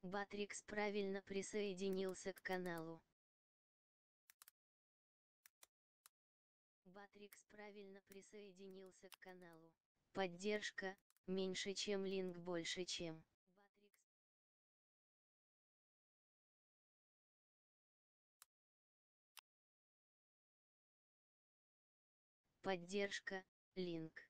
Батрикс правильно присоединился к каналу. Батрикс правильно присоединился к каналу. Поддержка, меньше чем линк больше чем. Поддержка, линк.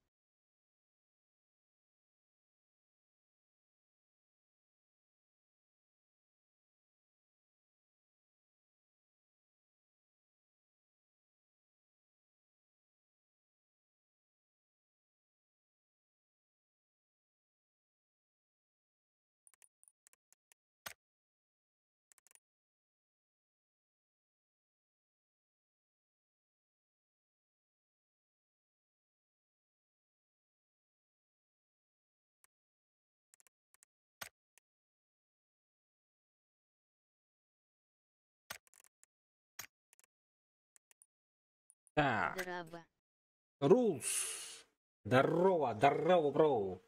Так. Здорово. Рулс. Здорово, здорово, бро.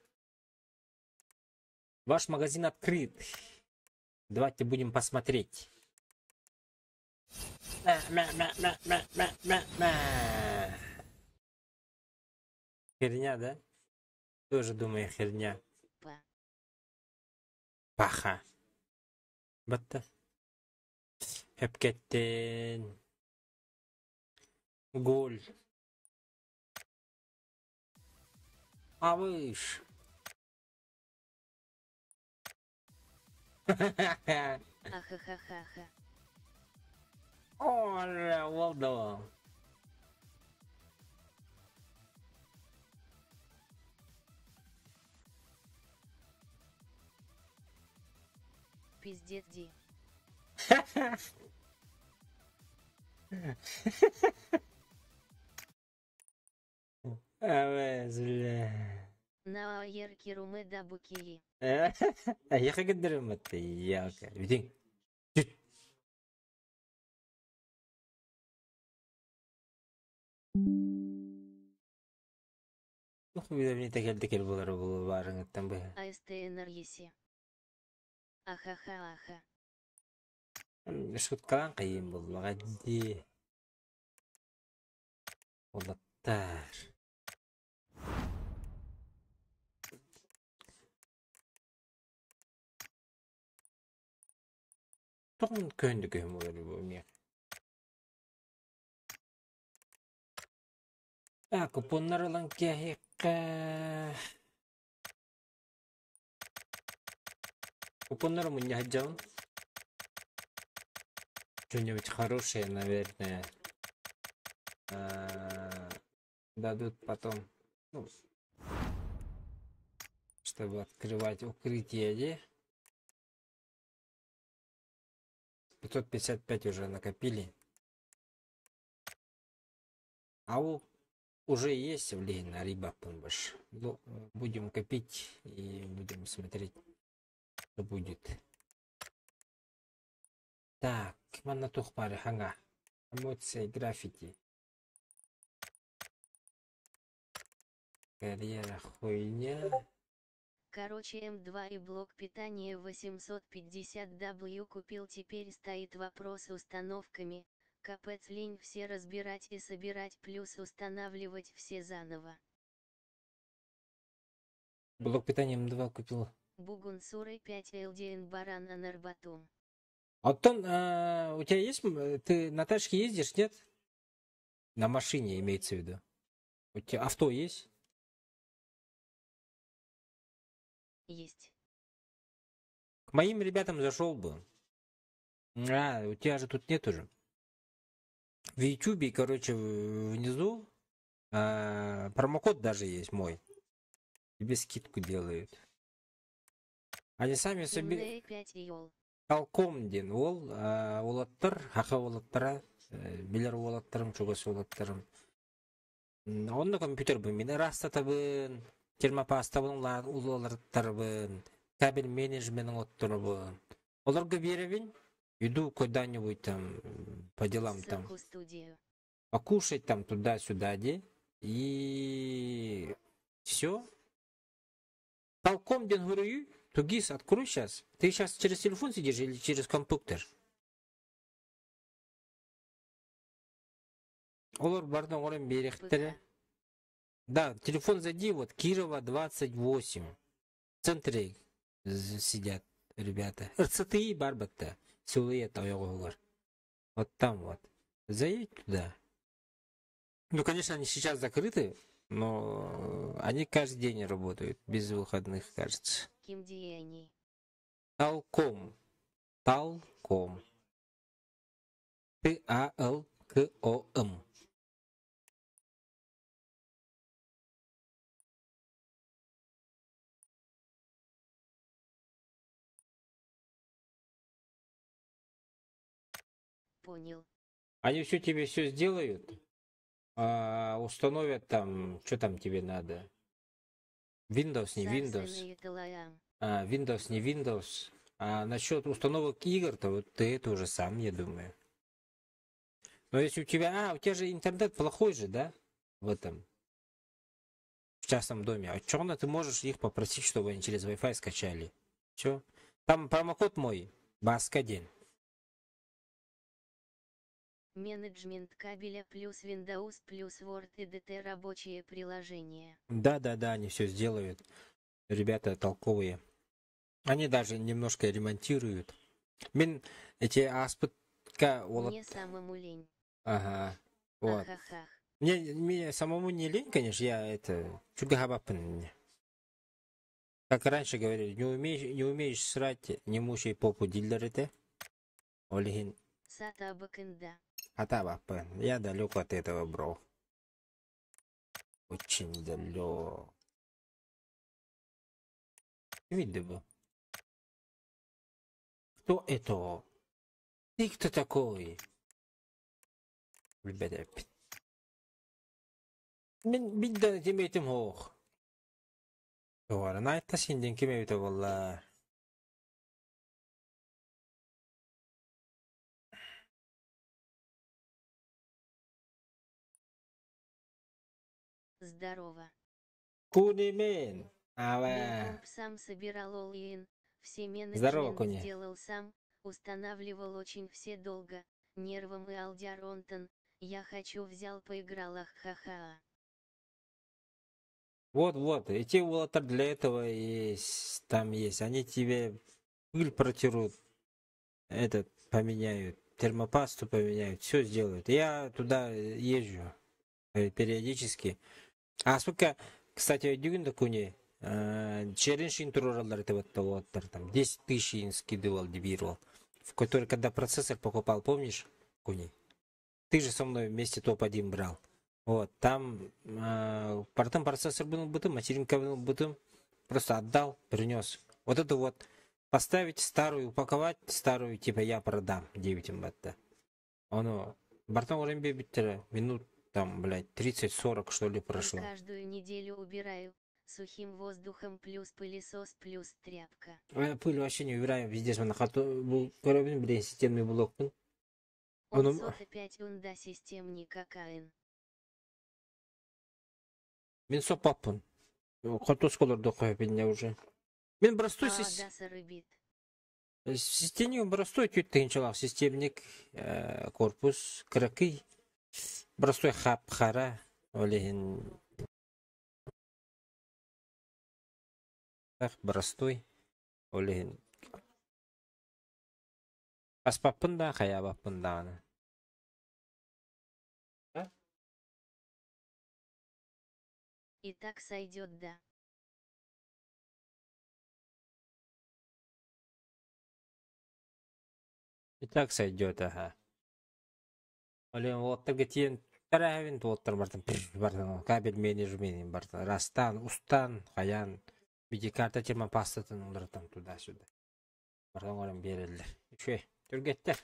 Ваш магазин открыт. Давайте будем посмотреть. Мя-мя-мя-мя-мя-мя-мя. Херня, да? Тоже думаю, херня. Па. Паха. Батта. Хепкеттен. Голь. Авыш. Ахахахаха. Оля, Валдо. Пиздец, Ди. Авез, бля. На аерки руме дабукии. Эйиэхэ гыннарым яка. Бүтүҥ. Түт. Туох уведомление кэлдэ кэл буолара буолуо баарыҥыттан быһа. АСТНР еси. Ахаха-аха. Шуткалаан хайыым буоллаҕа дии. Уолаттар. Тоҕун көһүндү көһүм буолар бу эмиэ. А, купоннар ылан кээһиэххэ. Купоннары мунньа сылдьабын. Что-нибудь хорошее, наверное, дадут потом. Ну, чтобы открывать укрытие, де? 555 уже накопили. А уже есть влияние на Рибапунбаш. Ну, будем копить и будем смотреть, что будет. Так, манна тухпары ханга. Эмоции, граффити. Карьера хуйня. Короче, М2 и блок питания 850W купил, теперь стоит вопрос с установками. Капец лень все разбирать и собирать, плюс устанавливать все заново. Блок питания М2 купил. Бугун Суры 5 ЛДН Баран Анарбатум. Антон, а, у тебя есть, ты на тачке ездишь, нет? На машине имеется в виду. У тебя авто есть? Есть. К моим ребятам зашел бы. А, у тебя же тут нет уже. В Ютубе, короче, внизу, промокод даже есть мой. Тебе скидку делают. Они сами себе... Умные 5 йол. Талком диэн уол, уолаттар, хаха уолаттара, билэр уолаттарым, чугас уолаттарым. Онно компьютербын мин ырастатабын, термопастабын улалаттарбын, кабель менеджменин отторобун. Олорго биэрэбин, иду куда-нибудь там по делам там. Ссылку студию. Покушать там туда-сюда, де. И все. Талком диэн суруй, 2ГИС открой сейчас. Ты сейчас через телефон сидишь или через компьютер? Олор бардан орен ПК. биэриэхтэрэ. Да, телефон зайди, вот Кирова 28. В центре сидят ребята. РЦТИ барбатта. Силуэт ойоҕоһугар. Вот там вот. Заедь туда. Ну, конечно, они сейчас закрыты, но они каждый день работают, без выходных, кажется. Ким диэний. Талком. Талком. Т-А-Л-К-О-М. Понял. Они все тебе все сделают, установят там, что там тебе надо. Windows, не Windows. Сарсены Талаям. Windows, не Windows. А насчет установок игр, то вот ты это уже сам, я думаю. Но если у тебя... А, у тебя же интернет плохой же, да? В этом. В частном доме. А чё, ты можешь их попросить, чтобы они через Wi-Fi скачали? Чё? Там промокод мой. Баскадин. Менеджмент кабеля плюс Windows плюс Word и DT рабочее приложение. Да-да-да, они все сделают. Ребята толковые. Они даже немножко ремонтируют. Мин эти аспытка олат. Мне самому лень. Ага. Вот. Ахахах. Мне самому не лень, конечно, я это... Чугахабапын. Как раньше говорили, не умеешь срать, не мучай попу дииллэр этэ. Ол иһин Сатаабаккын да. Атабаппын. Я далек от этого, бро. Очень далек. Видно бы. Кто это? Ты кто такой? Ребята, мин биир да этим суох. Наайта синдин ким эбитэ буолла. Здорово. Кунимен. Ава. Мин комп сам собирал all-in, все Здорово, менеджмент Куни. сделал сам, устанавливал очень все долго, нервом и алдьар онтон, я хочу взял поиграл ахахаха. Вот-вот, эти уолаттар для этого есть, там есть. Они тебе пыль протерут, этот поменяют, термопасту поменяют, все сделают. Я туда езжу периодически. А сколько, кстати, өйдүүгүн дуо, Куни, челлендж туруораллар это вот, вот там 10 тысяч им скидывал, дебировал, в который, когда процессор покупал, помнишь, Куни? Ты же со мной вместе топ-1 брал. Вот, там потом процессор был бытым, материнка был бытым, просто отдал, принес. Вот это вот поставить старую, упаковать старую, типа я продам 9 батта. Оно, барытын оҥорон биэрбиттэрэ, минут там, блядь, 30-40 что ли Я прошло. каждую неделю убираю, сухим воздухом плюс пылесос плюс тряпка. Пыль вообще не убираем, везде на хату, бу көрөбүн, блин, системный блокпун. Он Ону сота 5 унда системник какаин. Мин соппаппын. Хотосколорду не уже. Мин простой А да сырыбит. системник простой түөрт тыһыынчалаах системник корпус кыракый простой хап-хара ол иһин простой ол иһин аспаппын да хайаабаппын даҕаны. А? И так сойдет да. И так сойдет, ага. Ол иһин уолаттарга тиийэн тэрээһин уолаттар барытын барытын кабель менеджмент барытын растан, устан, хайаан, видеокарта термопастатын уларытан туда-сюда. Барытын оҥорон биэрэллэр. Үчүгэй, түргэттэр.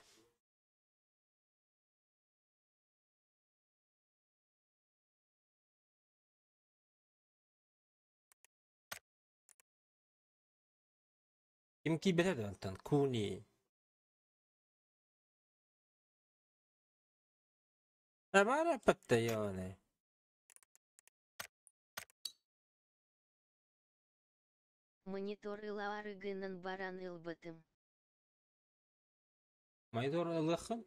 Ким киирбэтэ да онтон Куни. Баара паттайоне. Монитор ылаары гынан баран ылбытым. Монитор ылыаххын?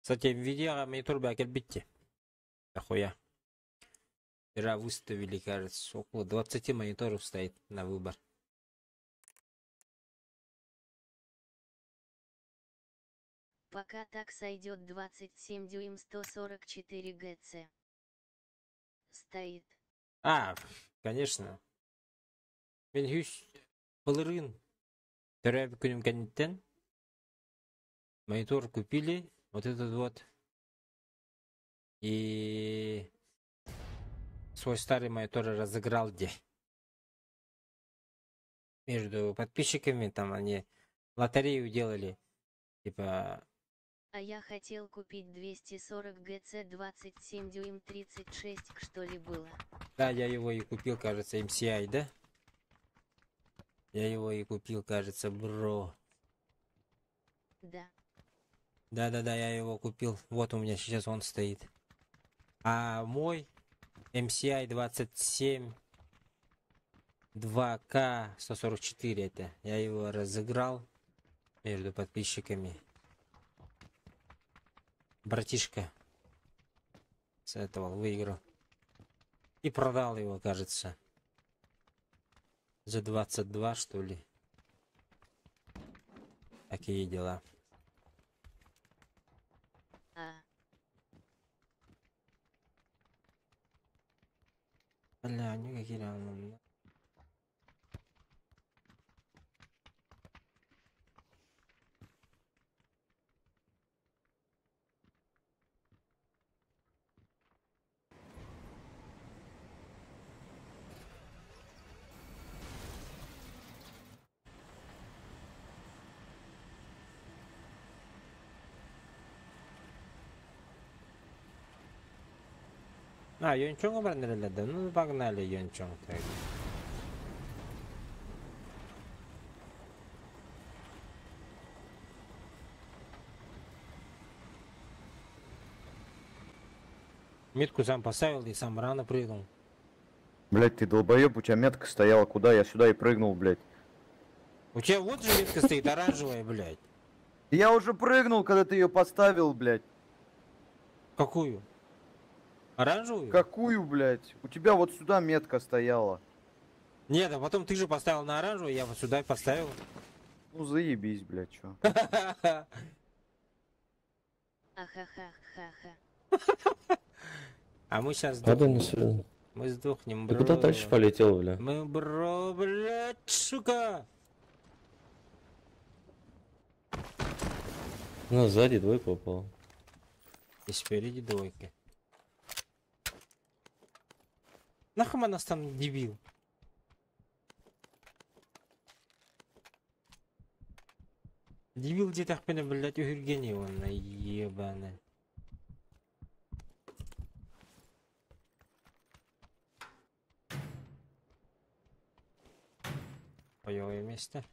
Кстати, Nvidia монитор баа кэлбит Охуя. Вчера выставили, кажется, около 20 мониторов стоит на выбор. Пока так сойдет 27 дюйм 144 ГЦ. Стоит. А, конечно. Мин үс былырыын төрөөбүт күнүм кэнниттэн монитор купили, вот этот вот. И свой старый монитор разыграл где. Между подписчиками там они лотерею делали. Типа. А я хотел купить 240 ГЦ 27 дюйм 36, что ли было. Да, я его и купил, кажется, MSI, да? Я его и купил, кажется, бро. Да. Да-да-да, я его купил. Вот у меня сейчас он стоит. А мой MSI 27 2К 144 это. Я его разыграл между подписчиками. Братишка с этого выиграл. И продал его, кажется. За 22, что ли. Такие дела. А. Бля, никакие реально. А, Йончонг обратно, да? Ну, погнали, Йончонг. Так. Метку сам поставил и сам рано прыгнул. Блять, ты долбоеб, у тебя метка стояла куда? Я сюда и прыгнул, блять. У тебя вот же метка стоит, оранжевая, блять. Я уже прыгнул, когда ты ее поставил, блять. Какую? Оранжевую? Какую, блядь? У тебя вот сюда метка стояла. Нет, а потом ты же поставил на оранжевую, я вот сюда и поставил. Ну заебись, блядь, чё. Ахахахаха. А мы сейчас Падай на сдохнем. сюда. Мы сдохнем, Ты куда бро. дальше полетел, бля? Мы, бро, блядь, сука! На, сзади двойку попал. И спереди двойки. Нахуй нас там дебил? Дебил где-то, блядь, у Евгения он ебаный. Боевое место.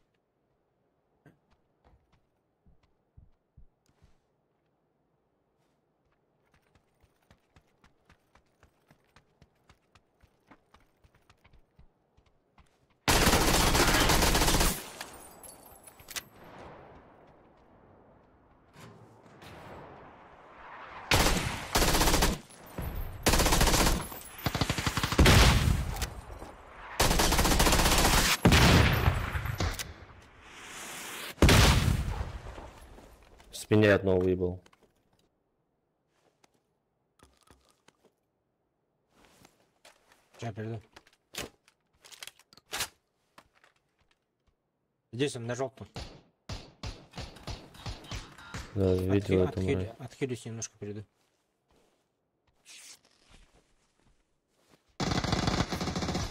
С меня одного выебал. Сейчас приду. Здесь он на желтом. Да, видел эту мразь. Отхилюсь немножко, приду.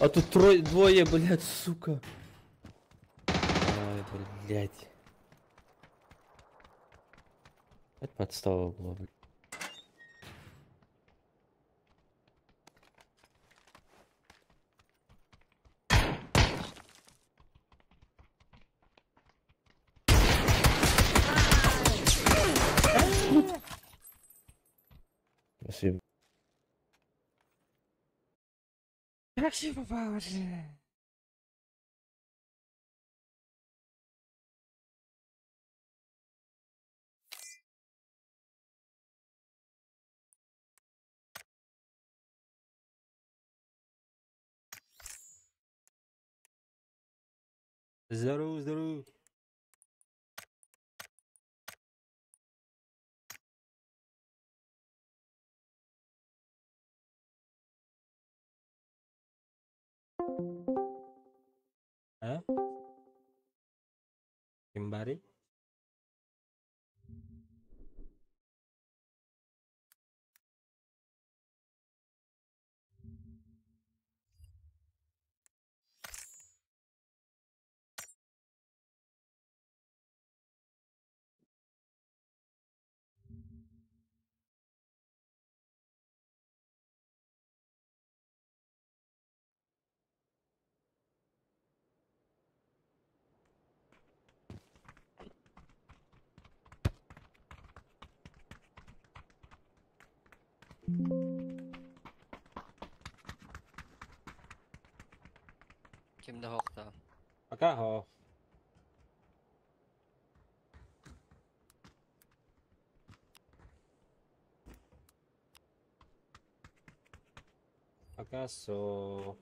А тут трое, двое, блядь, сука. Ай, блядь. Это подстава была, блядь. Спасибо. Как же попал уже? Здорово, здорово. А? Ким баарый? Ким да суохтаах. Пока хо. Пока со.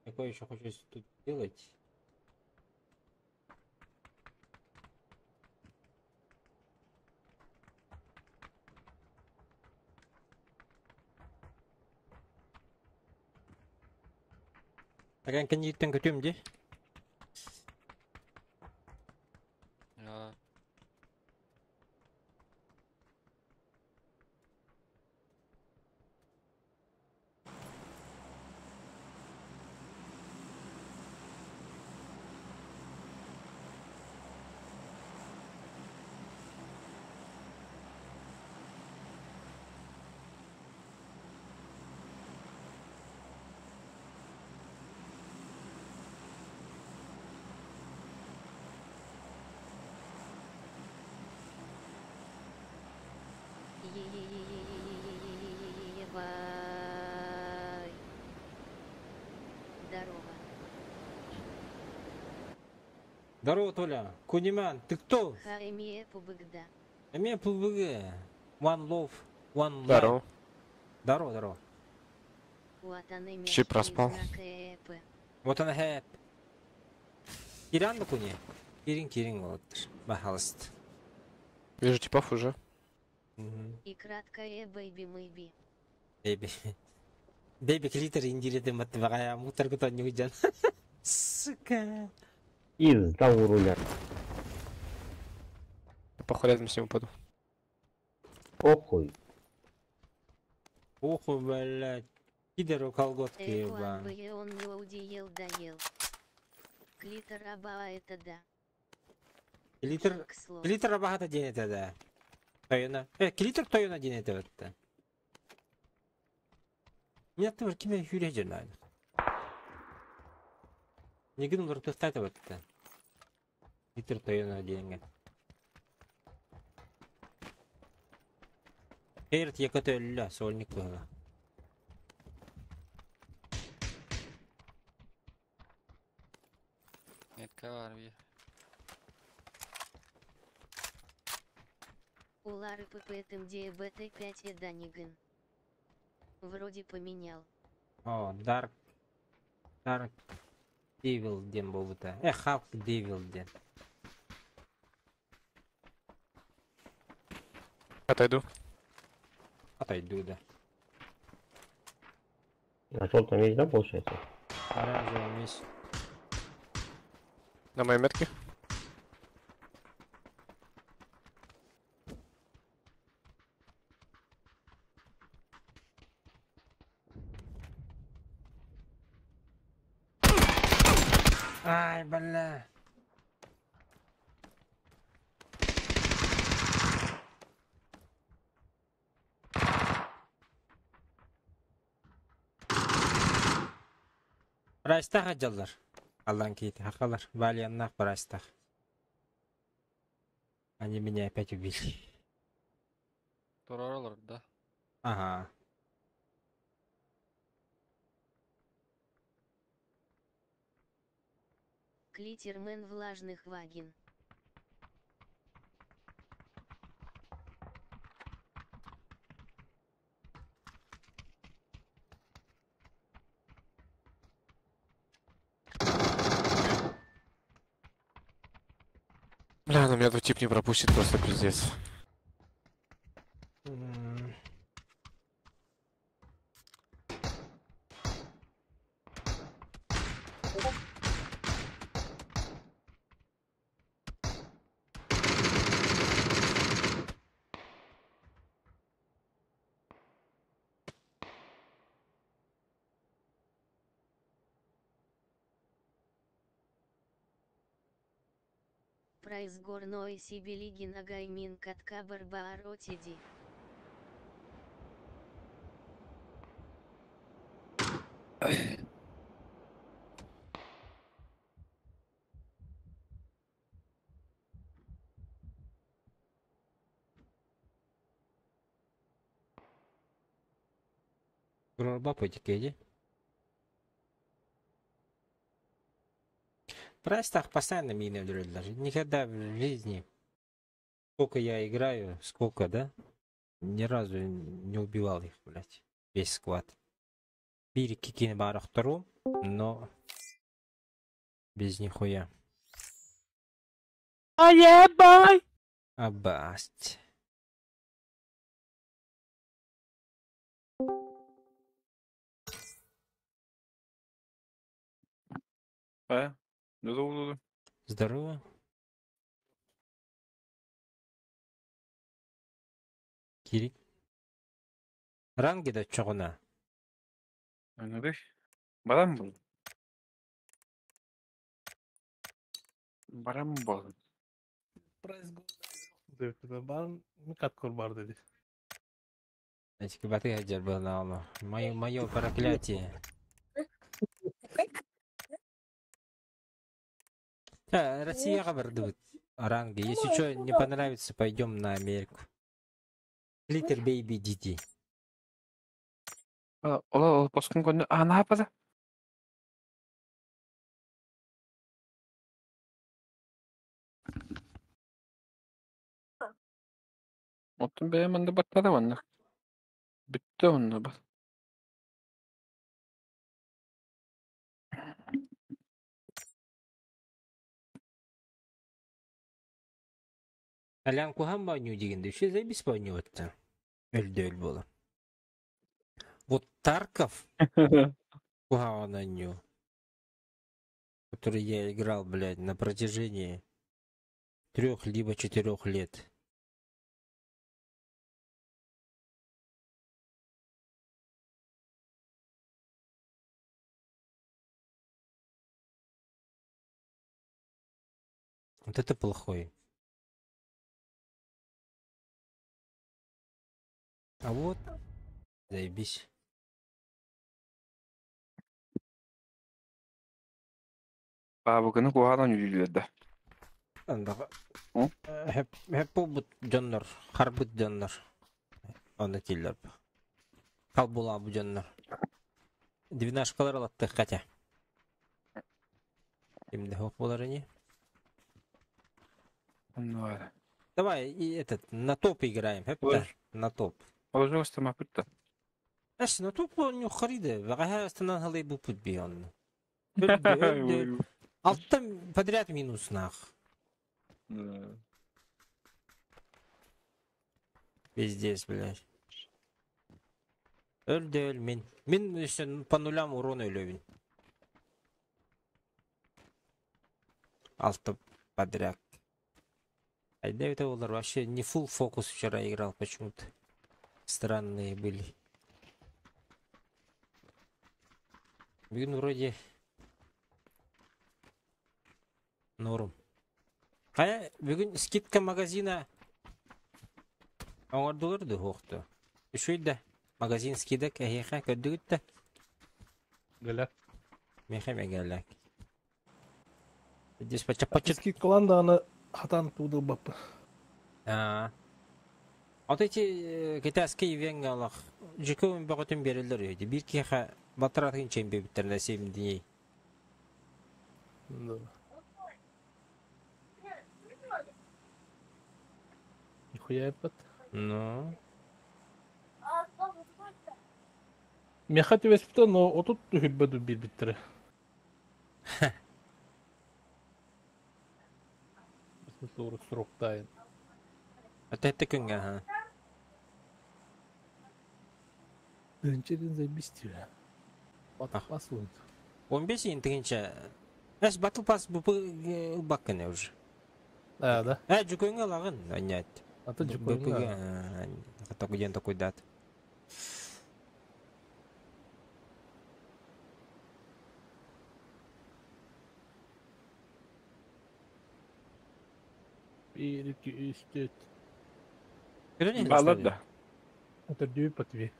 Какой еще хочу тут делать? Такая кандидаттан көтүөм дии. Аа. Ебай. Здорово. Здорово, Толя. Куниман, ты кто? ХМЕ ПБГ. Эме ПБГ. One love, one life. Здорово. Здорово, здорово. Чуть проспал. Вот она хэп. Киран да куни. Кирин кирин болоттыр. Бахалыст. Вижу типов уже. И краткое baby maybe. Бэби. Бэби клитер индиреде маттыбагая мутар кутан нюжан. Сука. Пизда у руля. Я похуй рядом с ним упаду. Похуй. Оху, блядь. Пидору колготки, ебан. Он не доел. Клитор аба это да. Клитор, клитор аба это день это да. Тойона. Клитор тойона день это вот. Меня тоже киме хүрэ жена. Нигин улар тустата вот. Клитор тойона деньги. Эрт якотөллө сольник было. Метка бар бии. Улары ППТМДБТ5 и Даниган. Вроде поменял. О, Dark. Dark Devil ден болбута. Халк Devil ден. Отойду. Отойду, да. А что там есть, да, получается? Оранжевый есть. На моей метке. Ай, бля. Райстах аджаллар. Аллан кейт, хакалар. Валианнах Райстах. Они меня опять убили. Тураралар, да? Ага. Клитермен влажных вагин. Бля, ну меня тут тип не пропустит, просто пиздец. Прайс горной сибилиги нагаймин катка барбаротиди. Турарба пытикеди. Прайстах постоянно мины өлөрөллөр. Никогда в жизни, сколько я играю, сколько, да? Ни разу не убивал их, блядь. Весь склад. Биир кикини барахтару, но без нихуя. Аебай! Абасть. А? Здорово. Здорово. Кирик. Ранги да чоҕуна. Anladık. Baran bul. Baran bul. Бар dedi. Эти баты хаджар Мое, мое проклятие. А, Россия бардыбыт. Ранги. Если что не понравится, пойдем на Америку. Литер бейби диди. Ола поскун конну. А, на пада. Оттон бэйэм манна баттара манна. Бүттэ онно бас. Алян куһан баанньуу дигинде. Үчү заебись баанньуу атта. Өлдө өл буола. Вот Тарков куһаҕан который я играл, блядь, на протяжении 3 либо 4 лет. Вот это плохой. А вот, заебись. Баабыкыны куһаҕан үөрдэ. Андаҕа хеп бут дьоннор, харбыт дьоннор. Оны тиллер. Кал була бу дьоннор. Двенашкалар алаттык хотя. Кимде хок болар не? Ну, Давай и этот на топ играем, хепта. На топ. Положил мапытта. Эш, на топ не хариды. Вагаха станан халай бу пут бион. Алтан подряд минус нах. Пиздец, блядь. Өлді өл мен. Мен еще по нулям урон өлөбүн. Алты подряд. А это олар вообще не full фокус вчера играл почему-то. Странные были. Бүгүн вроде норм. Кая бүгүн скидка магазина оңордулар да хуохту. Үчүй да магазин скидок эһиэхэ көрдүгүт да. Гәлә. Мехе мегелек. Здесь пача пача. Скидкалан да аны хатан туды бапы. А. Вот эти китайские венгалах жекөөн бөгөтүн берилер өйдү. Бир киха батыратын чембе биттерне 7 дней. Да. Нихуя епет. Ну. Меха түбеспите, но отут түһүббе бир биттере. Сроктайын. Отто күҥҥэ аха. Тыһыынча заебись тебе. Battle Pass будет. 15 тыһыынча. Эс Battle Pass ылбаккын уже. А, да? Дьүкөҥҥө ылаҕын, анньаат. А то дьүкөҥҥө. Диэн токуйдаат. Bir, iki, üç, dört. Балар да. Это дүү по тебе.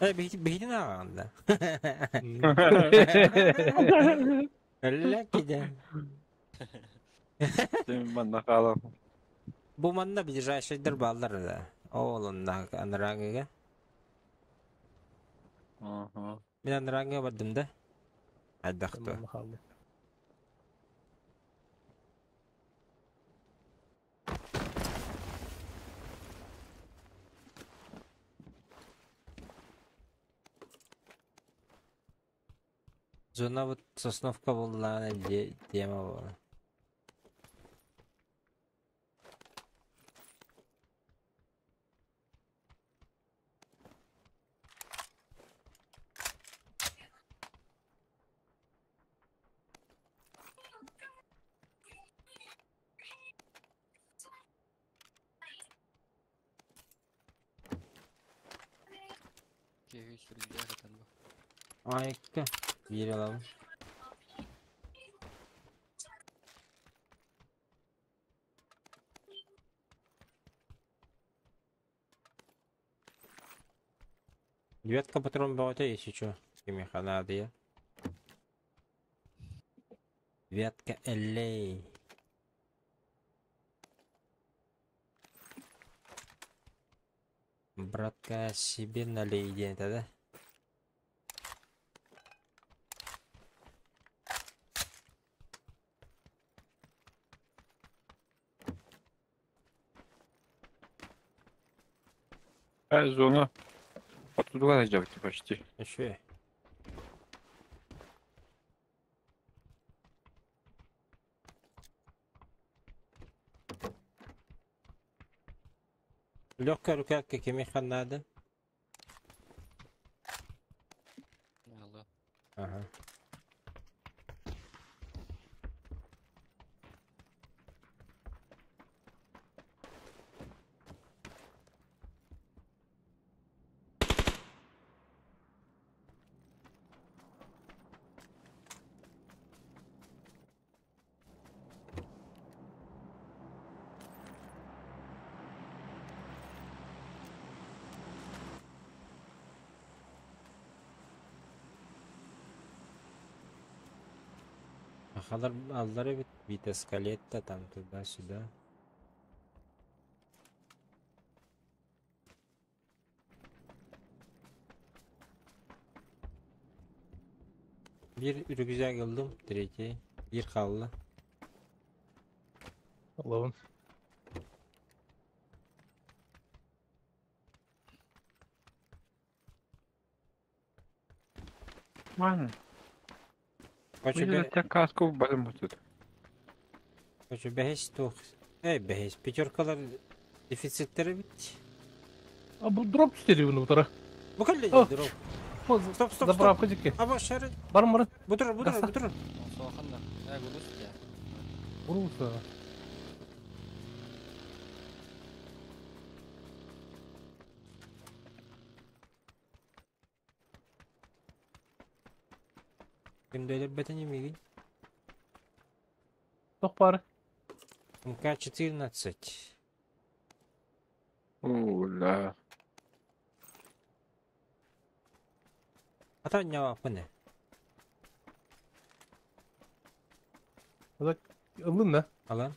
Биһитин ааҕаҕын да. Өллө киде. Сен манна хаалан. Бу манна ближайшийдер бааллар да. Ол онна анарааҥыга. Ага. Мин анарааҥыга бардым да. Айдахты. Зона вот Сосновка буоллаҕына тема буолар. Киһи сүрүйэ сатан бу. Айка. Биир аламын. Девятка патрон бөҕөтө если чё. Кимиэхэ наадыйа. Девятка эллей. Братка себе налей диэн этэ да. Зона. Оттуда идёте почти. Еще. Легкая рука кимиэхэ надо. Алло. Ага. Халар аллары бит бита скалетта там туда-сюда. Биир рюкзак ыллым, третий. Биир хаалла. Аллабын. Ман. Короче, Видел, тебя каску в барым тут. Короче, бэһис туох. Эй, бэһис. Пятеркалар дефициттері бит. А бу дроп түстерибин утара. Бу кэллэ О! дроп. Стоп, стоп, стоп. Заправка дики. Аба шары. Барым барым. Бутур, бутур, Гаса. бутур. Сохан да. Гулус я. Уруса. Ким дөйлөр бэтен емегин? Тох бары. МК-14. О, Ата ньаваппын. Ыллын да. Алан.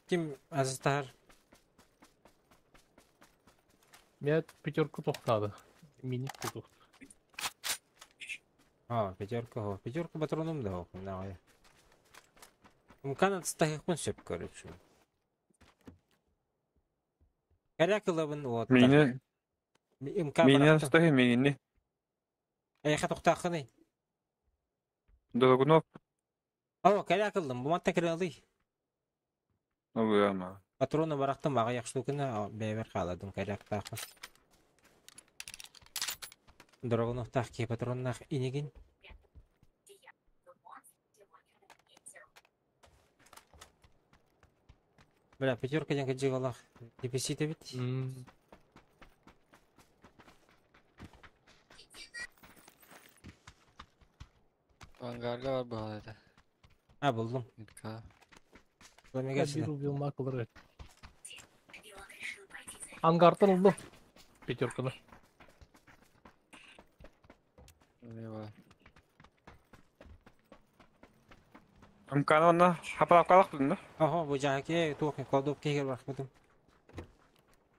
Ким азыстар? Мен пятерка тохтады. Миник тохтады. А, пятерка го. Пятерка патроном да давай. МК тахихпын сөп короче. Коряк ылабын вот. Меня. МК Миинен барахтым. стои миини. Эйхэ тохтааххыный? Дорогунов. О, кэлэ акыллым, бу манта кырыалый. Ылыама. Патроны барахтым, аҕыйах штуканы бэйэбэр хаалладым, кэлээхтаахпын. Дорогуновтаах киһи патроннаах инигин. Бля, пятерка диэн кыдьыгалаах дефицит эбит. Ангарга бар баҕа этэ. А, буллум. Митка. Bir убил макылар. Ангартан улду. Пятерканы. Не бар. Ымканы онно хапалапкалах дын да? Ого, бу жаке туох кладовка кигер барахпытым.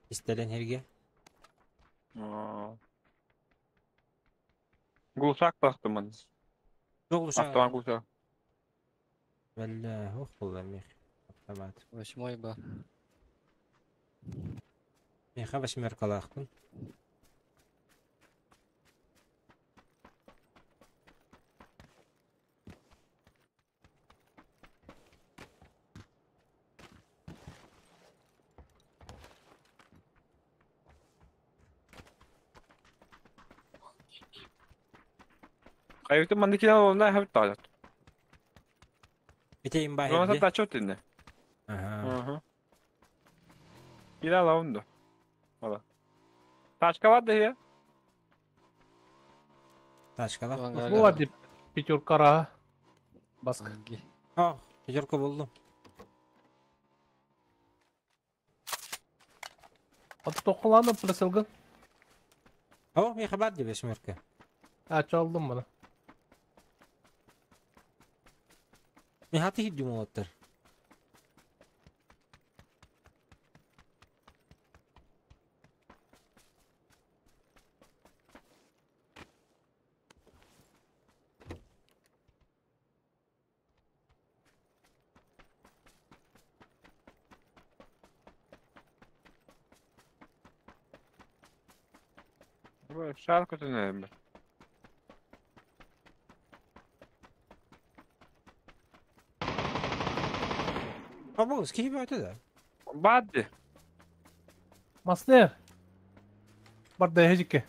Истелен херге. Гулсак бахтымын. Жоғлуша. Автомат гулсак. Бәллә, ох булла мех. Автомат. Восьмой ба. Меха восьмеркалаахпын. Кайытын манды килен онна хәбит таалат. Битейин Онна бахи. тачот инне. Ага. Киле алаунду. Ола. Тачка бар да я. Тачкалах. Ну ладно, пятерка ра. Баск. О, пятерка булдум. А ты токуланы присылгын. О, меха бар ди восьмерка. А, чалдым мына. Меха ты хиддюм олоттар. Шар көтөнөм. А бу, скихи бөтө да. Бадди. Мастер. Бар да хежике.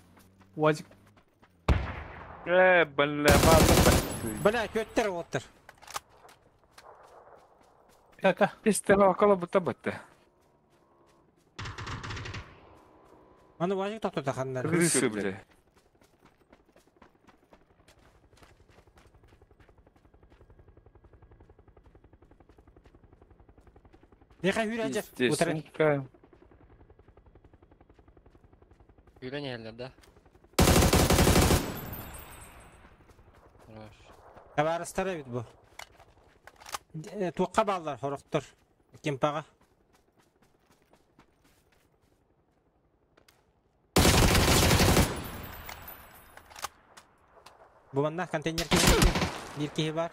Уазик. Э, бля, бадди. Бля, көттер оттар. Кака. Истела около бута бытты. Аны уазик токтота ханнар. Крысы, бля. Меха хүрәҗә. Утыр. Естественно. Үйренелер да. Хорош. Табарыстар бит бу. Туққа баллар хорохтор. Кемпаға. Бу манна контейнер киһи бир киһи бар.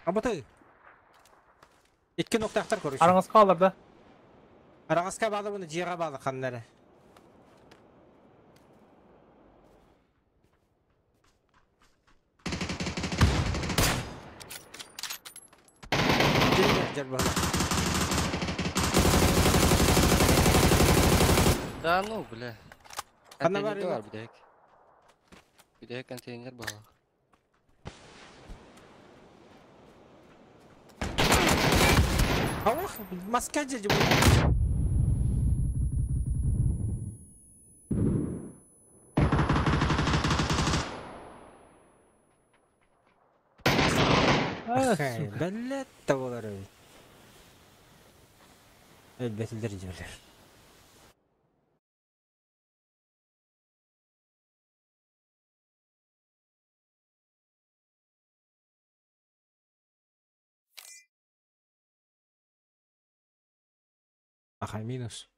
Абыты. Икки ноктахтар көрүш. Араңызга алар да. Араңызга баалы буну жига баалы каннары. Жер баалы. Да ну, бля. Ханна бар Контейнер бар бидек. Бидек контейнер бар. Ох, маска жеди. Бәлләт та болар бит. Әлбәтелдер җибәләр. Аха, минус.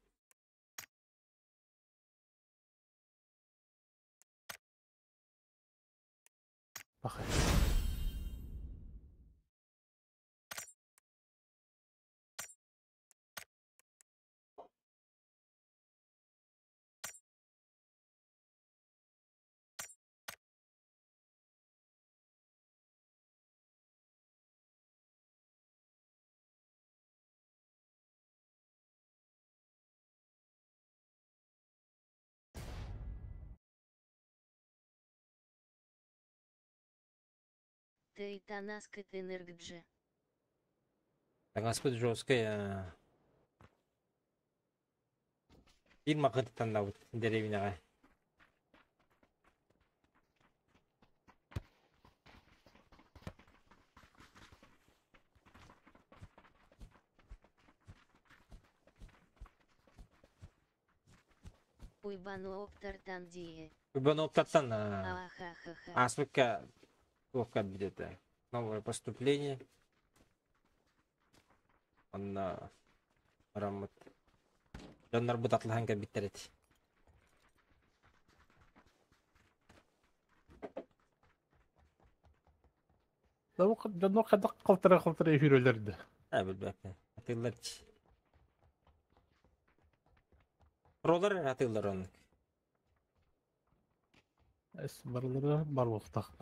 Баха. Ты танаскыт энергджи. Таҥаспыт жесткай аа. Биир макытыттаннабыт дэриэбинэҕэ. Уйбану оптартан дии. Уйбану оптартан Ахахаха. ааспыкка туохха билбит Новое поступление. Онно бараммыт. Дьоннорбут атлаһан кэлбиттэр эти. Дьоннор хайдах халтара-халтара үһүрөлөр да. Ә, билбэппин. Атыылар Пролар атыылар оннук. Эс барылары бар буолтах.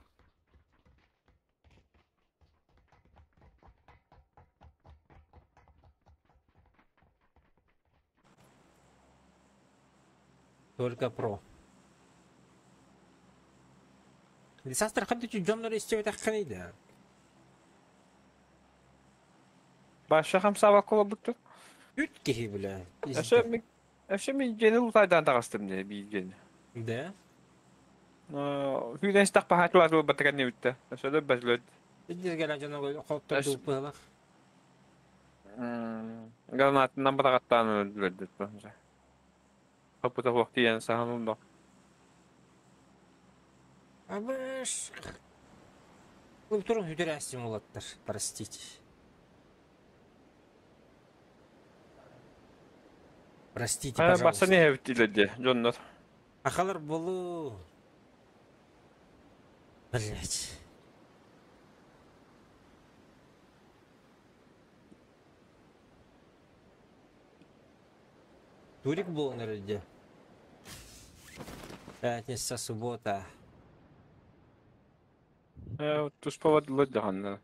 Только про. Дисастер ханды дьоннор истибэтэххиний да. Баша хамсаабакка олорбуттар. Үт киһи бля. Өссө мин өссө мин дьиэни лутайдаан таҕыстым дии биир дьиэни. Да? Сүүрэн истэх паһааччылар ылбатыгар диэбиттэ. Өссө да бөтүлөт. Диргелен дьоно хоттор дуппыһылах. Гранатынан быраҕаттаан өлөрдүт. Хаппыта суох тиийэн саһан ылла. Абыш. Культурун хүтэрээстим улаттар, простите. Простите, Э, басан пожалуйста. иһэбит дии дьоннор. Ахалар болу. Блять. Турик был на ряде. Пятница, суббота. Э, туспа даҕаны.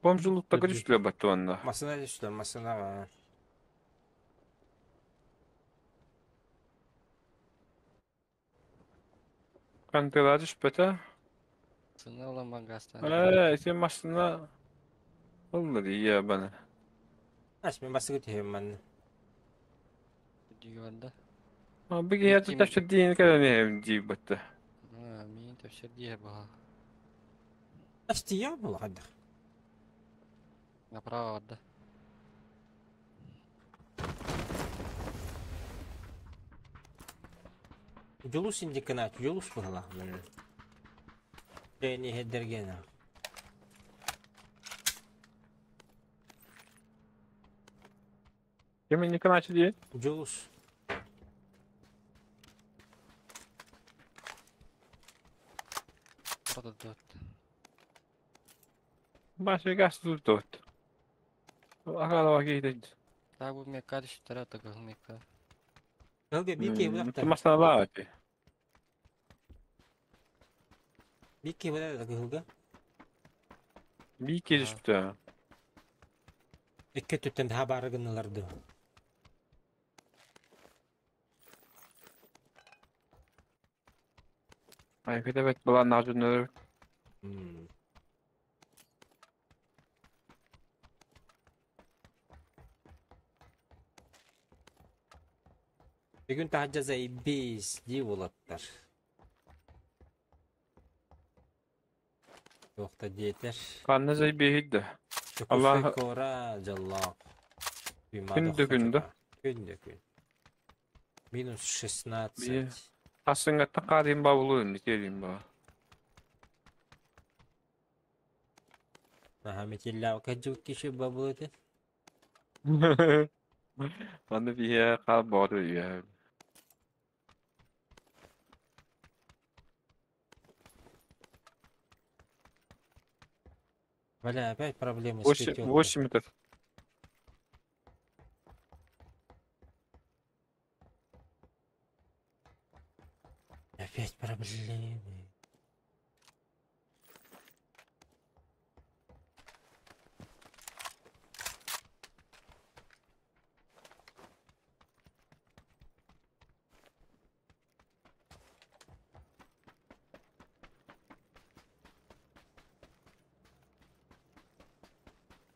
Бомжулукта көрүстүлэр баттуонна. Масына түстэ, масына. Кантыла түспэтэ. Сына ылан гастан. Э, ити массына ыллар ия бана. Ас мен басыгы түһөм манна. Дүйү да. Биги ята тәпсер диин кэлэн дии батта. Мин тәпсер дии баха. Ас тия була хаддах. Направо барда. Жулус индикана, жулус була. Бени хеддергена. Ким никоначы дии? Жулус. Продадут. Башы гас тут. Ахала кейден. Так бу мекка түштер атыгы мекка. Хылга бики булакта. Масына баа ти. Бики булакта хылга. Би келишпти. Икки түттен хабары гыналарды. Ай кетебет була нажунөр. Бүгүн таһаджа заебись дии буолаттар. Туохта диэтэр. Канна зай бейді. Дьокуускай Аллах- куора дьоллоох. Күндө күндө. Күндө күн. Минус 16. Бие. Асыңгаттан қарайын ба болу нетелейін ба. Аха, метеллээв кэддьибит киши бабыл этэ. Аны бие қал бору иә. Бля, опять проблемы с Восемь, пятеркой. восемь этот. Опять проблемы.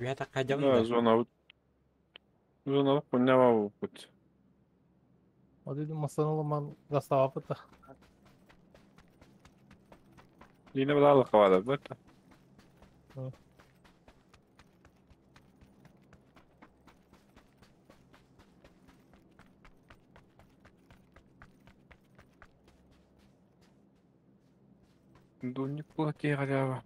Үһэ тахха Да, да. зона зона куннава бут. O dedim masanı alıman gastava da. Yine bala kavada бит. Дуни плати халява.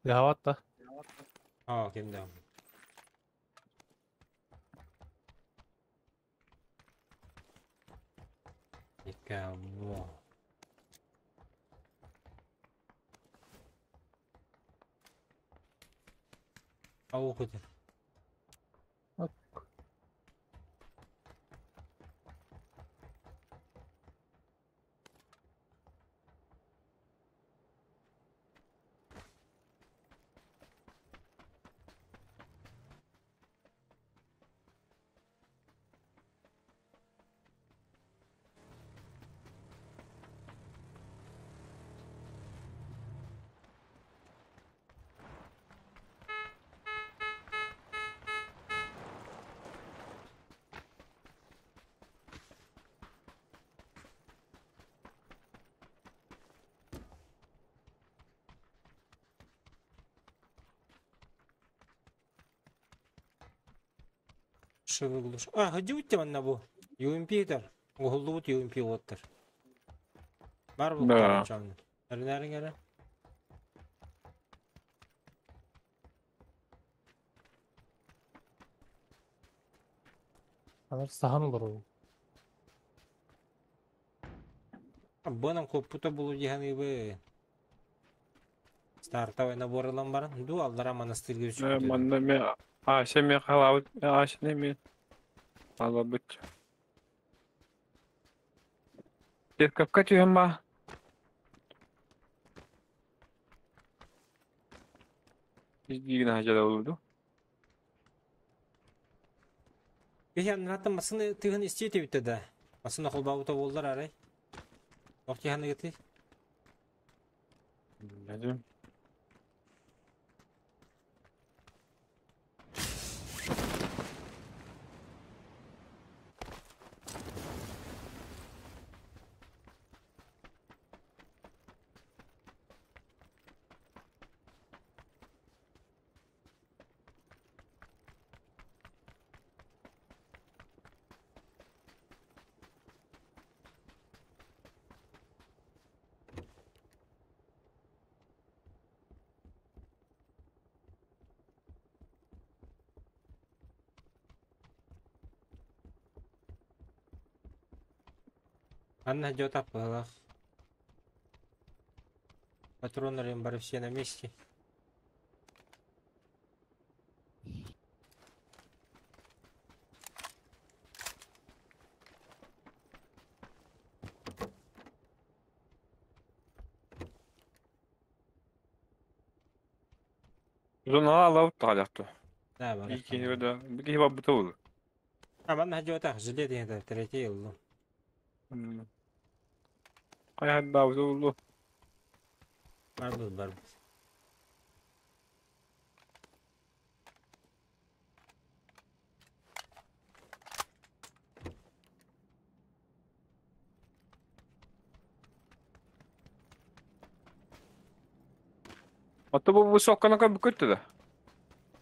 Лягават да. А, ким да. Никого. Ау, хоть. Шывыглыш. А, где манна бу? UMP-дер. Оһуллубут UMP уоттар. Бар бу Да. чамны. Эрнәрин эрэ. Анар сахан olur o. Бынан коппута булу диханы бы. Стартовый набор ылан баран. Ду аллара монастырьга үчүк. Манна ме аша ме халабыт, аша не ме алабыт. Капка түйем ба? Дигин хажада oldu. Бихен натын масыны тыгын истейте битте да. Масыны холбаута болдар арай. Ох тиханы гети. Bilmedim. Анна идет апылах. Патроны бары все на месте. Зона алабыт тагалякту. Да, бар. İki да, bir бабыт oldu. А, манна идет ах, жилет это третий улу. Кая бабыт oldu. Бар был, бар был. Hatta bu bu sokana kadar kötü de.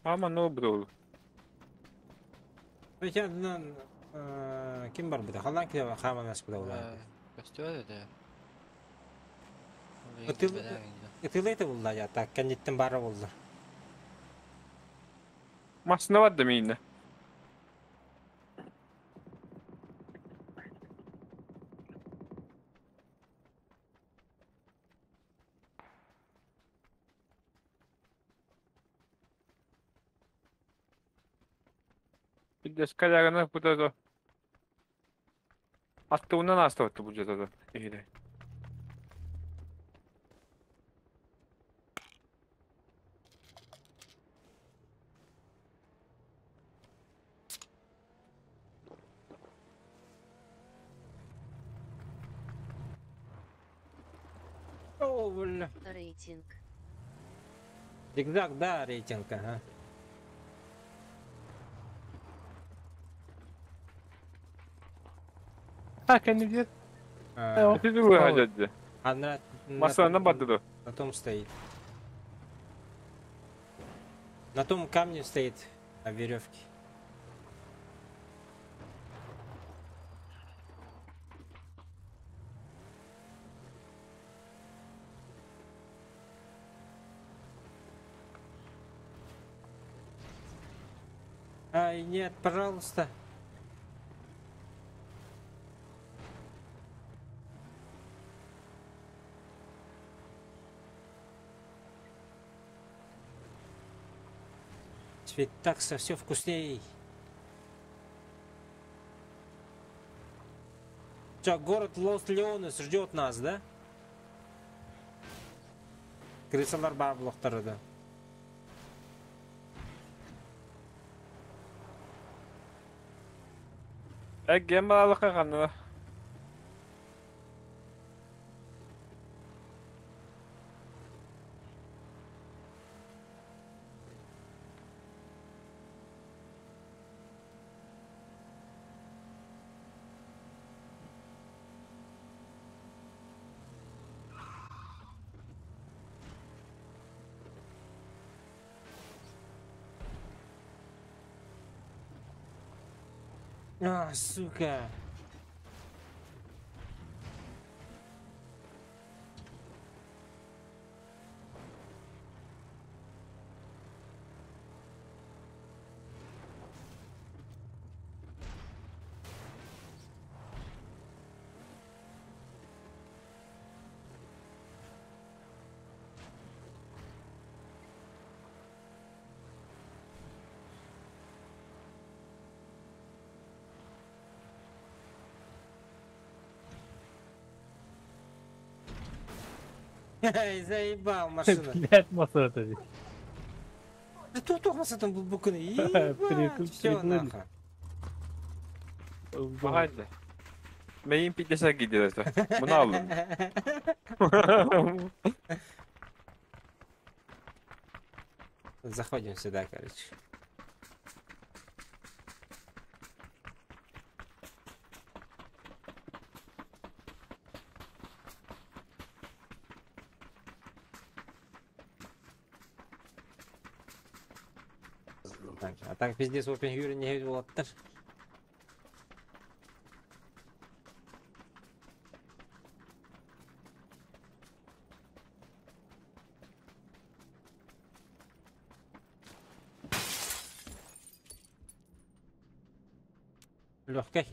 Ama ne oldu oldu. Peki ким бар буда? Халан ки хаманас буда улар. Костер это? Ытыл ытылай да булла я так кэнниттэн баара буоллар. Массына бар да мииннэ. Пиздец, колягана куда-то. Аттыбынан ааста бу дьэ иһирэ. О, бля. Рейтинг. Зигзаг, да, рейтинг, ага. А, кэннигэр. А, Ити дуга дьэ. а на, Массыына барды да. на том стоит. На том камне стоит, на веревке. Ай, нет, пожалуйста. Ведь так все вкусней. Че, город Лос-Леонес ждет нас, да? Крысалар бар блоктары да. Эгген балалыка канна. А, сука. Ай, заебал машина. Блядь, массыына дии. Да тут только там букны. Ебать, все нахуй. Бахайды. Мейин пиздеса gidiyor Bunu aldım. Заходим сюда, короче. Так, а так пиздец Open Fury не болаттар. Легкой.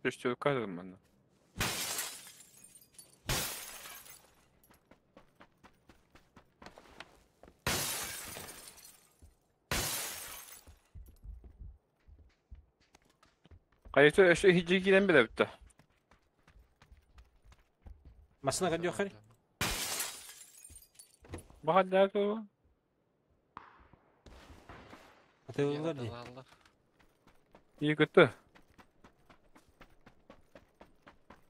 Түстүү манна. Кайсы өсө хижи кирен биле битте. Машина гадёхар. Бахадда то. Атылылар ди. İyi kötü.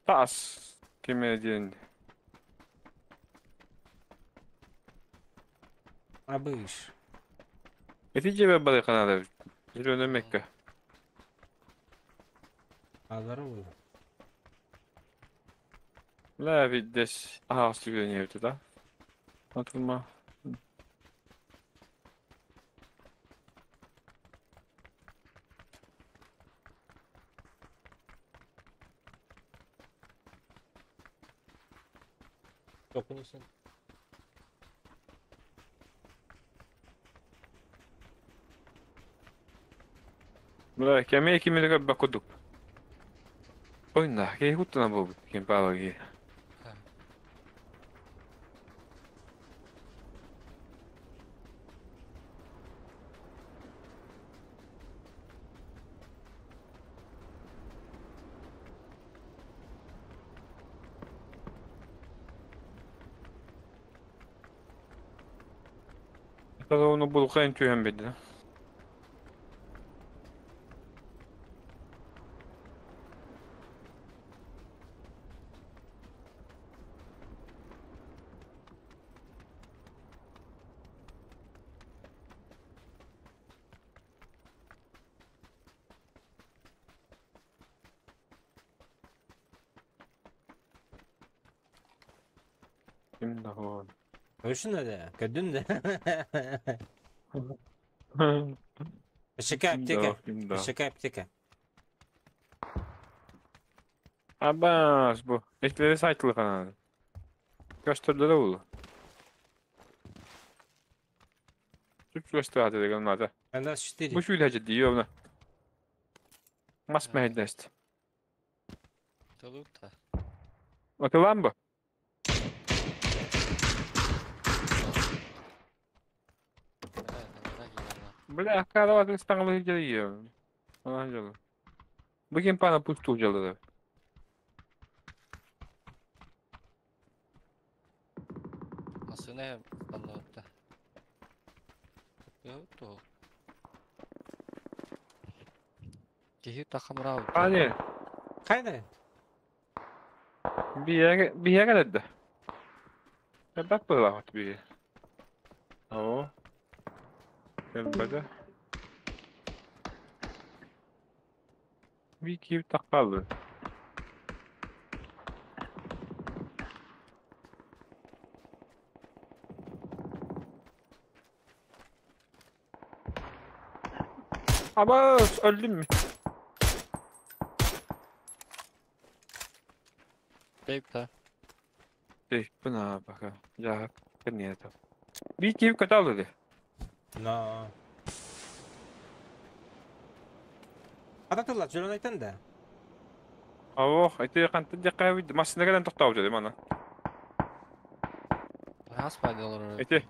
Тас кеме диэн. Абыш. Эти жебе бары канада. Зеленый мекке. Алары Ла видес. Ага, не да? Атылма. Токунусын. Бля, кэми кимини көрбөт курдук. Ойна, киһи куттана буолбут, ким паала киһи. Ону булкайын түһэн биэрдэ. Ким да буолан. Өшүн да, көдүн да. ШК аптека. ШК аптека. Абаас бу. Этлери сайтылы каналы. Көстөрдө да булу. Сүп көстөр деген мата. Анда 4. Бу шүйләҗи дийо мына. Мас мәһәдәст. Тылыта. Атылан бу. Бля, аккара стаңлы дийо. Ана жолу. Бу кем пана пусту жалды. Масына панотта. Ту. Киһи тахамрау. Ани. Кайда? Бияге бияге деді. Бак была вот бие. О. Кэлбэдэ. Би киip таққалды. Абас, öldüm mü? Бейпта. Эй, бына бака. Я нет. Би киip каталды. Но. Ататылла, жөрөн айтан да. Ох, эти кантын жакка бит машинадан токтоп жүрдүм ана. Хас пайдалар. Эти.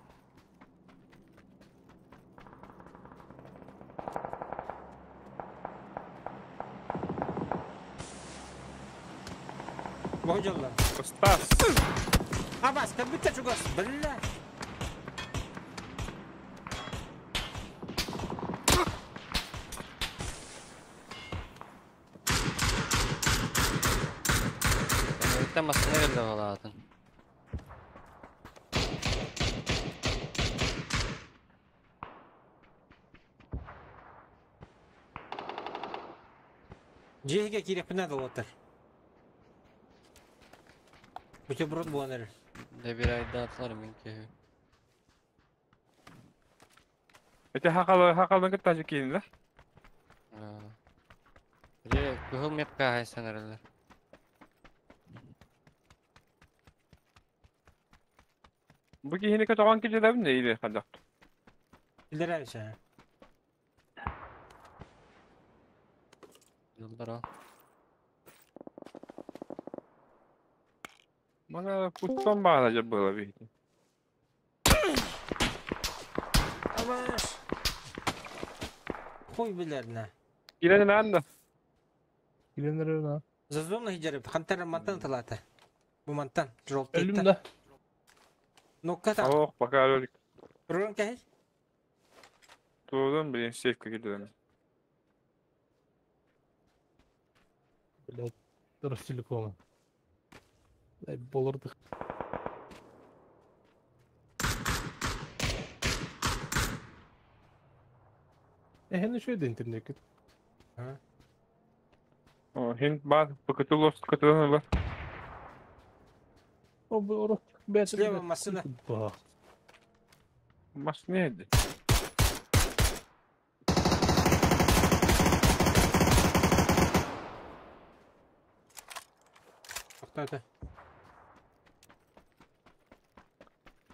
Божалла. Стас. Абас, компьютер чугас. Бля. Там масына келді балатын. Жеге керек надо отыр. Бутерброд буаныр. Да бир айдатлар мен кеһи. Эти хакалы хакалдан кытта жекейин да. Ре кыһыл мепка хайсанарылар. Бу кихини көтөгөн кижелебин не или хадак. Билер Yıllar al. Мана пустом баала было бит. Абас. Хуй билерне. Кирен анда. Киленер на. Зазомна хиджереп, хантар мантан талата. Бу мантан, жолт Өлүм да. Ну ката. Ох, пока ролик. Ролик кәй? Тудum блин, сейфка килдем. Блядь, Ростелекома. Дай болордук. Эхен үшөйдө интернет. О, хин бар, покатулос, катулон бар. О, бу орок бәт. Слева машина. Машина edi. Тоқтады.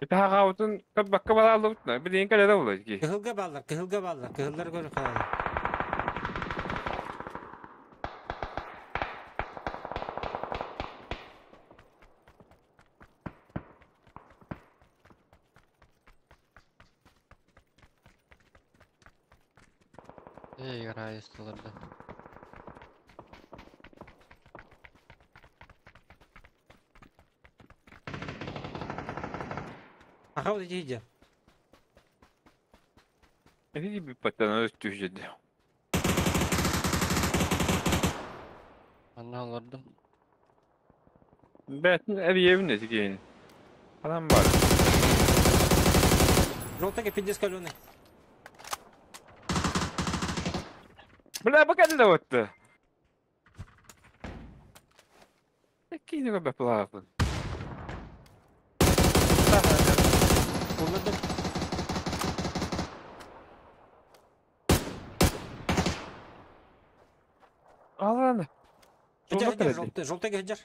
Ити хаҕаабытын көрбөккө балааллыбытына билигин кэлэрэ буолуо дии. Кыһылга бааллар, кыһылга бааллар, кыһыллар көрө хаалаллар. Эй, играю столарда. Аха вот иди. Эти бүппэттэн өстүһү Анна олордум. Бэтин эрийэбин эти киһини. Анам бар. Желтый пиздец каленый. Бля, бу кэллэ уотта. Киһини көрбөт булааппын. Улладым. Алан. Хеджер, хеджер, желтый, желтый хеджер.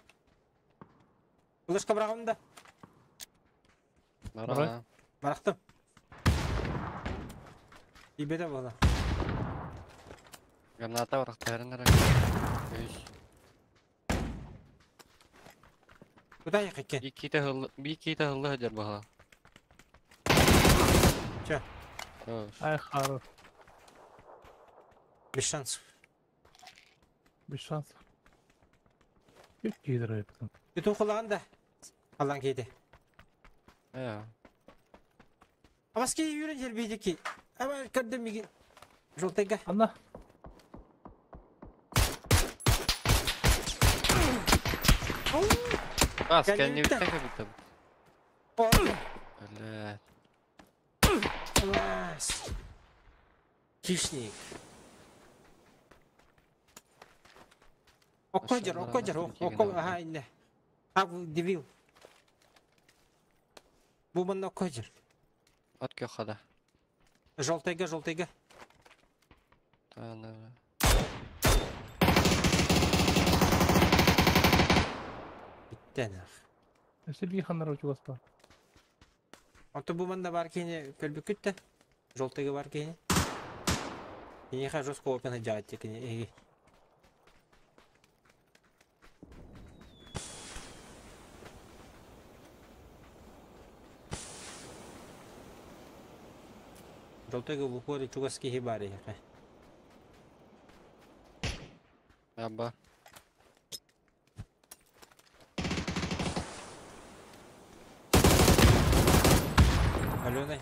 Флешка бырағым да. Бара. Барахтым. Ибеде була. Граната барахтарын ара. Үс. Куда ехать? Икките хыллы, бикките хыллы хадер баха. Че? Ай, хорош. Без шансов. Без шансов. Үт киидер айыптын. Бүтін құлаған да. Алан кейде. Э. Абаски юрен жер бейдеки. Ама көрдім мигин. Желтыйга. Анна. Бас, Кәлі кәлі бітті. бітті бітті. Бля. Класс. Хищник. Оккожер, оккожер, окко, ага, инне. А, дебил. Бу манна оккожер. От көхада. Желтыйга, желтыйга. Ана. Биттен ах. Сергей Ханнарович у вас бар. Онто бу манна бар кини көлбүкүттэ. Желтыйга бар кини. Киниха жестко опен жаат кини. Желтыйга в упоре чугаски хибари. Аба. Аленой.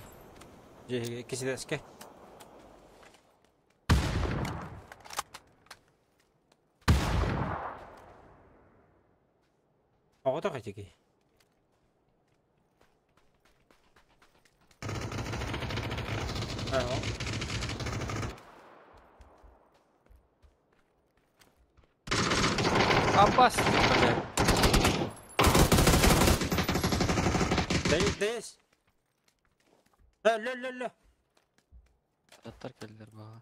Киседеске. Ого хотики. Абас, бля. Да есть, да есть. Лө, лө, лө. Аттар келдер баха.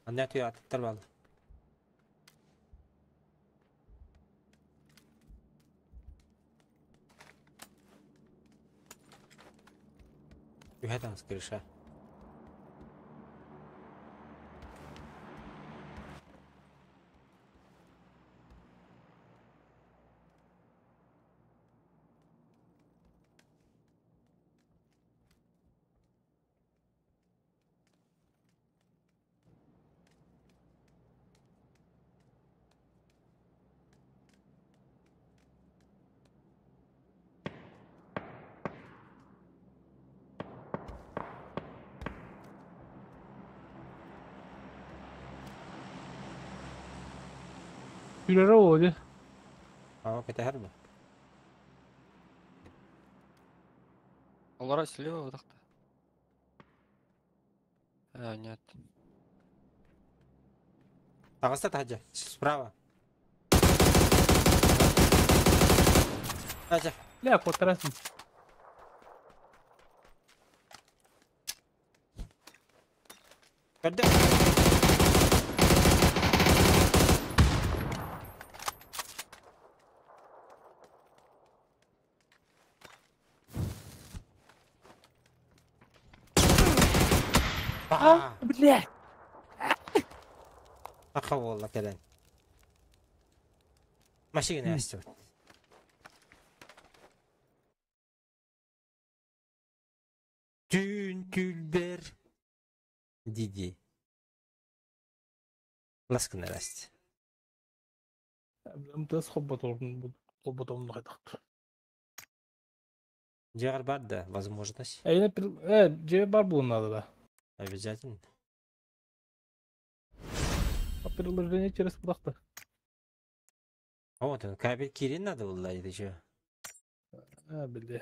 Анна түйе аттар бал. Үйәтаңыз крыша. Хүрэрэ оди. Ага, кетер бу. Олар слева выдохта. А, нет. Тағыста тажа, справа. Тажа. Ля, котарасың. Көрдім. А, Блядь! Аха буолла кэлэн. Машина астыбыт. Түүн түүлбэр дии-дии. Ласкын эрэст. МТС холботорун хайдахтыр. Дьиэҕэр баар да возможность? Эйне дьиэ бар буолун надо да. Обязательно. А приложение через кудахта. Вот он, кабель киирин надо было, это что? А, бля.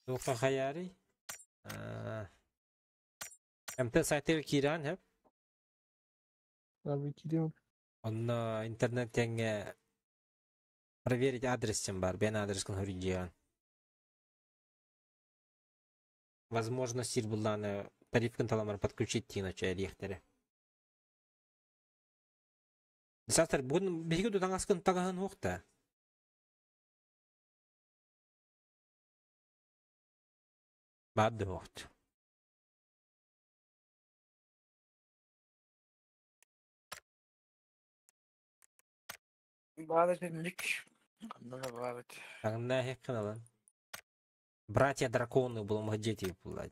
Туохха хайаарый? МТ сайтыгар киирэн сөп. А, киириэм. Онно интернет тэҥҥэ проверить адрес диэн баар, бэйэн адрескын суруйдьуйаҕын. Возможно, сир буллааны тарифкын таламар подключить диэн оччо эриэхтэрэ. Састар, бүгүн биһиги да таҥаскын таҥаһын уох да. Баар да уохт. Баар этинник. Ханна да баар эт. Таҥна иһиккин ылан. Братья драконы булумах дети булла.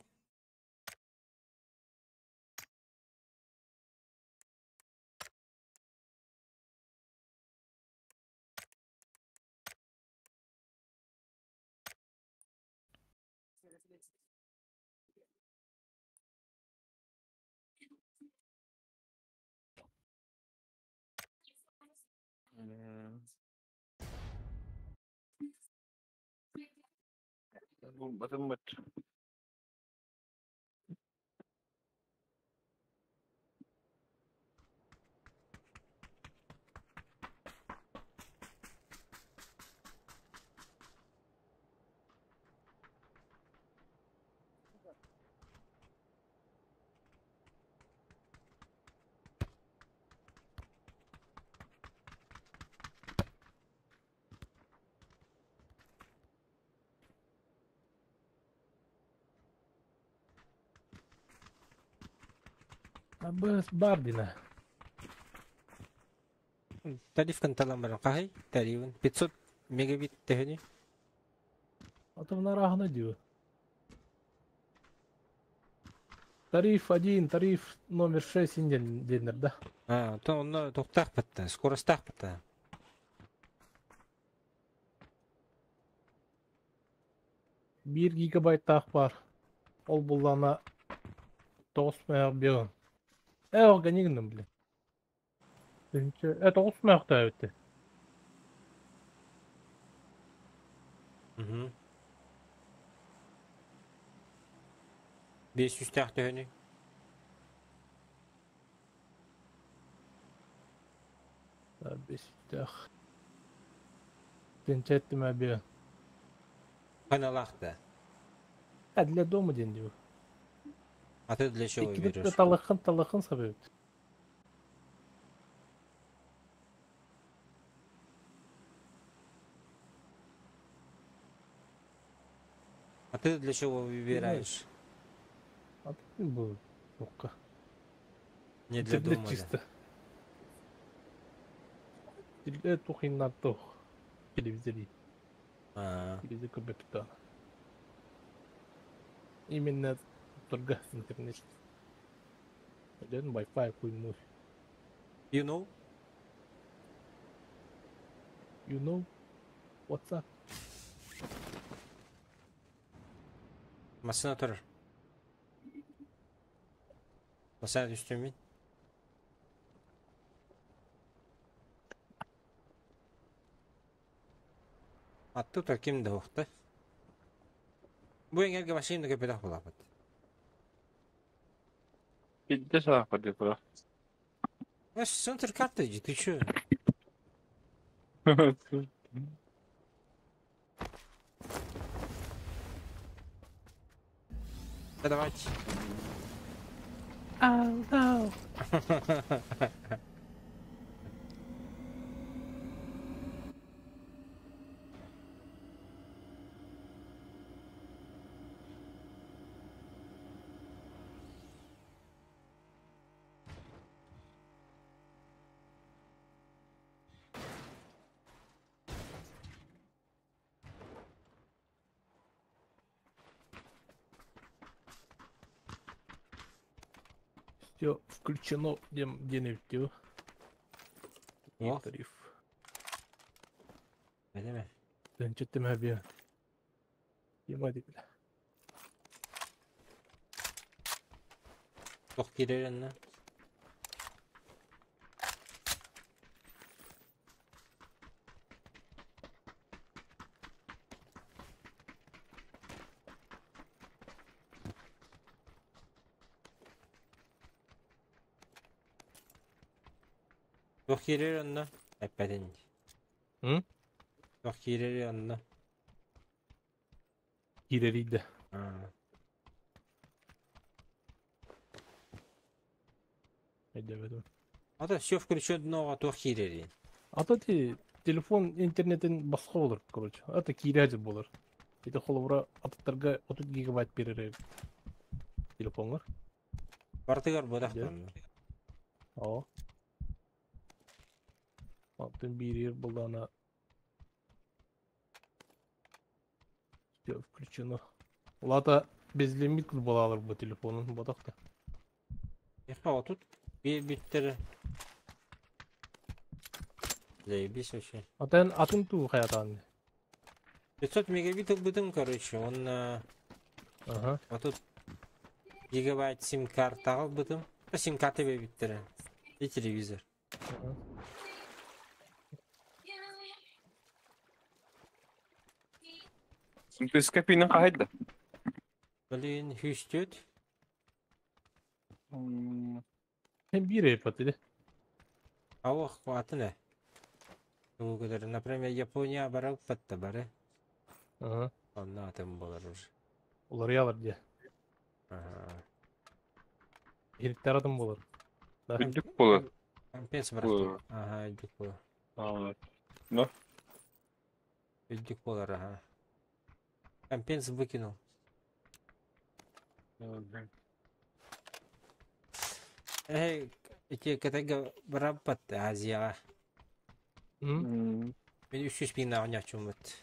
Булбатым быт. Абыс Бардина. Тарифкын талан баран хаһый? Тарифын 500 мегабит төһөнүй? Атом арааһына дии. Тариф 1, тариф номер 6 диэн диэннэр да. А, то онно туохтаах батта, скоростаах батта. 1 гигабайттаах баар. Ол буллаана 9 мөөх бион. Э, ол гынным, блин. 9 мөөх төөбүттэ. Угу. 500 төһөнүй? Бестээх. Тинчеттиме бион. Ханалаах да. А для дома диэн дии. А ты для чего Иккитэ берешь? талахын талахын сабыбыт. А ты для чего выбираешь? А ты был тоққа. Не для Интернет дома, да. чисто. Тухиннар тух. Телевизор. А, Телевизор көбөктө. Именно только интернет. Один Wi-Fi куймуй. You know? You know what's up? Массына турар. Массына түстүм мин. Атту ким да ухта. Бу эҥэргэ машина көпөтөх булапыт. Пиздец саах деп була. Центр карты иди, ты чё? Да давайте. Oh no. Все включено диэн диэн эбит дии. О. Тариф. Бэлэмэ. Төнчөттүм хабия. Тема дип. Туох киирэр онно? Туох киирэр онно? Эппэтин дии. М? Туох киирэр онно? Киирэрийдэ. Аа. Өйдөөбөтүм. Ата все включенноҕа туох киирэрий? А то ти телефон интернетин босхо болар, короче. Это киирээдьи болар. Ити холобура атыттарга 30 гигабайт берер телефоҥҥар. Барытыгар бодах Дьэ. онно. Оо. Антон биирир буллаана все включено. Улата безлимит булалар бу телефонун ботах да. Эхэ, отут биир Заебись вообще. Атын атын туу хаятаан. 500 мегабит ылбытым, короче, он Ага. 30 гигабайт сим-карта ылбытым. Сим-карта биэрбиттэрэ. И телевизор. Ага. Скопинин хаһайда. Блин, хүстүт. Hem bir iPad idi. Ауах атын э. Тугу Например, Япония баралпатта бары. Ага. Онно атын болар уже. Уларыялар дии. Ага. Ириттер атын болар. Да. Үрдүк болар. Компенс барахтар. Ага, үрдүк болар. Но. Үрдүк болар, ага. Компенс выкинул. Эй, эти катага бараппат Азияға. М? Мен 300 миң оонньооччуммут.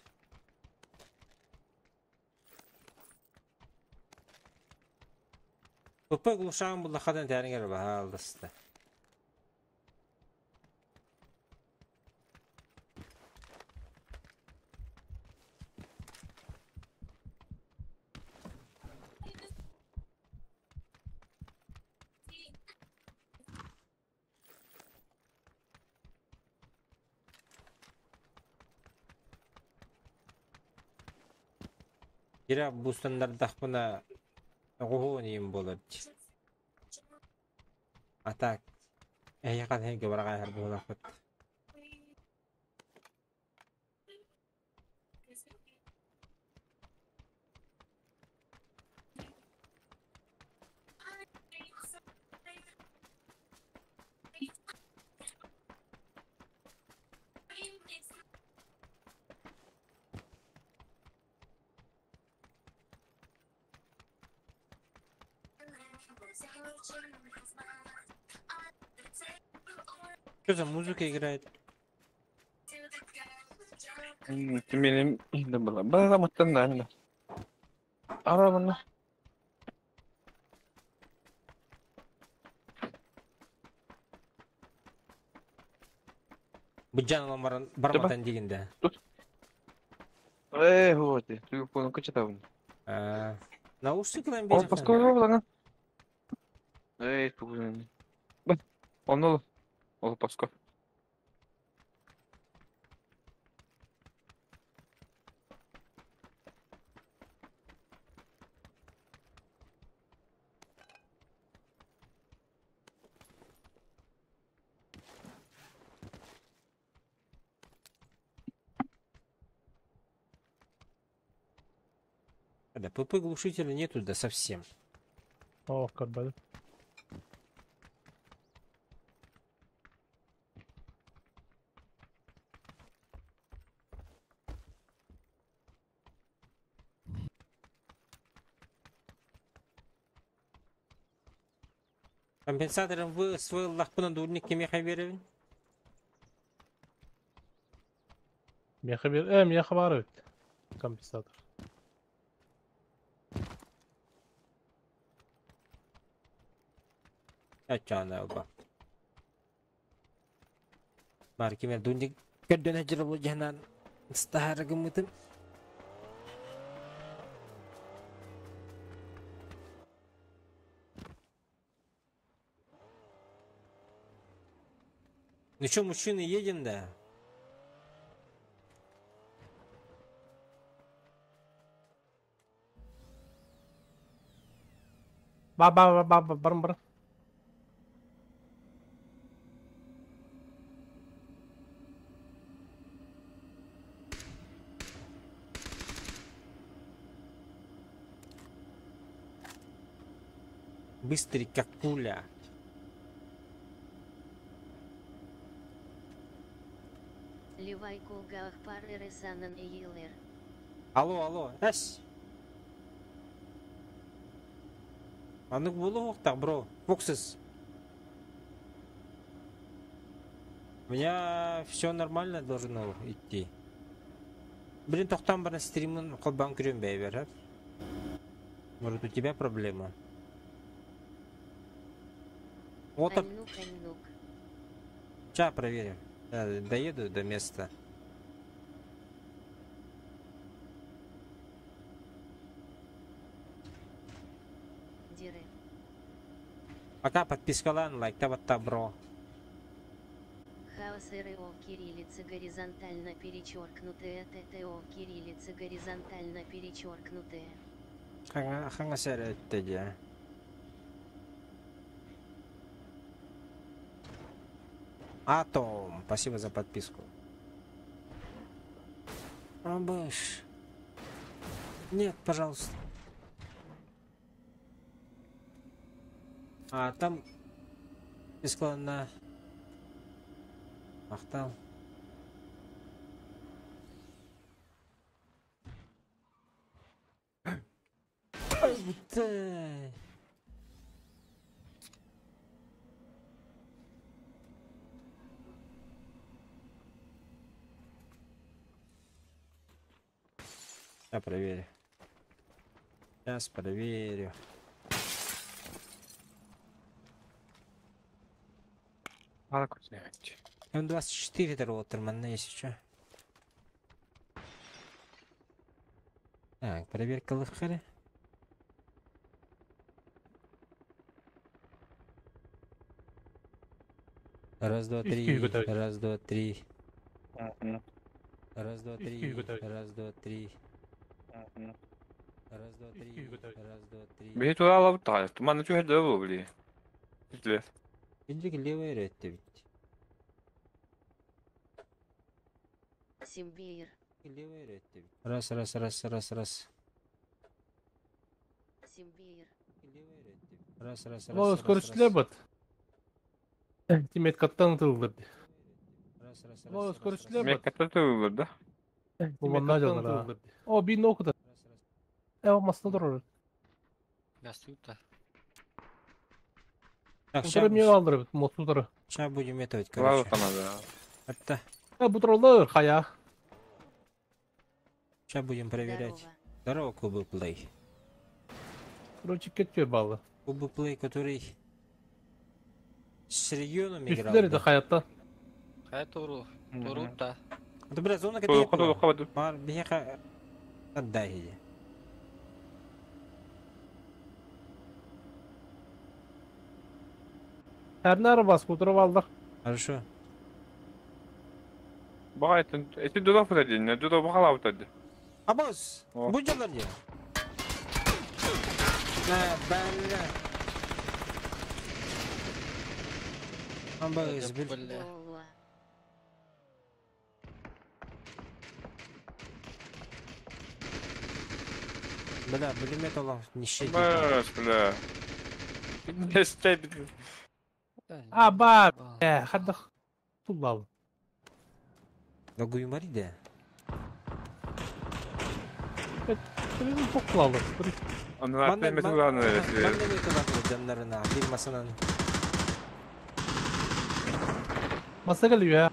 ПП глушаҕын буллаххытына этээриҥ баһаалыста. Кира бустаннардахпына оҕуһуон иим буолар дии. А так, эһиэхэ эһиги бараҕайар буолахпыт. Что за музыка играет? Меним инде була. Бара мыттан да инде. Ара мына. Быдьан ылан баран барматан диигин да. Э, вот. Телефону кычытабын. Наушник ылан Ол биэриэххин. паскова булаҥа. Эй, тугун. Онно ол паско. Да, ПП глушителя нету, да совсем. О, карбады. Компенсаторын вы свой лахпына дурник кимиэхэ биэрэбин? Миэхэ биэр, миэхэ баар эбит. Компенсатор. Аччаана алба. Бар кимер дундик көрдөн хажыр бу жаһанан стахара гыммытым. Ну что, мужчины, едем, да? Ба ба ба ба ба барым бар. Быстрый, как пуля. Левай кулгаах пар эресанан эйилер. Алло, алло, эс. Аннык булу так, бро. Фоксис. У меня все нормально должно идти. Блин, тохтан баран стримын холбаан көрүм бэйбер, Может, у тебя проблема? Вот так. Аннук аннук. Сейчас проверим. Я доеду до места. Диры. Пока подпискалан, лайк та бро. Хаос РО кириллица горизонтально перечеркнутая ТТО кириллица горизонтально перечеркнутая. Ханга сэр это Атом, спасибо за подписку. Абыш. Нет, пожалуйста. А там бесклонно. Махтал. Ай, ты. Я проверю. Сейчас проверю. Мало кутнять. М24 это если что. Так, проверка лыхары. Раз, два, три. Раз, два, три. Раз, два, три. Раз, два, три. Раз, два, три. Раз, два, три. Биһи тура алабыт таҕа. Туманны түһэрдэ бу били. Биле. Индик левый ретте ведь. Симбейр. Левый ретте ведь. Раз, раз, раз, раз, раз. Симбейр. Левый ретте ведь. Раз, раз, раз, О, раз, скорочтилер раз. бат. Тимет каттан тылдыр. Раз, раз, О, раз, раз, скорочтилер раз. Мен бат. катта тылыр да. Бу жалар. О, бин окуда. Раз, раз. Э, масына durur. Гастута. Так, Утыры мне алдырып, мотутыры. сейчас будем это Тура короче. тамада. Это Э, бутыролар хая. сейчас будем проверять. Здорово. Здорово, Кубы Плей. Короче, кетпе балы. Кубы Плей, который с регионом играл. Үстілері да? де хаятта. Хая туру. Турута. Это, бля, зона Тура какая тура хабаду. Мар, беха, отдай иди. Әрнәрі бас, утырып алдық. Хорошо. Бага этин эти дура футады, не дура бахала футады. Абос, О. будь делать. На, бля. Абос, бля. Бля. Ола. Бля, пулемет Аллах не щадит. Баш, бля. Не степит. А, ба, э, хаддах. Туллал. Да гуймари да. Білін тоқлалы. Onu atmayı kullanır. Манна kullanır bir masanın. Masa geliyor ya.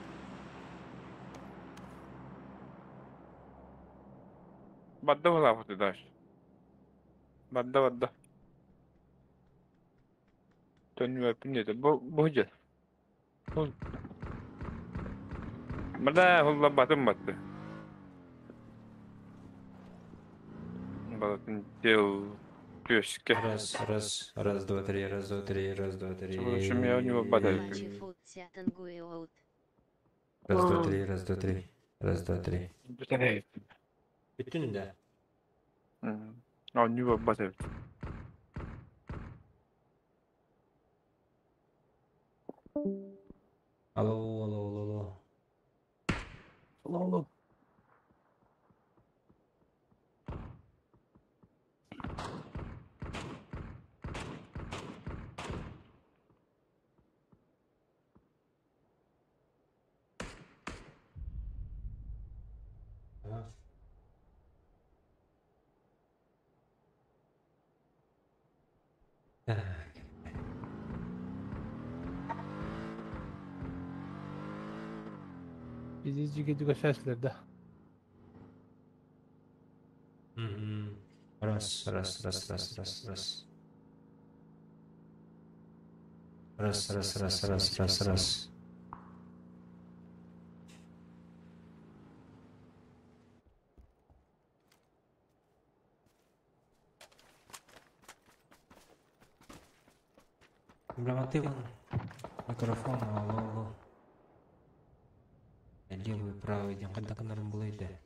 Badda bala футады. Badda badda. Төннүбэппин диэтэ. Бу бу дьэ. Бада хуллабатын батты. Балатын дел түөскэ. Раз, раз, раз, два, три, раз, два, три, раз, два, три. В я у него бада. Раз, два, три, раз, два, три. Раз, два, три. Бүтүн да. Оонньуу барбат эбит. Алло, алло, алло, алло. Алло, алло. Ага. Так. Bizi жиге шашлар да. Мгм. Раз, раз, раз, раз, раз, раз. Раз, раз, раз, раз, раз, раз. Бля, ты вон. Микрофон, алло, алло. Левый, правый, дем, когда канарым было иде.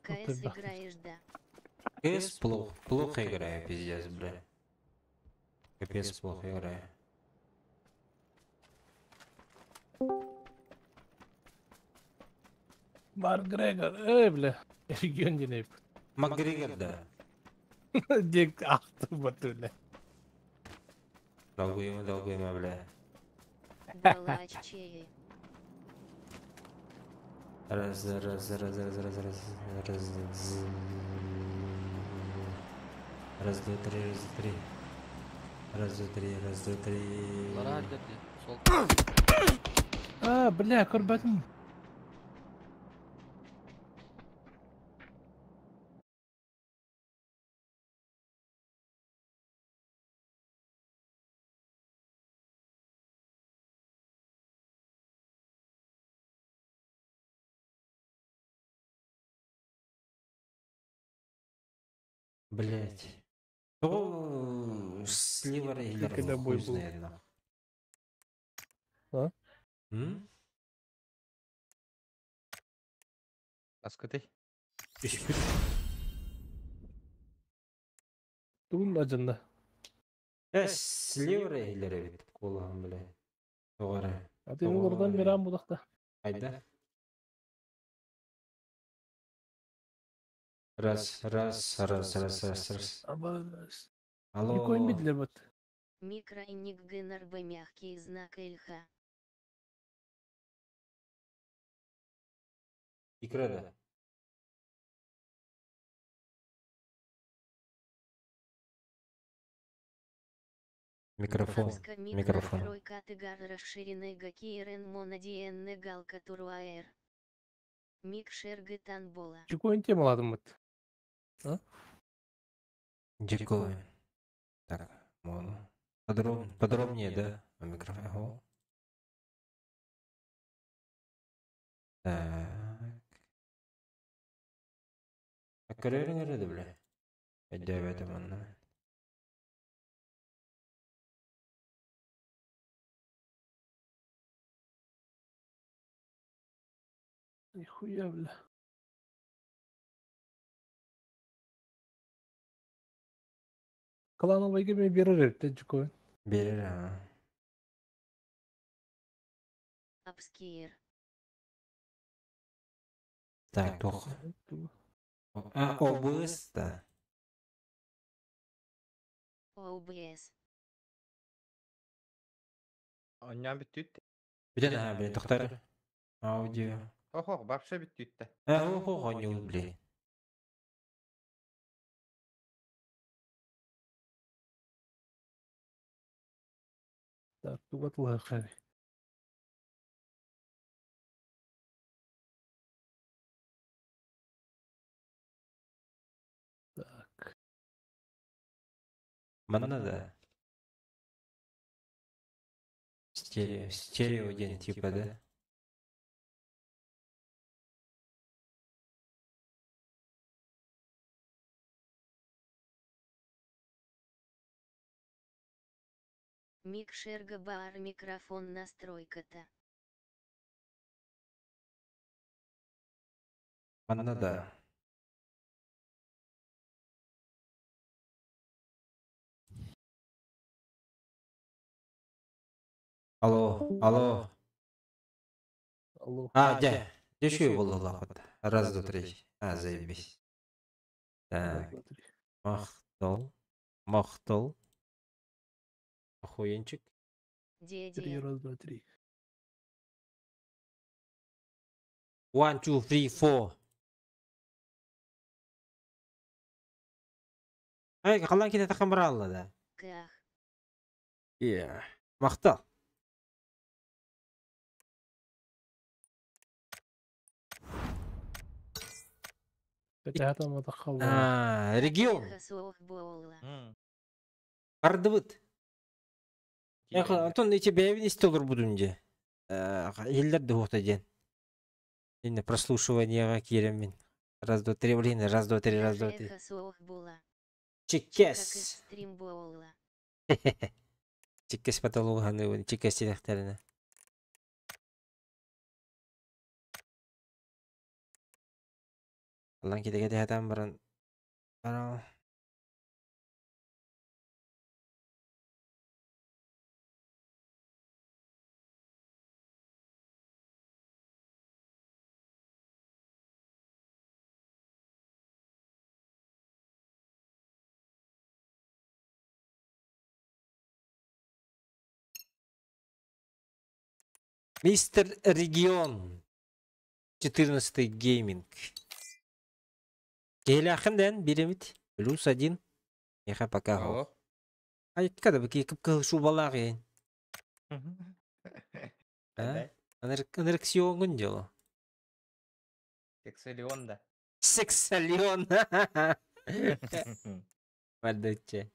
КС играешь, да? КС плохо, плохо играю, пиздец, бля. Капец, плохо играю. Макгрегор, эй, бля. Регион динеп. Макгрегор, да. Дек ахты баты, бля. Долгуема, долгуема, бля. Балаччеи. Раз, раз, раз, раз, раз, раз, раз, з- раз, два, три, раз, два, три. Раз, два, три, раз, два, три. Лара dedi. Sol. А, бля, көрбөтүм. Блять. О, слива Ты когда регулярно, бой хуй был? знает, нахуй. А? М? Аскыты. Үспүт. Тугун ажында. Э, слива регулярно бит, кулаҕым, бля. Тоҕо А ты олордан мирам будакта. Айда. Раз, раз, раз, раз, раз, раз. Абас. Алло. Никоин бидлер бат. Микроинник ГНРБ мягкий знак ЛХ. Икра, да. Микрофон, Авска микро микрофон. открой катыгар расширенный гакирен монодиенне галка туруаэр. Микшер гытанбола. Чикоин темаладым бат. А? Дикой. Так, вон. Подробнее, да? О микрофон. Ого. Так. А көрөрүҥ бля. Өйдөөбөтүм онно. Нихуя, бля. Клановый кеме берер эрте Чикоин. Берер, а. Апскиер. Так, туох. А, ОБС, да. ОБС. Онньоон бүттүүт. Бүтэн аха, блин, тохтар. Аудио. Охох, вообще бүттүүт. А, охо, хоньюл, блин. Так, туга тылыахха Так. Манна да. Стерео, стерео диэн типа да. Микшерга бар микрофон настройка-то. Манна да. Алло, алло. Алло. А, дьэ. Дьэ үчүгэй буоллулаахпыт. Раз, два, три. А, заебись. Раз, Так, два, три. махтал. Махтал. Охуенчик. Три, Дядя. раз, два, три. One, two, three, four. Ай, халан ките тахам баралла да. Ках. Yeah. Махтал. Кэтэһэ матахалла. А, регион. Эхо суох буолла. Бардыбыт. Эх, Антон, эти бэйэбин истэ олорбутум дьэ. Иһиллэр да уохта диэн. Инне прослушиваниеҕа киирэммин. Раз, два, три, блин, раз, два, три, раз, два, три. Эхо суох буолла. Как Чиккес. стрим буолла. Чиккес потолок ханыыбын, чиккес тирэхтэринэ. Аллан китэгэ тэһэтэн баран баран Мистер Регион 14 гейминг. Киһилээххин дэн биремит. Плюс один. Меха пока Алло. Айтка да бики кып шубалаах ен. Қандай? Анарексионгун дело. Сексалион да. Сексалион. Бардачча.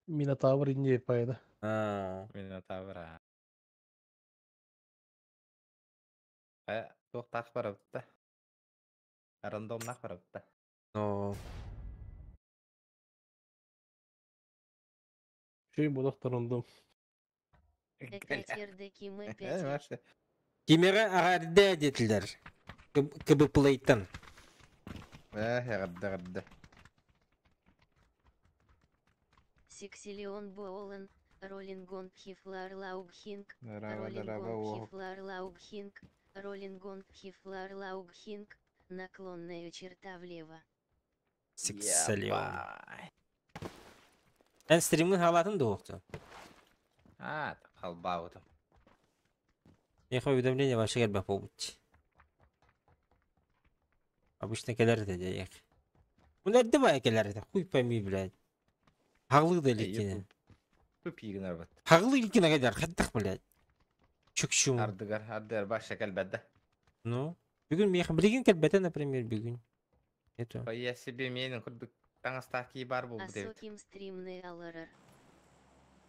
Минотавр инде пайда. А, Минотавр. а. Э, туох барабытта. Рандомнах барабытта. но Шей бодохторундум. Экатерде киме Э, пять. Маша. Кимере агарда детилер. КБ Плейтон. Э, ягадда, ягадда. Сексилион Боолан, Роллингон Пхифлар Лаугхинг, Здорово, здорово, Роллингон о. Пхифлар Лаугхинг, Роллингон Пхифлар Лаугхинг, наклонная черта влево. Сексалион. Ебай. Эн стримын халатын да оқты. А, халбаутым. Меха уведомление вообще келбе побут. Обычно келер де деек. Бұны давай келер де. Хуй пойми, блядь. Хағлы да ликине. Тупигнер бат. Хағлы ликине кайдар. Хаттақ, блядь. Чүкшүм. Ардыгар, ардыгар баша келбәдді. Ну. Бүгін меха билген келбете, например, бүгін. Это. Я себе менің күрдік таңыстақ бар бұл деп. Асоким стримный аларар.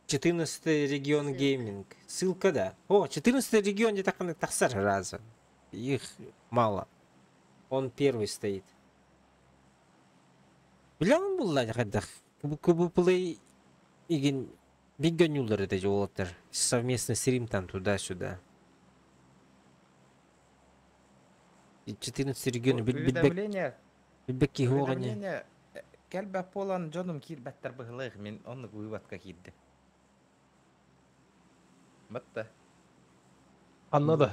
14 регион Ссылка. гейминг. Ссылка, да. О, 14 регион где так тахсар раза. Их мало. Он первый стоит. Билен булла хадах. Кубу плей игин бигганюлар это же олоттар. Совместный стрим там туда-сюда. И 14 регион бит Уведомление, бит уведомление. Келбә полан жоным кирбәттер быһылык, мен оны выводка кирде. Батта. Анна да.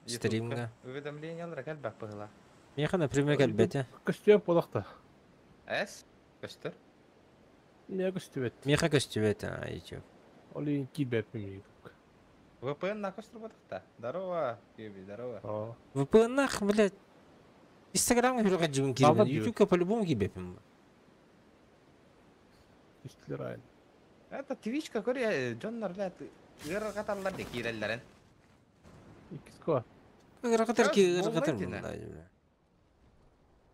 Стримга. Уведомлениялар келбә быһыла. Меха, например, кэлбете. Көстүө бодохта. Эс? Көстөр? Не көстүбэт. Меха көстүбэт, а, YouTube. Оли кибеппим YouTube. VPN на көстөр бодохта. Здорово, Кюби, здорово. А. VPN нах, блядь. Инстаграм көрөҕө дьүгүн Баба киирбин. диир. Ютубка по-любому киирбэппин. Үстүлэр айын. Это Твичка көрө дьоннор блядь ыарырҕаталлар да киирэллэрин. Иккис ко. Ыарырҕатар Сейчас ки ыарырҕатар боллай буолла.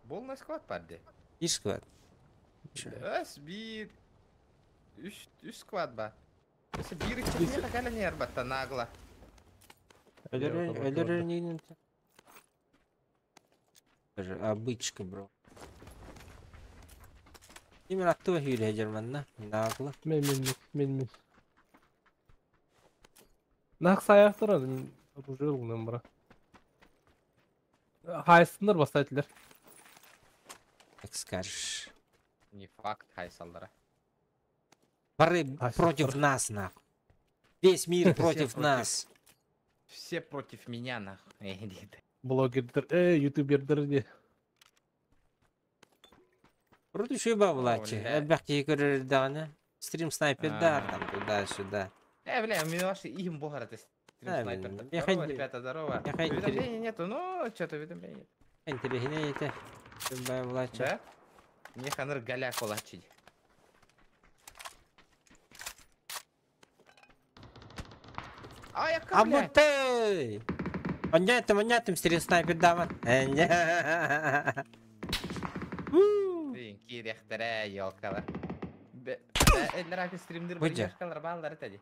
Полный склад бар де. Ис склад. Өс биир үс үс склад бар. Өссө биир иччитин кэлэн ярбатта нагло. Өлөрөр өлөрөр нигин. Обычка, бро. Именно оттуда хүйрэ Германна. Нагло. Мен мен мен мен. Нах саяқтыр оружие ылгынан бара. Хайсындар бастайтылар. Как скажешь. Не факт хайсаллара. Пары против нас, нахуй. Весь мир против против. нас. Все против меня нахуй. Блогердер, ютубердер де. Вроде еще и баблачи. бля. Элбэх көрөр даҕаны. Стрим снайпер А. там туда-сюда. Бля, у меня вообще им бога это стрим Да, снайпер. блин, я Здорово, хоть- ребята, здорово. я хоть- Уведомления нету, ну, что-то уведомления нет. Интеллигенте это. Баблачи. Да? Мне ханыр галя кулачить. А, я А бля. вот ты! Понятно, понятно, стрим снайпер даман. Блин, кирехтере, ёлкала. Эллер аки стримдер Выйди. биргешкалар баллар этеди.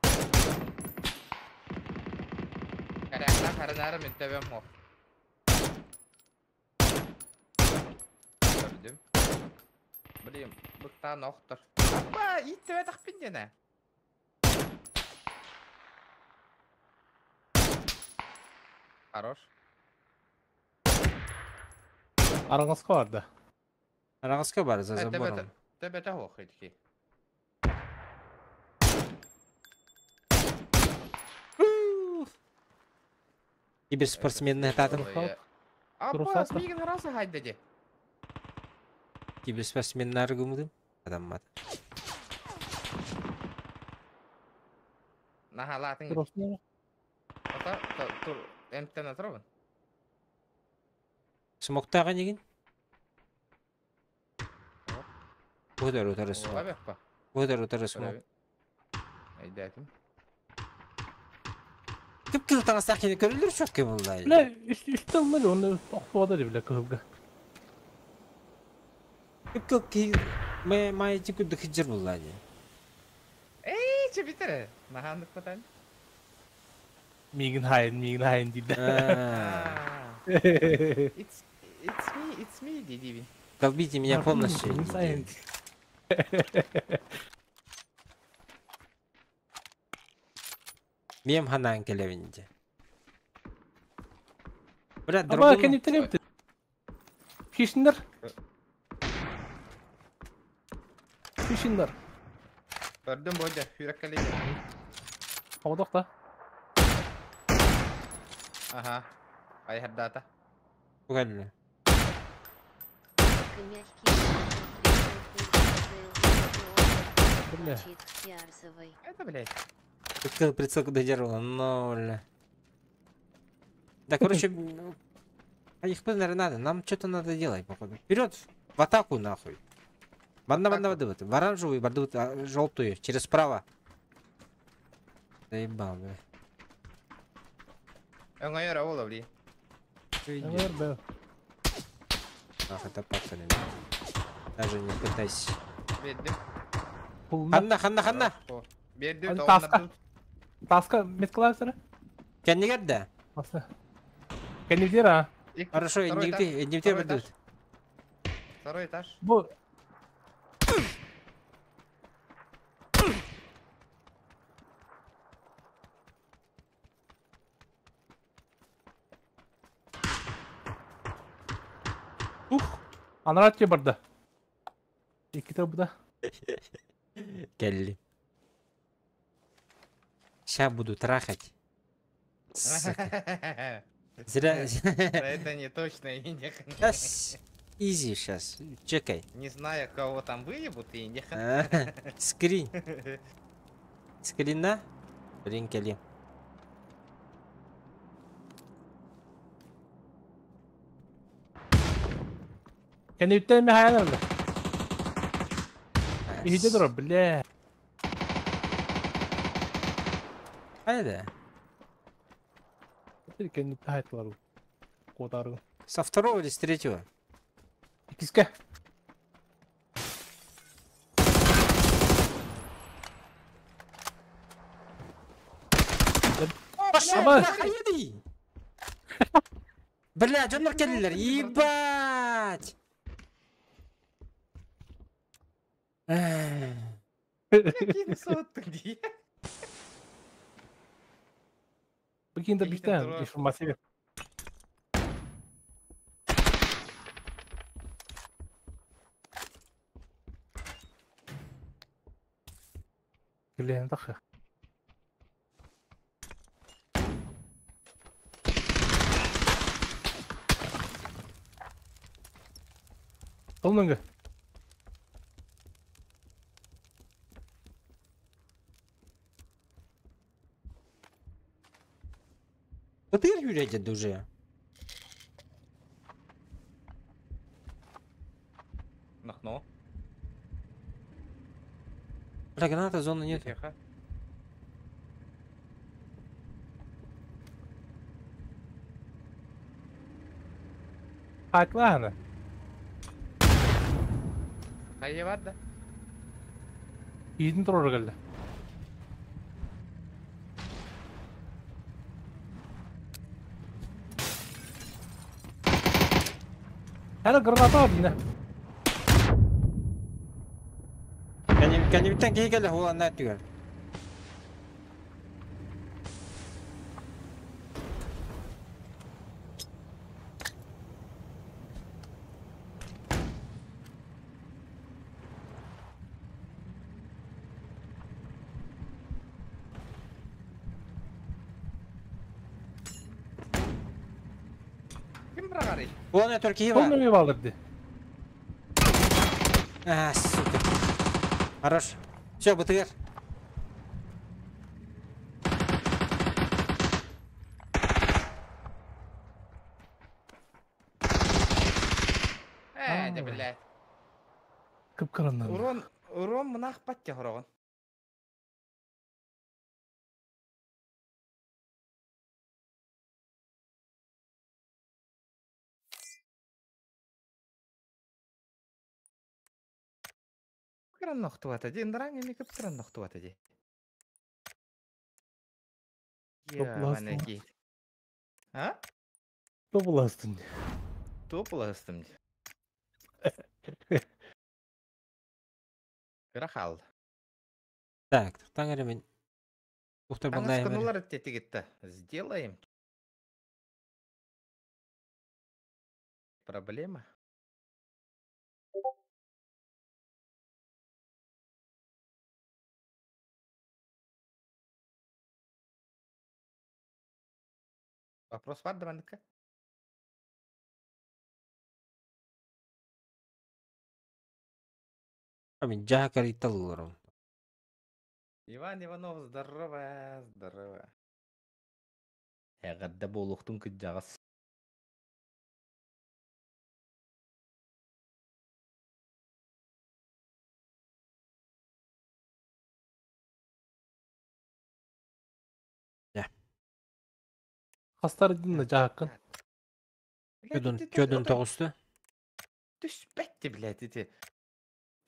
Каракта каранары мен төбем хо. Көрдүм. Блин, быктан оқтор. Апа, ит төбе тақпин дене. Хорош. Араңызға барды. Арағызға бар за забором. Төбе тақ оқиды. Киберспортсменный татым. Апа, Трусатор. смигин расы хайдеди. Киберспортсменнар гумдым. Адаммат. Нахалатын. Трусны. Ата, тур, эмтен атырабын. Смоктаға неген? Удар, удар, смок. Ола беппа. Удар, удар, смок. Айдатым. Кып кыл таңасақ кені көрілір шөкке бұлдай. Бля, үсті алмады, оны оқуада деп бля кыһылга. Кып кыл ки май май тику дыхыджыр бұлдай. Эй, че битере? Нахандык потан. Мигин хайын, мигин хайын дейді. It's it's me, it's me диди. Долбите меня полностью. Мигин хайын. Мем ханан келевинде. Бля, Аба, дробун. кәне телепті. Хишіндер. Хишіндер. Көрдүм бойда, хүрәк калеге. Аудақ та. Ага. Айхардата. Угадали. Бля. Это, блядь. Как прицел куда держала, но, бля. Да, короче, а их, наверное, надо. Нам что-то надо делать, походу. Вперед, в атаку, нахуй. Банда, банда, банда, в оранжевую, банда, желтую, через право. Заебал, бля. Оңайыр аула, бли. Оңайыр, бля. Ах, это пацаны. Даже не пытайся. Бердим. Ханна, ханна, ханна. Бердим, Таска. Таска, меткалайсың? Кәннегер да? Таска. Кәннегер, а? Хорошо, индивте бирдут. Второй этаж. Бу. Ух, анарат барды. Екі табыда. Келли. Сейчас буду трахать. Сука. Зря. Это не точно, Сейчас. Изи сейчас. Чекай. Не знаю, кого там выебут и не. Скрин. Скрина. Блин, Келли. Кәнептен мен хаялар. Ихде дұры, бля. Хайда? Кэнни таһайтылар. Куотарыгын. Со второго или с третьего? Иккискэ. Пошел Аба! нахуй! Бля, дьоннор кэллилэр, ебать! Ким соттуң дии. Бу кин да Киһитин биштен туруор. информация. Килен тахы. Толныңга. Ытыр юрәйде уже. Нахно. Бля, граната зоны нет. Тихо. Хаклана. Хайа бар да. Иитин турар кэллэ. Ана граната бар динэ. Кәнебиттен киһи кэллэ хула түгэр. Ким бырагары? Хула түр киһи бар. Толныңга балдырды. А, сука. Хорош. Все, БТР. Э, да бля. Кыпкыраннан. Урон, урон мынах паття хорогон. Кыран нохтуата ди, ындараң эми кып кыран нохтуата ди. Топластың. Ебана А? Тобуластын. Топластым ди. Кыра хал. Так, таңыр мен. Ухтар бандай. Аңысканулар тетигитті. Сделаем. Проблема. Вопрос бар да мандыка? Мен жаха кариталларым. Иван Иванов, здорово, здорово. Әғадда болуқтың күджағас. Хастар динна жааккын. Көдөн көдөн тоғысты. Түспәтті, блядь, ити.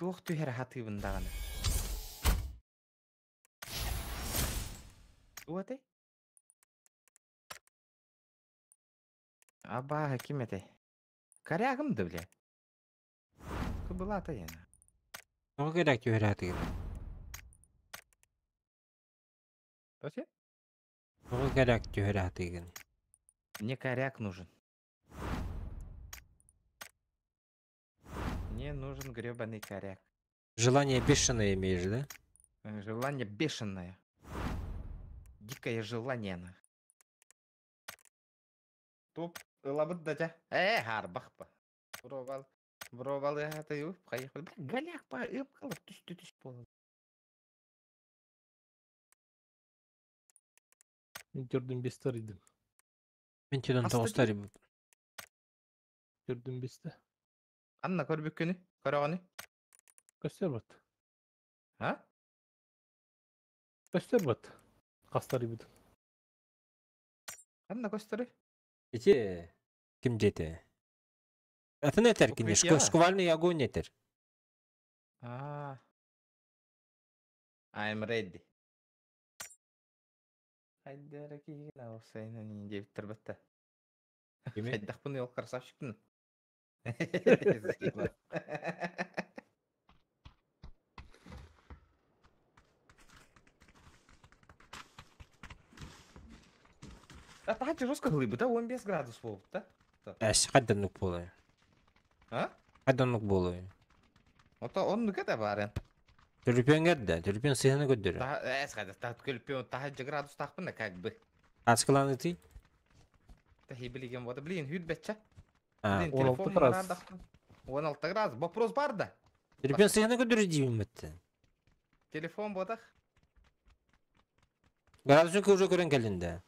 Туох түһэр хатыыбындағаны. Туотай? Аба, ким этэй? Корягым да, бля. Кыбылата яна. Тоғы керек түһәрәтігін. Тосе? Тоғы керек түһәрәтігін. Мне коряк нужен. Мне нужен гребаный коряк. Желание бешеное имеешь, да? Желание бешеное. Дикое желание. На. Туп, лабыт датя. Харбах па. Пробовал. Пробовал я это и поехал. Бля, голяк па, ыпкалып түстү түс болду. Мен көрдüm бестер идим. Мен көдөн Аста тоғыстар. Көрдüm бесте. Анна көрбүккүнү, көрөгөнү. Көстөр бат. А? Көстөр бат. Хастар бит. Ханна көстөрүй? Ити ким диэтэ? Атын этэр кини, Укрытие. шквальный огонь этэр. Аа. I'm ready. Хайдара киһи осайна не диэбиттэр бэтте. Кими? Хайдахпын ол красавчикпын. А таһа жестко хылыйбыта 15 градус буолбут да. Эс, хайданнык буолуой? А? Хайданнык буолуой? Ото оннук это баарын. Төлөпүөҥҥэр да, төлөпүөн сыһыаны көрдөрөр. Таһа эс хайда таһа көлпүөн таһа градус тахпын да как бы. Аскылаанытый? Тахи билигин вот блин хүт бечче. А, Блин 16 телефон градус. мынардахпын. 16 градус. Вопрос бар да. төлөпүөн сыһыаны көрдөрөр диибин бэтте. Телефон бодах. Градусын уже көрөн кэллин да.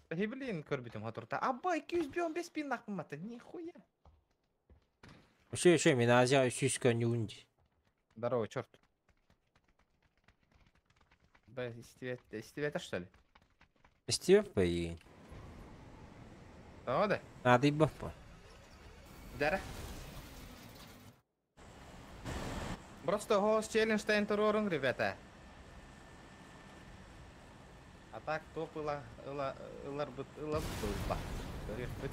Тахи блин көрбүтүм хотурта. Абба 215 бин нахпын мата. Нихуя. Вообще, вообще, мен Азия сүүскө ньуунди. Здорово, черт. Б, истибет, что ли? Истиэп бэйи. О, да. Надо баппа. Дара. Просто хост челлендж тайн террором, ребята. А так топ ыла ыла ылар быт ыла быт Көрүөхпүт.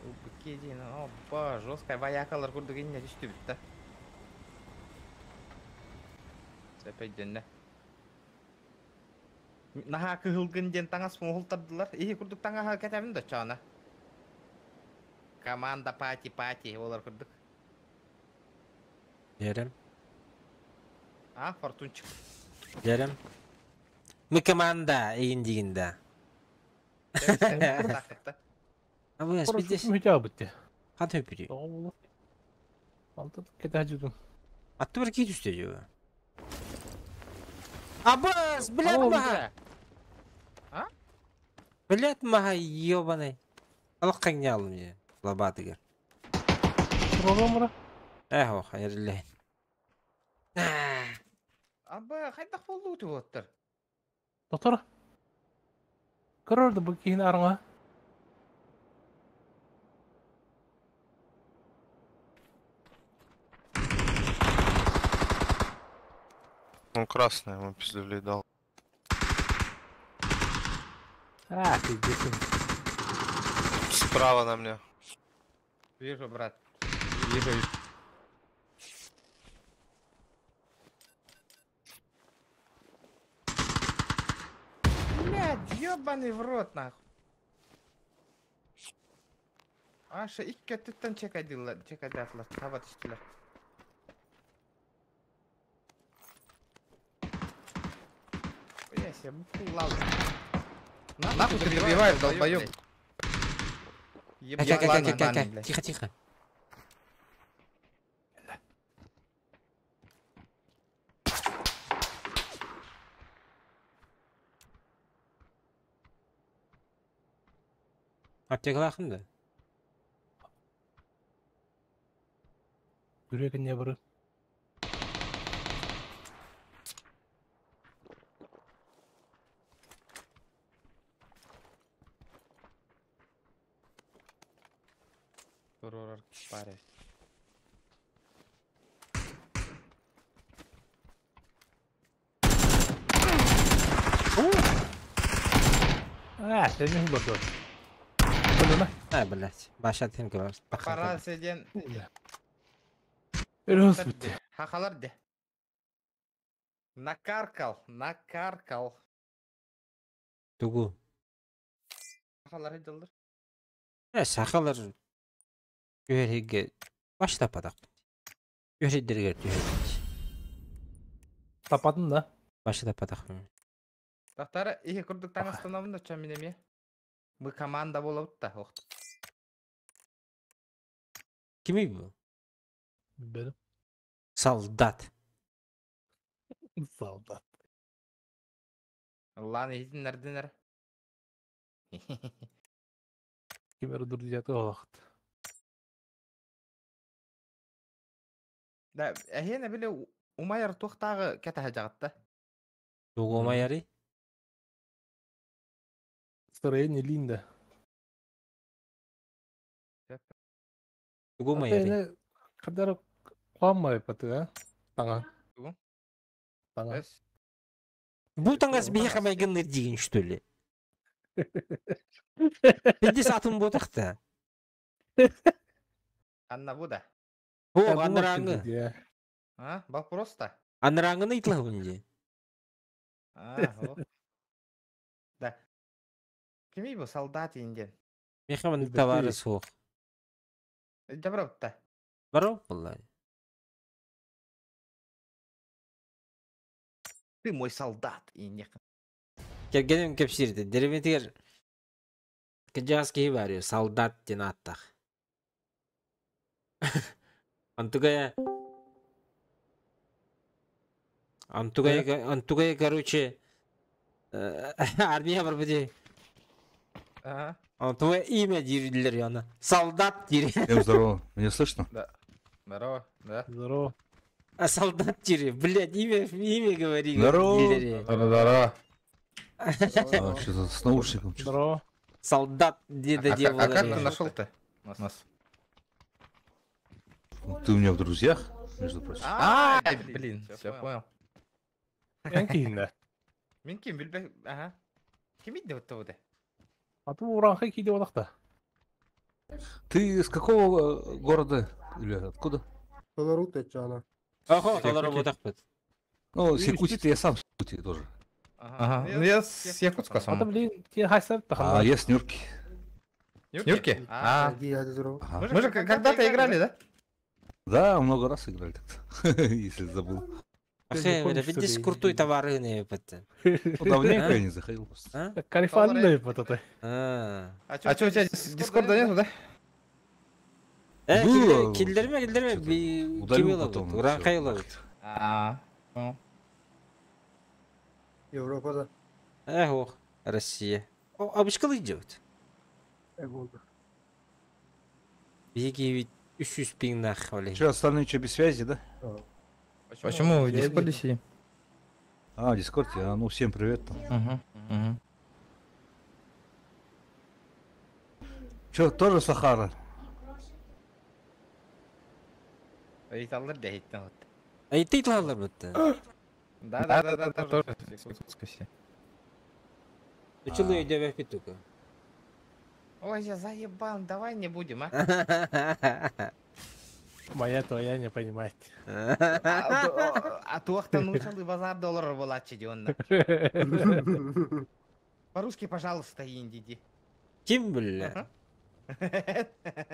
Ылбыкке опа, жесткая воякалар курдук инне түстүбүт да. Сөпөйдөннө. Наха кыһылгын диэн таҥас муһултардылар. Иһи курдук таҥаһа кэтэбин да чаана. Команда пати-пати олар курдук. Дерем. А, фортунчик. Дерем. Мы команда игин дигинда. А вы спитесь? Мүтә битте. Хат өпүрү. Тоҕо буолуо. Алты кэтэһэ дьутун. Атты бір кей түсті жеуі. Абас, блядь, маха! А? Блядь, маха, ебаный. Алақ қаңне мне, лобатыгер. Туруора Эх, ох, айрылләйін. Аба, хайдах болду туоттар. Доктор. Көрөр да бу киһини араңа. Он красный, ему пиздюлей дал. А, пиздец. Справа на мне. Вижу, брат. Вижу. Блядь, ёбаный в рот, нахуй. Аша, икки өттүттэн чекайдылар, чекайдатылар, таба түстүлэр. Я себе бухлал. Нахуй ты добиваешь, долбоёб. Ебаный, Тихо, тихо. Аптекалахын да? Жүрегin не бары. Турурар паре. А, сен не бар. Бұны А, блядь. Баша тенке бар. Пара седен. Өрөс битте. Хахалар де. Накаркал, накаркал. Тугу. Хахалар жылдыр. Э, сахалар үһэргэ баш тападак. Үһэрдерге түһэр. Тападын да. Баш тападак. Тахтара ихи курдук таҥастанабын да ча минеме. Мы команда болобут да. Ох. Кими бу? Билбедим. Солдат. Солдат. Лан иһитиннэрдинэр. Ким друзья олақт. Да, эһиэнэ били умайар туохтааҕы кэтэһэ дьаҕатта. Тугумайари? Строение Линда. Тугумайари? Кадар куаммай паты, а? Таңа. Тугу? Таңа. Бу таңас биһиэхэ майгынныыр диигин, что ли? Биди саатын буотахта. Анна буда. О, анарааҥы. А, вопрос-то? Анарааҥыны ыйыталаһабын дии. А, Да. Кимий бу солдат инден? Миэхэ маннык товары суох. Дьабырабытта. Баров буолла. Ты мой солдат индех. Кэргэним кэпсиирдэ. Дэриэбинэтигэр кырдьаҕас киһи баар үһү, солдат диэн ааттаах. Онтугайа Онтугайа онтугайа короче армия барбыт дии. Ага. Твое имя диирдилэр аны. Солдат диир. Всем здорово. Меня слышно? Да. Здорово, да. Здорово. А солдат диир. Блядь, имя, имя говори. Здорово. дииллэр. Здорово. А, что-то с наушником. что-то. Здорово. Солдат деда А, делал. а как ты нашел-то нас? Ты у меня в друзьях, между прочим. А, блин, все понял. Эн киһиннэ. Мин ким билбе, ага. Ким идде вот А ту ураанхай киди олахта. Ты с какого города или откуда? Охо, толору буотахпыт. Ну, с Якутии я сам с Якутии тоже. Ага. Ну я с Якутска А то, сам. блин, те хайсар А я с Нюрки. Нюрки? А, Ага. мы же когда-то играли, да? Да, много раз играли так-то, если забыл. Ахе, бля, видишь, крутой товары не это. Ну, давненько я не заходил просто. А? Калифорния вот это. А. А что, у тебя дискорда нету, да? Э, Было. киллерме, киллерме, Что-то удалил ким потом, ылабыт, ураанхай всё, ылабыт. А, ну. Европада. Эх, ох, Россия. О, обычкалы идет. Биги ведь үс пиңнах, оле. Че, остальные что, без связи, да? Почему в Дискорде сидим? А, в Дискорде, а, ну всем привет там. Угу, угу. Че, тоже Сахара? Ыйталлар да иттен вот. Ай, ты тлалар бутта. Да, да, да, да, да, тоже с Якутска все. Училы өйдөбө питука. Ой, я заебал, давай не будем, а. Моя твоя не понимает. А туохтан учалы базар доллар буолааччы дии онно. По-русски, пожалуйста, индиди. Ким бля?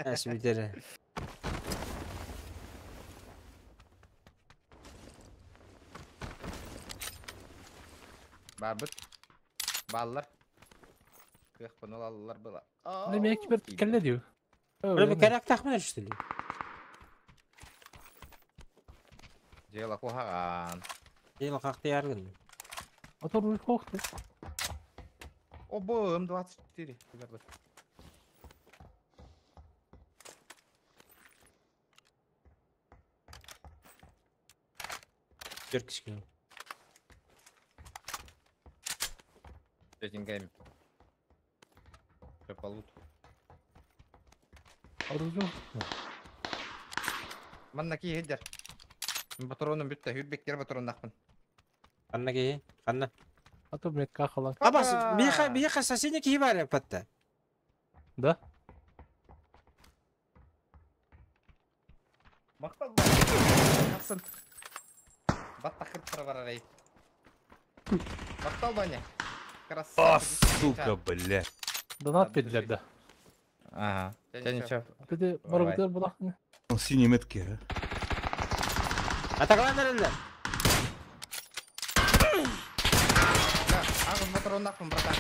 Ас бүтере. Барбыт. Баллар. Кыах алаллар была. Не мен кибер келле дию. Бля, коряк тахмын что ли? Дело куһаҕан. Дело как-то яргын. А то руль хохты. Обо, М24. Төрт кишки. С деньгами. Все по луту. Манна киһи Патроным бүтті, хүрбектер патроннахпын. Ханна киһи? Ханна? А то метка халан. Абас, биһиэхэ биһиэхэ соседний киһи баар эппэтте. Да? Мактал Хапсын. Батта кырттыра барар эй. Мактал Ваня. А, Красавчик. сука, блядь. Донат педлер да. Ага. Я ничего. Педе Давай. барыбытыр булахны. Он синие метки, а? Атакалан эрэллэр. Ага, патроннахпын, братан.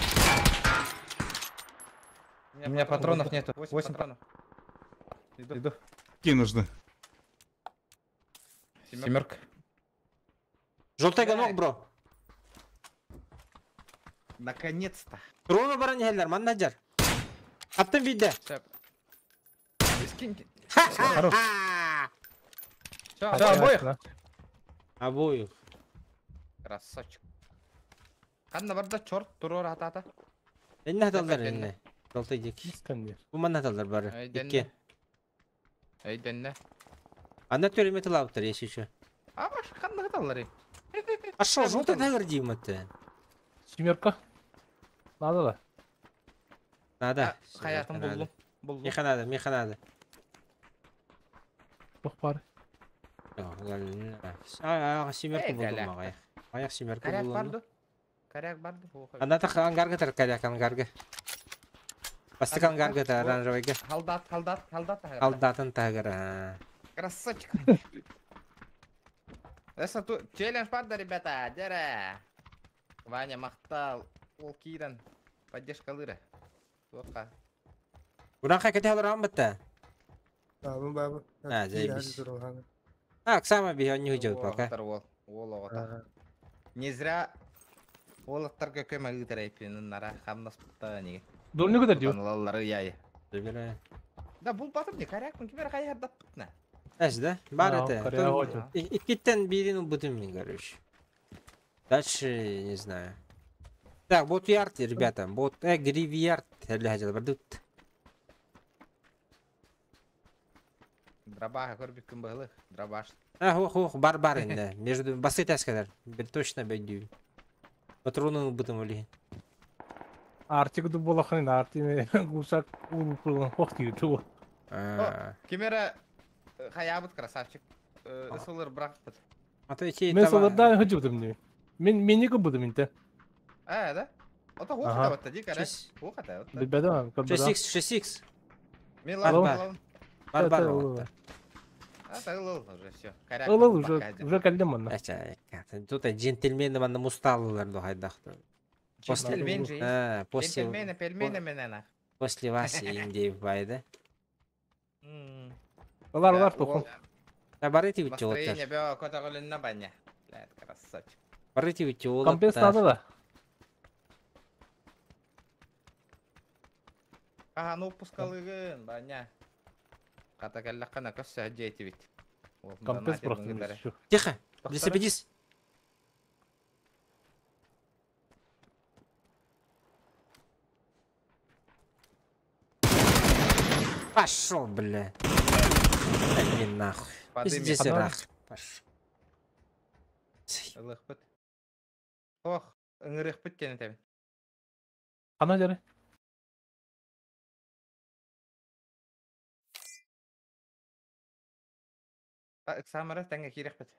У меня патронов нету. 8 патронов. Иду. Какие нужны? Семерка. Желтый гонок, бро. Наконец-то. Рома баран иһэллэр, манна дьар. Аттын биирдэ. Скиньте. Хорош. Все, обоих. Обоих. Красавчик. Ханна барда чорт туруор атаата. Энне хаталлар энне. Желтый дик. Бу манна хаталлар бары. Икки. Өйдөннө. Анна төрүмэ тылаабыттар если еще. А баш ханна хаталлар. А шо, желтый тагыр дейм это. Семерка. Надо да. Надо. Хаятын булдум. Булдум. Меха надо, меха надо. Туох бар. А, семерка булдум ағай. Аяқ семерка Коряк булдум. барды. Коряк барды. Анда так ангарга тар коряк ангарга. Бастык ангарга тар оранжевыйга. Халдат, халдат, халдат. Алдатын тагыр. Красавчик. Это тут челлендж барды, ребята. Дера. Ваня махтал. Ол киран. Поддержка лыра. Тоқа. Уранха кете алар бітті. Бабы бабы. А, заебись. А, Оксана би не уйдет пока. Ол, ол оғыта. Не зря олаттарга көмө ыытар эпинин нара хамнас путтага неге. Дурны көтөр диyor. Лаллары яй. Забираю. Да бул батып не коряк мын кимер кайы даппытна. Эш, да? Бар это. коряк очень. Иккиттен бирин убытым мен, короче. Дальше не знаю. Так, бот ярд, ребята, бот, гривьярд, хотел бардут. Дробаха көрбүккүн быһылык, дробаш. А, ох, ох, бар бар инде. Между басы таскадар. Бир точно бәйдүү. Патроны убытым оли. Артик ду болахын арти гусак улупулун хох диyor ту. Кимера хаябыт красавчик. Ысылыр быракпыт. А то эти Мен солардан хыжыбдым не. Мен мен не будым инте. А, да? Ото хоха батта ди коряк. Хоха та. Ребята, 6x, 6x. Мен Бар лал. бар. Бар бар. А, та ылыл уже все. Коряк. Ылыл уже уже калдым онна. Тут джентльмены манна мусталылар до хайдахты. Джентльмен же. А, после Джентльмены, пельмени менен. После вас индей байды. Олар олар тохун. Да барыти үтче Настроение олар. бе котоголунна баня. Блядь, красавчик. Барыти үтче олар. Компенс надо да. Ага, ну пускалыгын, баня. Ката каллаккана көссө жети бит. Компенс просто. Тихо, лесопедис. Пошел, бля. Иди нахуй. Пиздец, рах. Пошел. Ылыхпыт. Ох, ыңырыхпыт кені тебін. Ана жары. Самара тәңге кирехпит.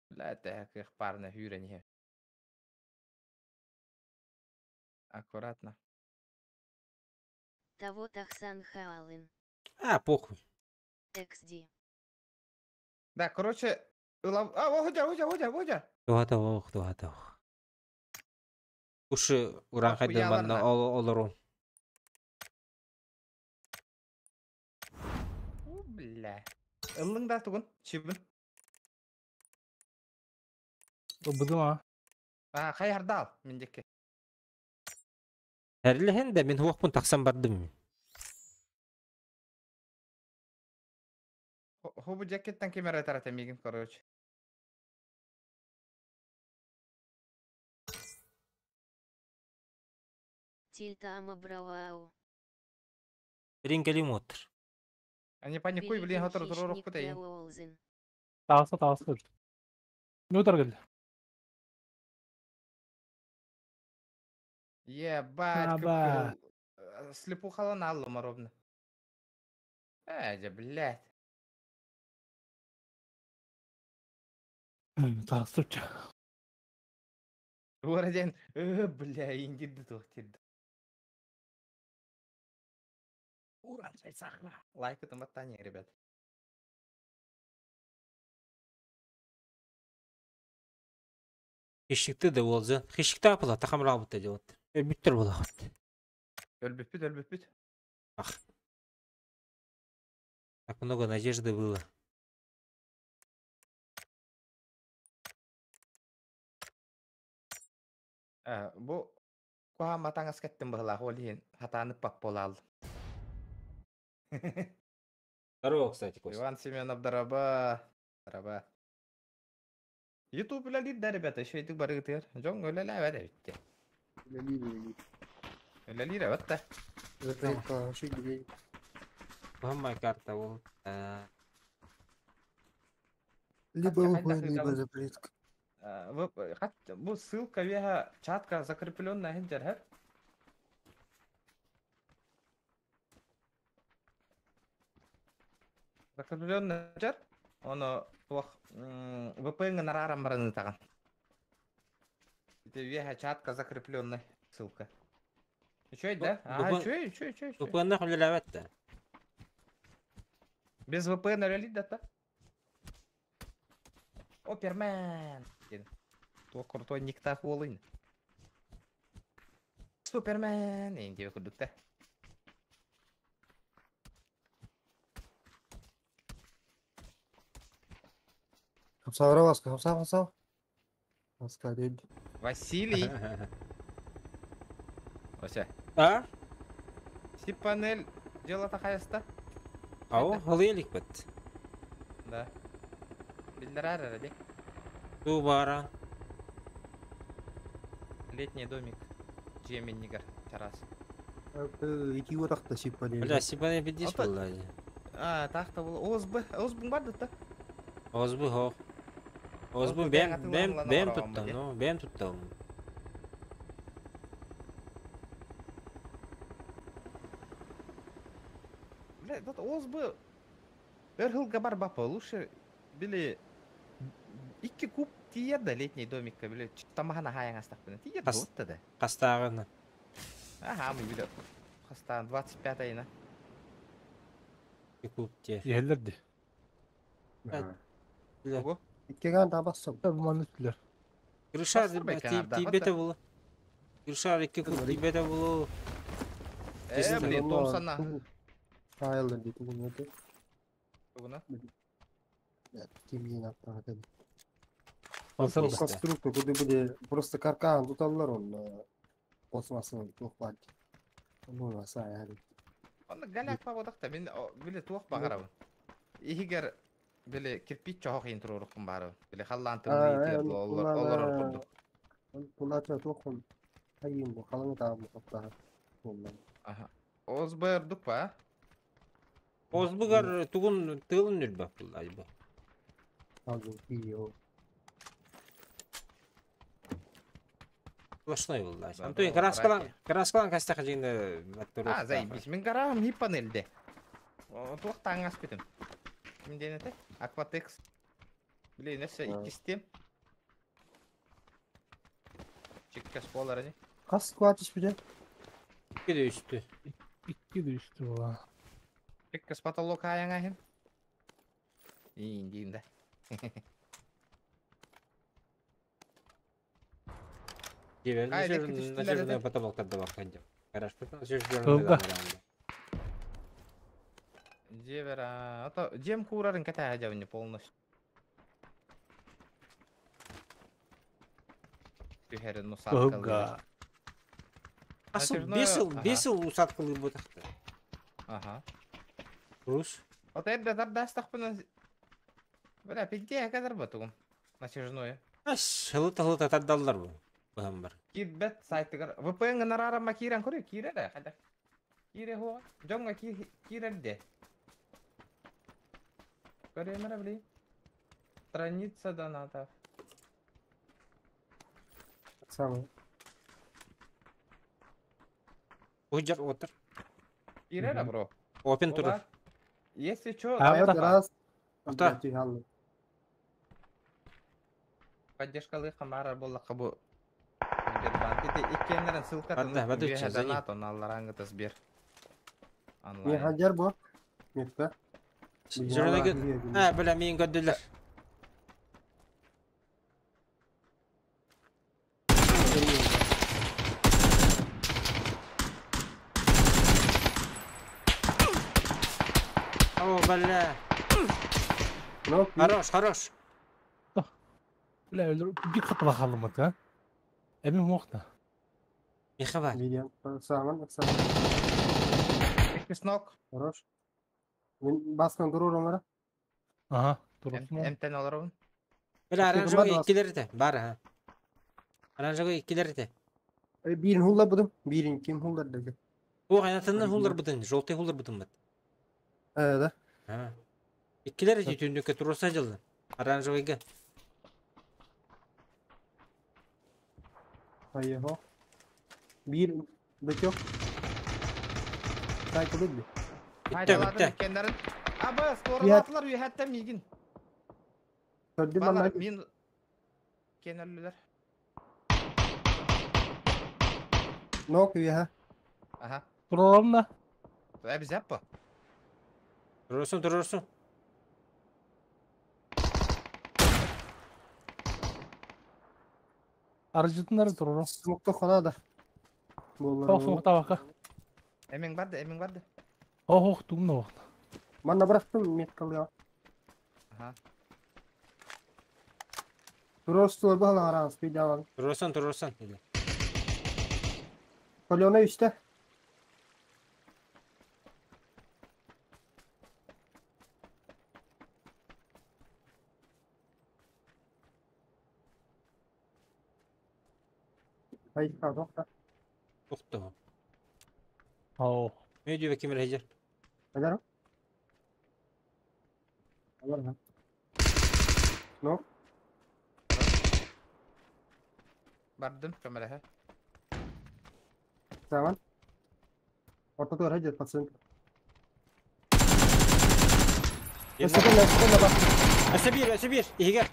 Бля, тәк парны хүрен Аккуратно. Того Тахсан Хаалын. А, похуй. XD. Да, короче, а, охудя, охудя, охудя, охудя. Туха ох, туха ох. Уши уранхайды манна олору. Бля. Ыллың да тугун, чибин. Бұдым а. А, хайардал, мендекке. Әрліхен де мен хуақпын тақсан бардым. Хубу жакеттен кемера тарата мигин, короче. Тильтама Брауау. Ринкелим отыр. А не паникуй, блин, хатыр туророк кутайын. Тағысы тағысы. Не утар келді? Ебать, Аба. Слепухалан аллым ровно. Эдя, блядь. Тағысы ұтча. Уорден, бля, индирді тоқтирді. Уран сахна. Лайк это мотание, ребят. Хищикті де олзы. Хищикті апыла, тақамыр албыт де от. Бүттір бола қот. Өлбүппүт, өлбүппүт. Ах. Так много надежды было. Бу куха матаңас кеттим быһылаах ол иһин хатааны пап буолаал. Здорово, кстати, Костя. Иван Семенов, дороба. Дороба. Ютуб үлэлиир да, ребята, үчүгэйдик барыгытыгар. Дьон үлэлээбэт эбит дии. Үлэлиир, үлэлиир. Үлэлиир эбит да. VPN үчүгэй. Баһымай карта ол. Либо VPN, либо запретка. Бу ссылка веха чатка закрепленная хинджер хеп. Закрепленный жар, ону туох VPN нарааран баран ыытаҕын. Ити үөһэ чатка закрепленный ссылка. Үчүгэй да? Аа, үчүгэй, үчүгэй, үчүгэй. VPN-нах үлэлээбэт да. Без VPN үлэлиир да та? Опермен! Диэн. Туох крутой никтаах уолуй. Супермен! Эйин диэбит курдук да. Хамсаабыра Васка, хамсаа, хамсаа. Васка дед. Василий! Ося. А? Сипанель дьыалата хайаста? Ау, халыйа иликпит. Да. Биллэрээр эрэ дии. Туу баара. Летний домик. Дьиэ миннигэр чараас. Ити уотахта сипанель. Бля, сипанель бидис буолла. А, таах да була. ОСБ, ОСБ бар да? ОСБ хоох. ОСБ бэм бэм бэм туттам, ну, бэм туттам. Бля, этот ОСБ өр сылга барбаппа, лучше били икки куб тиийэр да летний домикка били тамаһан аһаайаҥ астахпына тиийэр буолта да. Хастааҕына? Аха, мы били хастаан 25 айына. Куб тиэр. Иһэллэр ди. Ого. Иккигэ табассым. Маннык түлэр. Крыша тиийбэтэ буолу. Крыша икки куб тиийбэтэ буолу. Э, блин, Томсона. Файлы дии тугун это. Тугуна? Кимиин аттаҕа Конструктор Конструктор куды были просто каркаан туталлар он пластмассовый туох баар. Ну, аса Онно галяк пабодахта мин били туох баҕарабын. Иһигэр били кирпич чоһох иин туруорукпун баарабын. Били халлаан тымныы олорор курдук. Тулаача туоххун хайыын бу халаҥы таабы хоттаһар. Аха. ОСБ ордук ба? ОСБгар тугун тыылын үрбэх булла бу. Азы кио. Сплошной булла. Антон краскалан краскалан кастаха жиңде А, заебись. Мин гараһым хип панельде. Туох таҥас бүтүм. Ким диэн этэ? Акватекс. Блин, өссө иккистем. Чиккас буолар ини. Хас кватиш бile? Икки да үстү. Икки да үстү була. Чиккас потолок аайаҥа иһин. Иин диим да. Дебер Ай, лекки түстүлэр насиженный этэ. потолок тарда баккан. Хорошо, Тылга. Дьиэбэр ото дьиэм куурарын кэтээһэ дьабынньа полностью. Түһэрин усадкалыыр. Тылга. Асыл Натяжное, бесил, ага. бесил усадкалыы бутахта. Ага. Рус. Ото эрдэ тардаастахпына бля, пиздее кадар батугум. Натяжное. Ас, хылыта-хылыта тардаллар бу. Баһым бар. Киирбэт сайтыгар VPN гынараарама киирэн көрү киирэр ээ хайдах. Киирэ хуоҕа. Дьоҥҥо киирэр де. Көрүөм эрэ били. Страница донатов. Самый. Уйдер отыр. Киирэр бро. Опен турur. Если чё, А, то Раз. Ата. Поддержкалыы хамаарар буоллахха бу Сбербанк ити иккиэннэрин ссылкатын Бадда, бадда үөһэ үччэ, за ним. донат он алларааҥҥыта Сбер. Не Онлайн. хаджар бу. Метка. Жирнеге. А, бля, мин көрдүлэр. О, бля. Ну, Хорош, хорош. Бля, өлөр бир хатыла халымыт, а? Эми муохта. Михабар. Видео. Саман, саман. Иккис нок. Хорош. Мин баскан турурум ара. Ага, турусун. Эмтен олоробун. Бля, оранжевый иккилэр этэ. Бар, аха. Оранжевый иккилэр этэ. Биирин хулларбытым. Биирин ким хулларды? О, айнатыннан хулларбытын, желтый хулларбытым бат. Э, да. А. Иккилэр эти түннүккэ туруорса дьылла. Оранжевыйга. Поехал. Биир бычок. Сайкл би. Бүттэ, Хайдалаатын бүттэ. иккеннэрин. Аба, скоралаатылар үөһэттэн миигин. Көрдүм Балар манна. мин кенерлилер. Нок үөһэ. Аха. Туралам да. Эбизэп по. Туруорсун, туруорсун. Арыжытыннары туруру. Смокто хонада. Боллар. Тоқ суқтабаққа. Эмиң барды, эмиң барды. Ох, ох, тугун ох. Манна бырахтым меткалыга. Аха. Туростулар баһалар арас пейдалан. Туруорсун, туруорсун. Или. Колена үстэ. Ай, тоқта. Тухту. Ау. Медиа кимер хежер. Адар. Алар. Ну, Бардым көмөлөһө. Саван. Ортото хеджер пациент. Өсөкөн, өсөкөн бар. Өсө бир, өсө бир. Ихигер.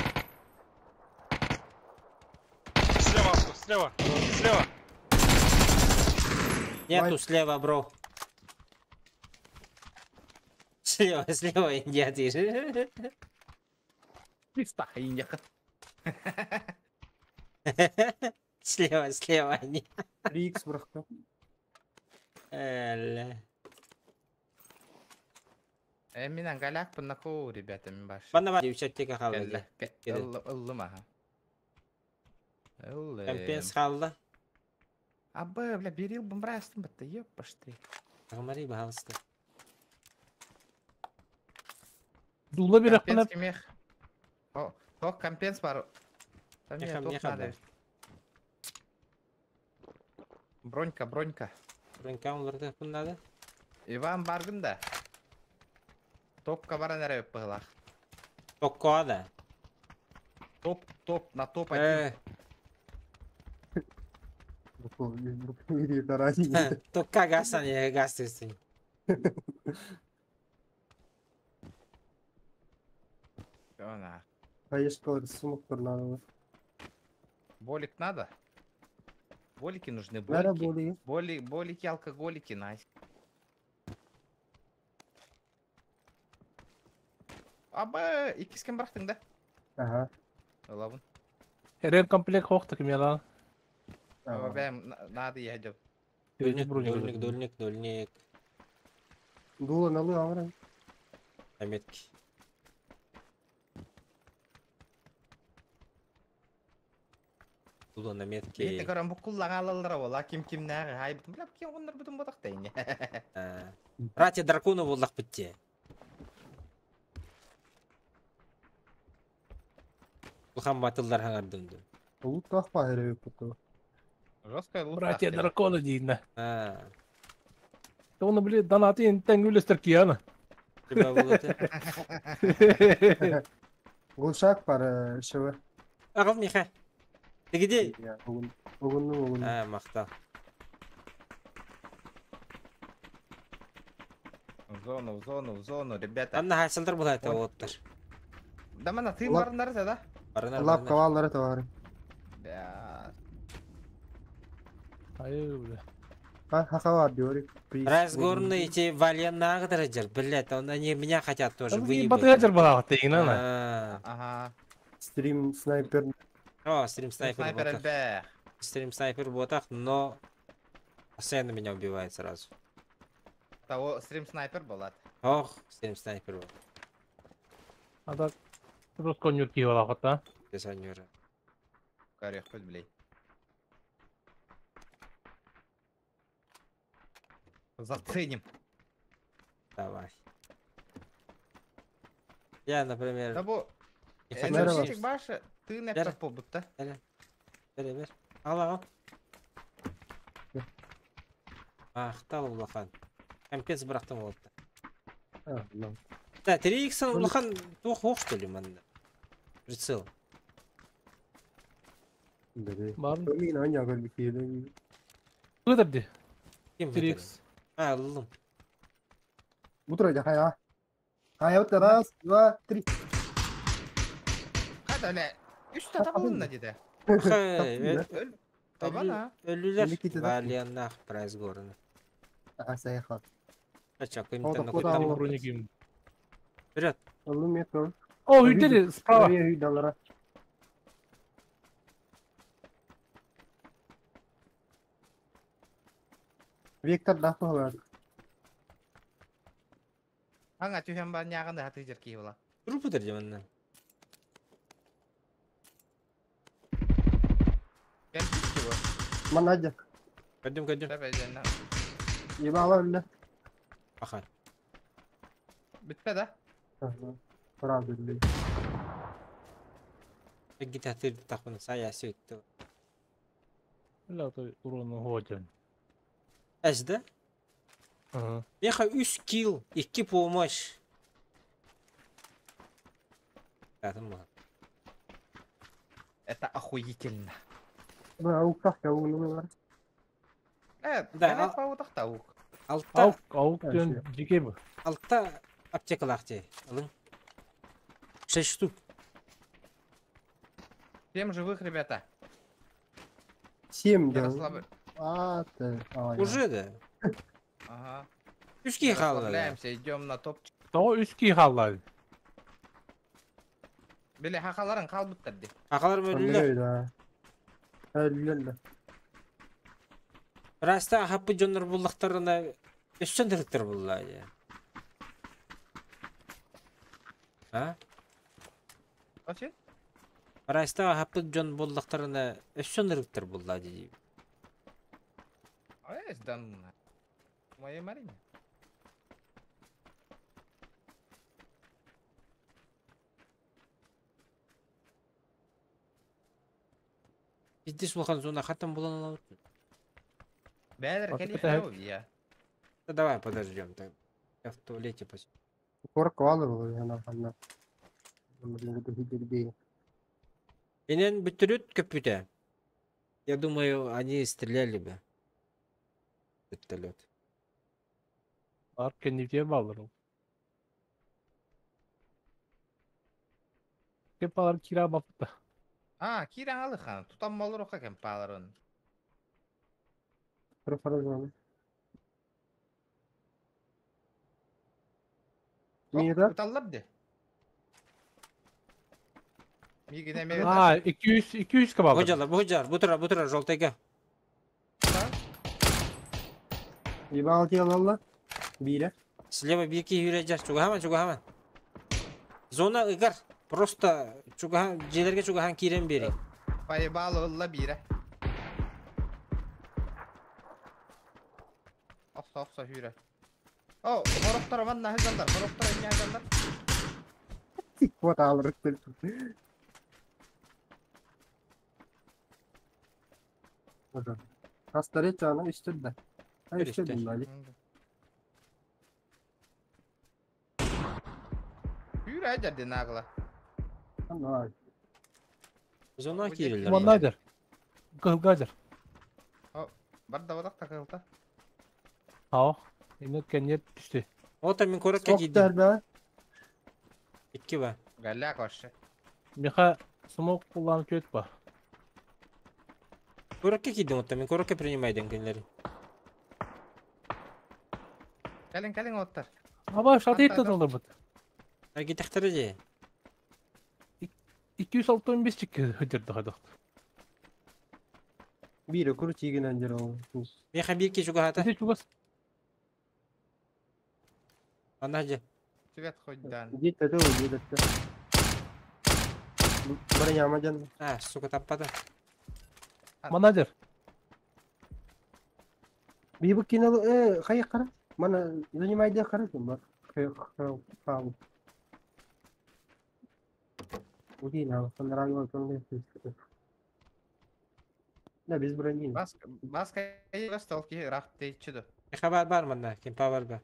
Слева, слева, слева. Нету слева, бро. Слева, слева, нет. Писта иньяка. Слева, слева, нет. 3x бырахтым. Эле. Э, мин ангаляк пыннаку, ребята, мин баш. Банна бар. Девчаттека қалды. Кэллэ. Ыллым аха. Ыллым. Компенс қалды. Абы, бля, берил бымбрастым бітті, ёппаш ты. Ағмари бағалысты. Дула бир Компенс ақпына. кимех. О, ток компенс бар. Там не, Меха, ток меха надо. бар. Бронька, бронька. Бронька оларды бұннады. Иван баргын да. Топка баран әрі пығылақ. Токко да. Топ, топ, на топ один. Э, Токка гасан, я газ тестин. Она. Хаешкалар сумок надо. Болик надо? Болики нужны, Бәрі болики. болики. Боли, болики, алкоголики, найс. Абы, иккискен бырақтың да? Ага. Ылабын. Эрен комплект хоқты кім яла. Бәм, надо я деп. Дольник, дольник, дольник, дольник. Дула налы амра. Заметки. Дула на метке. Бейті көрін бұл құллаға алалар ола, ким ким нәғі, хай бүтін, біліп, кем онлар бүтін бодақ дейін. Братья драконы болдақ бітте. Улхан батылдар хаңардымды. Улут тахпа херебек буту. Жесткая лут. Братья драконы дейін. А. Оны біле донаты ентен үлестір кияны. Тебя болады. Гулшак бар шыбы. Ағыл Миха. Тегеде. Бүгін бүгін. А, мақта. В зону, в зону, в зону, ребята. Анна хасылдар болады оттар. Да мана тыйын барындар да? Барынар. Лап каваллары товары. Да. Айы, бля. Ха ха диори. Разгорные эти валенные блядь, он, они меня хотят тоже выебать. Батыгачыр балаға дейін ана. Ага. Стрим снайпер. О, стрим снайпер. Снайпер альбех. Стрим снайпер ботах, но постоянно меня убивает сразу. Того стрим снайпер болады. Ох, стрим снайпер вот. А так Росконюрки балаға та. Десанюра. Карех хоть, блядь. Заценим. Давай. Я, например, Да бу... Энергетик башы тыын эппэт буолбут да. Бер, бер, бер. Ал, ал. Ахтал улахан. Компец бырахтым уолта. Да, 3x улахан туох хуох что ли манна? Прицел. Бар. Мин аня көрбүт. Кыдыр ди. Ким 3x. А, ыллым. Бу турайда хайа. Хайа вот раз, два, три. Хада эле үс табылынна диде. Табана. Өлүлэр Валианнах прайс горны. Ага, саяхат. Ача, О, кымтан да, куда куттан. Бронигим. Вперед. Аллы метр. О, үйдели справа. Үйдалара. Вектор да туһалар. Аңа түһэн бар нягын да хаты жер ки була. Трупы дер манна. Кем түстү бу? Манадя. Көдүм, көдүм. Тэбэженна. Ебала өллө. Аха. Бүтпе да. Правда, блин. Гита тыр тахмын сая сөйтті. Бля, то урону годен. Әз да? Ага. Меха 3 килл, 2 помощь. Татым була. Это охуительно. Да, аук так, аук бар. Да, Да, паутах таук. Алта. Аук, аук ден жеке бу. Алта аптекалах те. Алың. 6 штук. Всем живых, ребята. 7 Не да. расслаб... А, ты. Уже да. Ага. Үски Не халла. расслабляемся, идем на топчик. Того үски халлар. Биле хахаларын калбыттар ди. Ахалар өлүлөр. Да. Өллөр. Раста хаппы жоннор буллахтарына өссөн дырыктар булла. А? Вообще? Раста хаппы жон буллахтарына өссөн дырыктар булла ди. Ай, сдан. Моей Марине. Пиздец улахан зона хатан булан алабыт. Бәдер Вот кели это- я. Да давай подождем. Так. Я в туалете посижу. Корк валы был, я на на. Инен бүтүрүт көпүтэ. Я думаю, они стреляли бы. Вертолет. Бар кеннифтер баллар. Кепалар кира бапта. А, киран алыхан. Тутан малыр ока кем паларын. Мира? Уталлар ди. Мигине мебет. А, 200 200 кабалар. Бу жар, бу тура, бу тура, жолтайга. Ебал телалла. Бире. Слева бики юре жар, чугахаман, чугахаман. Зона ыгар. Просто чугахан, желерге чугахан кирен бери. Поебало ылла бире. Окса окса хүрэ. О, хороктор ванна хызалдар, хороктор эмне хызалдар. Вот алыр. Хастарет ана үстүдө. Ай үстүдө мындай. Хүрэ жерде нагла. Ана. Зона кирилер. Мандайдыр. Кылгадыр. О, бар да бадак такылта. Ау. Эне кеннет түштү. Ота мен коротко кийдим. да. Икки ба. Галя кошы. Меха смок кулланып көт ба. Коротко кийдим ота мен коротко принимайдым күнлери. Кэлин кэлин оттар. Аба шатыйт да бут. А гитахтары же. 265 чикки хөдөрдү хадык. Бире куру чигинен жер ол. Меха бирки чугахата. Ити чугас. Ана же. Свет хоть дан. Дит это дит это. Бара жан. А, сука таппада. Манадер. Би бу кино хай кара. Мана занимайды кара ким бар. Хай хау. Удина, Да, без брони. Баска, баска стол ки рах тейчи. Хабар бар манна, кимпа бар ба.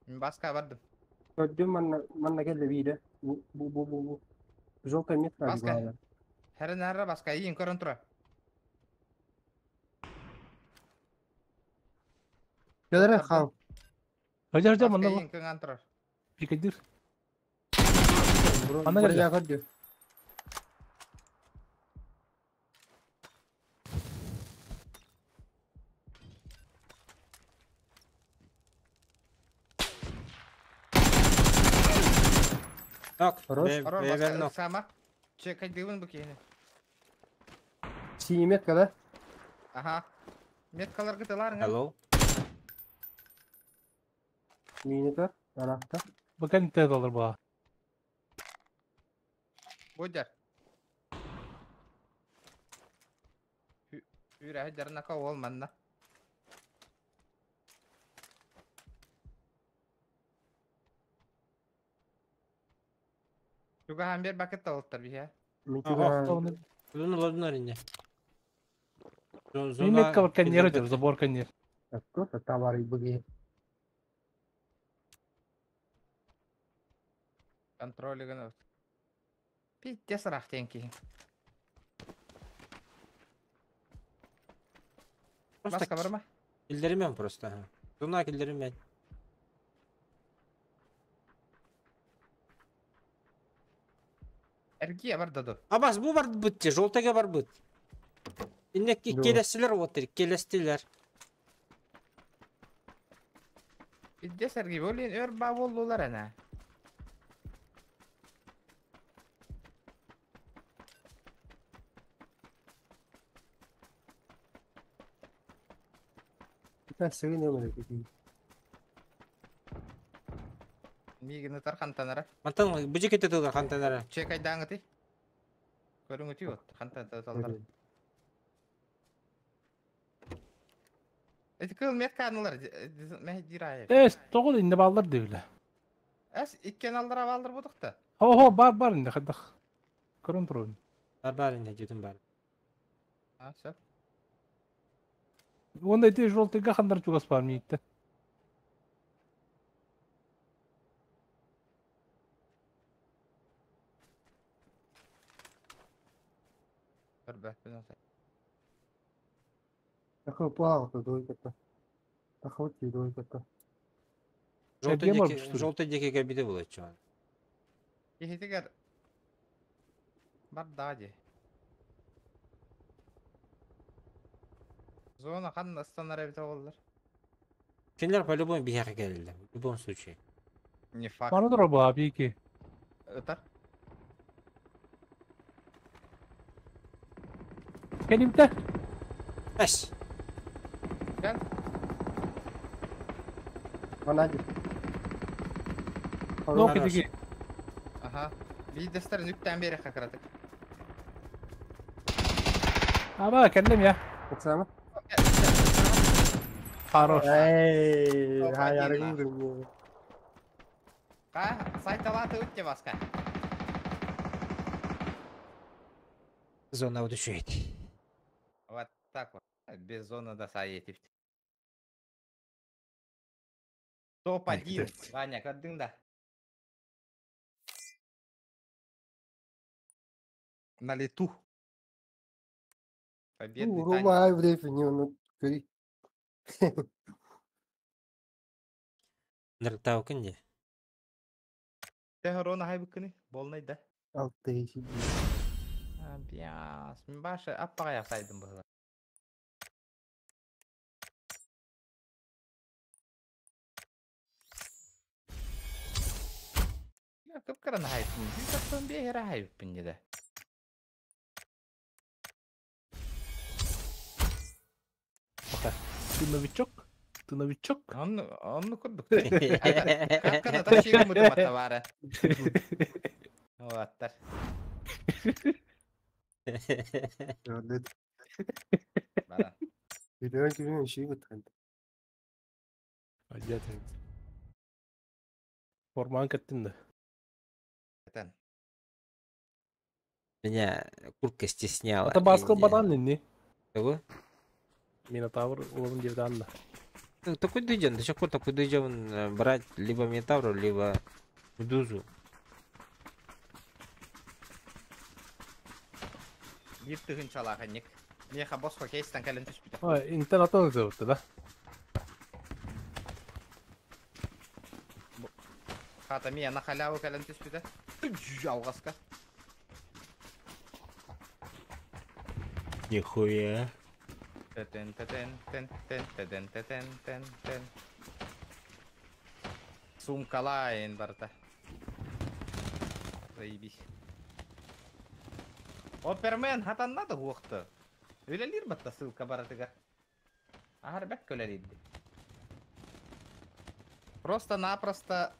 Баска бардым. Көрдүм манна манна келді биде. Бу бу бу бу. Желтая метка Баска. Хәрен хәрре баска иин көрөн тура. Келер хал. Хажар жар манна. Иин кыңан турар. Пикадир. Ана келді. Көрдү. Нок. Хорош. Хорош, баска сама. Чекай дыбын бу киһини. Синий метка, да? Ага. Меткалар гытылар. Hello. Минета, арахта. Бакан те доллар ба. Бодяр. Үрә жарнака ол манна. Туга хамбер бакет талыттар бия. Луну луну рине. Метка бар каньер өтөр, забор каньер. Кто-то товары буги. Контроль гына. Пиздец рахтенки. Баска бар ма? Килдеримен просто. Зона килдеримен. Эргия бар даду. Абас бу бар бытты, жолтага бар быт. Иннек келестилер отыр, келестилер. Пиздец эрги болин өр ба болдулар ана. Ben sevinemiyorum dedi. Мигини тар хантанара. Мантан бу жекете тылар хантанара. Чекай даңыты. Көрүңү түйөт хантан талдар. Эти кыл метканылар мeh дирай. Эс, тогул инде балдар дебиле. Эс иккен алдыра балдыр будукта. Хо, бар бар инде хадах. Көрөн турун. Бар бар инде жүтүн бар. А, всё. Онда ити желтыйга хандар чугас бар миитте. Бір бәппен Такой плавал, дойката. Охоти дойката. Желтый деке, желтый деке кабиде болот чуан. Кихитигер бар дади. Зона хан астанар эбите болдур. Кинлер по-любому бияка келди, в любом случае. Не факт. Мана тура ба бики. Ытар. Келимте. Эс. Gel. Ванади. Нок идиги. Аха. Видестер нүктен бери хакыратык. Аба келдим я. Оксана. Хорош. Эй, хай аргын. Ка, сайталаты өтте баска. Зона удушает. Вот так вот. Без зоны да саетив. Топ-1. Ваня, көрдің да? На лету. Победный танец. Рома, в не ну, кори. Ныртау күнде. Те рона хайбыкыны, болнай да. Алты сиди. Бяс, мен башы аппаға ясайдым бұғыла. Я кып-кыраны хайыппын. Жүз бейхері хайыппын деді. Ты новичок? Ты новичок? Онны курдук. Капкана ташыгы мутумата бары. Оттар. Бара. Видео кирин шиги гутхан. Одетый. Форман кеттин да. Этен. Меня куртка стесняла. Ата баскыл батан нинни. Того? Минотавр уловын девдан да. Ну, такой дойдем, до сих пор такой дойдем брать либо Минотавру, либо Медузу. Биир тыһыынчалаах инник. Миэхэ босхо кейстэн кэлэн түспүтэ. А, интернаттан ытыбытты да. Хата мия на халяву кэлэн түспүтэ. Алҕаска. Нихуя. Тэтэн тэтэн тэн тэн тэтэн тэтэн тэн тэн. Сумкалаайын барыта. Заебись. Опермен хатанна да хуохта. Үлэлиир батта ссылка барытыгар. Аһар бэк үлэлиирди. Просто-напросто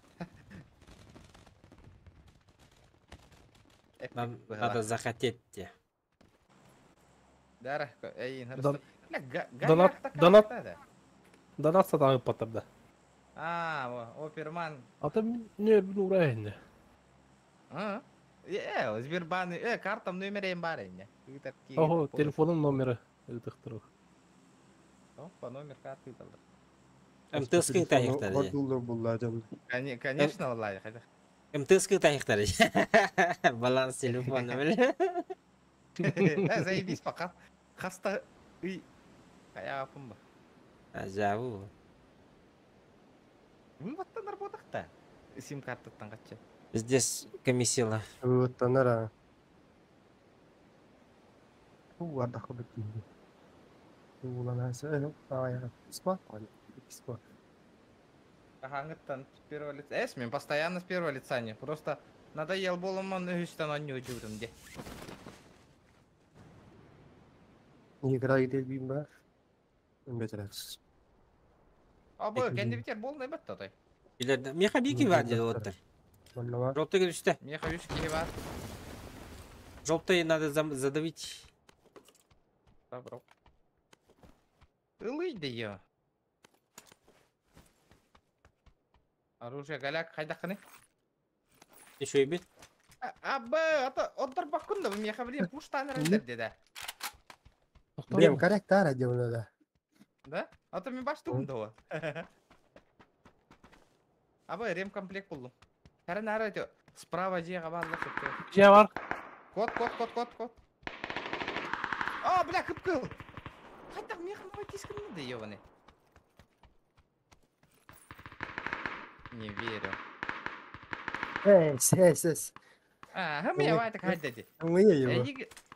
Нам надо захотеть те. Дара, эйин Донат, донат, донат сатаҕы паттарда. А, оперман. Ата не урайынне. А, Сбербанк, картам номерем бар инне. Ого, телефонун номері ыытыктыру. По номер карты ыыталлар. МТС-ка тайыктар. Хордуллар булла дьон. Конечно, валлай, хотя. МТС-ка тайыктар. Баланс телефона, бля. Заебись пока. Хаста ый. Кая апым ба. Ажабу. Выводтан работахта. Сим-картаттан качча. Здесь комиссила. Выводтанар а. Уу ардах курдук киһи. Ууланасы, ай, спа, спа. Хаһааҥҥыттан с первого лица. Эс, мен постоянно с первого лица не. Просто надоел буоламмын үһүстэн оонньуубун дии. Игра где бим бар. Бетерекс. А бу кэннибитигэр буолна батта той. Меха бики бар деді оттар. Желтый түсті. Миэхэ үс киһи баар. Желтый надо задавить. Добро. Ылый да Оружие голяк хайдаххыный? Еще и бит. А, б, ата отдар баккун да миэхэ блин пуштан эрэллэр диэтэ. Блин, корректара делаю, да. Да? А то мин баш тугум да А б, ремкомплект буллум. Кәрін ары өте. Справа дьиэҕэ бааллар сөптөөх. Дьиэ баар. Кот, кот, кот, кот, кот. А, бля, кып-кыл. Хайдах миэхэ тискин да ебаный. Не верю. Эс, эс, эс. А, хам я вайта хайда ди. Мы его.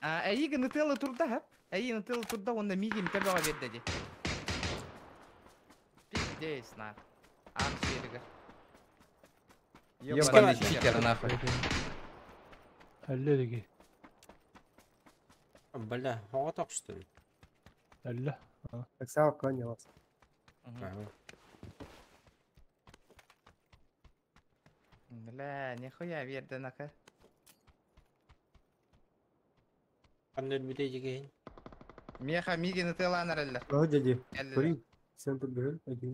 А, эйиги нытылы турда, ха? Эйиги нытылы турда, онда мигин тебеға берді ди. Пиздец, на. Ан серігі. Ебаный читер, нахуй. Әлле деги. Бля, оға что ли? Әлле. Оксана кланялась. Бля, нихуя берді нака. Қандай бүте жеген? Меха мигин нытылы анараллар. О, дяди. Курил. Центр бюро. Один.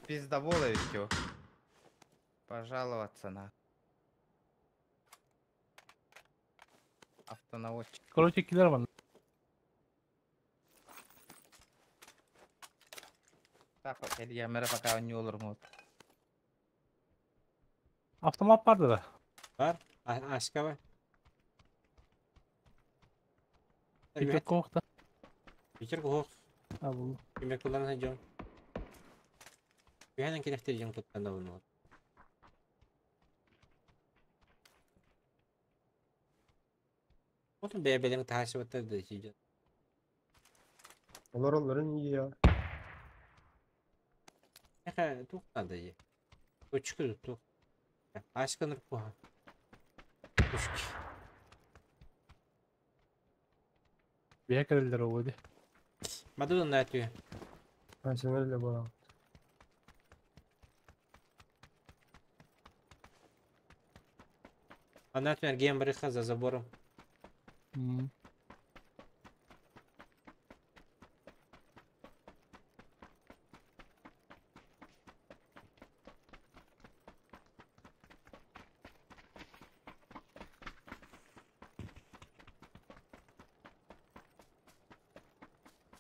Пиздоболы все. Пожаловаться на. Автонаводчик. Короче, киллер бар. Так, я мэра пока не олор Автомат бар да. Бар. Ашка бар. Питер кохта. Питер кох. А, бұл. Кемек kullanın жон. Үйәнен керектер жон куттанда bunu. Отun бәбелең ташы баттар да жон. Олар оларын iyi ya. Эха, туқтанды же. Точка туқ. Ашка нырпуха. Точки. Бия керелдер ол ди. Мадудан нәтү. А, sen öyle bana. Анатмер гембриха за забором.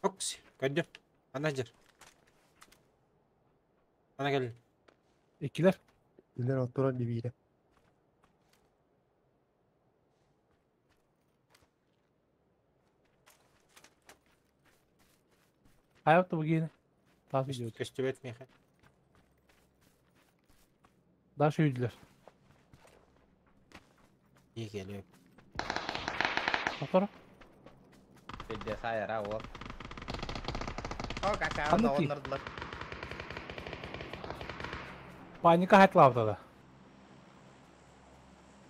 Окс, көрдүм. Ана жер. Ана кел. Иккилер. Билер оттурар бибире. Хайа бу гине. Тас видео. Көстүбэт миэхэ. Дальше үйдүлэр. Ии келип. Мотор. Пиздец, айара ол. О, какао Ханнык ки? оннордулар. Паника хайтлаабыта да.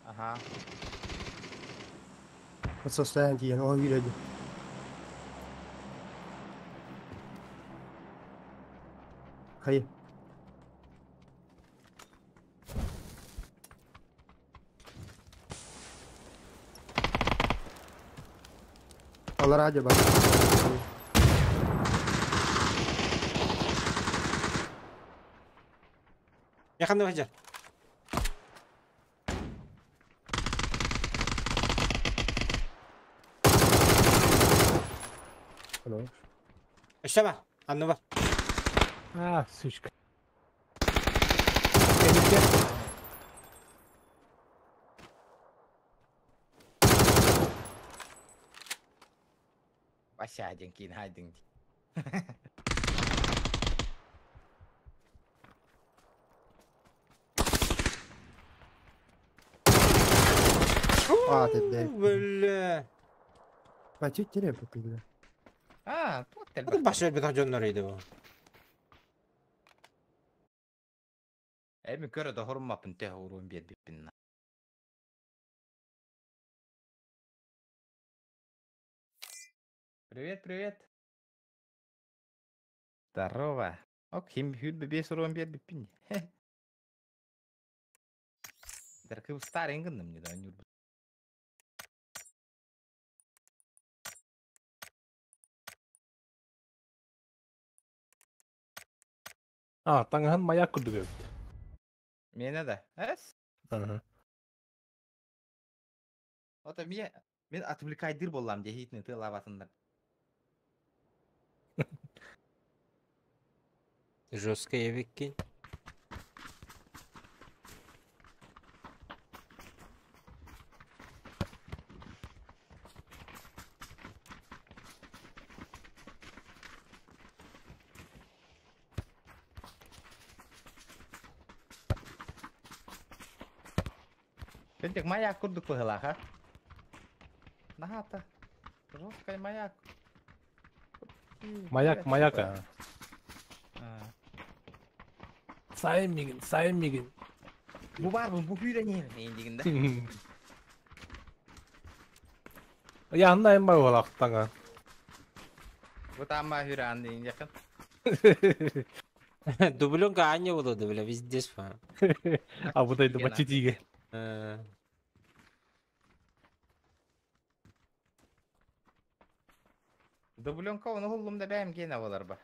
Ага. Состояние диэн ол үйреді. Хайы. Алар радио бар. Якында бажар. Хорош. Өссө бар. Анны бар. А, сучка. Вася один кин хайдың. А, ты, блядь. Бля. Бачит терем попили. А, тут Bu баш өлбөтөх дьоннор иди бу. Эми көрө да хоруммаппын те уруун биэрбиппин. Привет, привет. Здорово. Ок, хим хүл бес уруун биэрбиппин. Дәркіп старый гынным не да нюр. А, таңаһын маяк курдук эбит. Мене да. Эс. Ага. Ота мне мен отвлекайдыр болам дехитни ты лаватындар. Жестко эбиккин. Кентек маяк курдук пыгылаха. Нахата. Жесткая маяк. Маяк, маяк. а. А. Сайын мигин, сайын мигин. Бу бар бу бу үйренем дегенде. Я анда бар болақ таңа. Бу тама хүран дейин якын. Дубленка аня болду, бля, везде фа. А вот это бачитиге. Дубленка оны хуллум да бәм гена болар ба.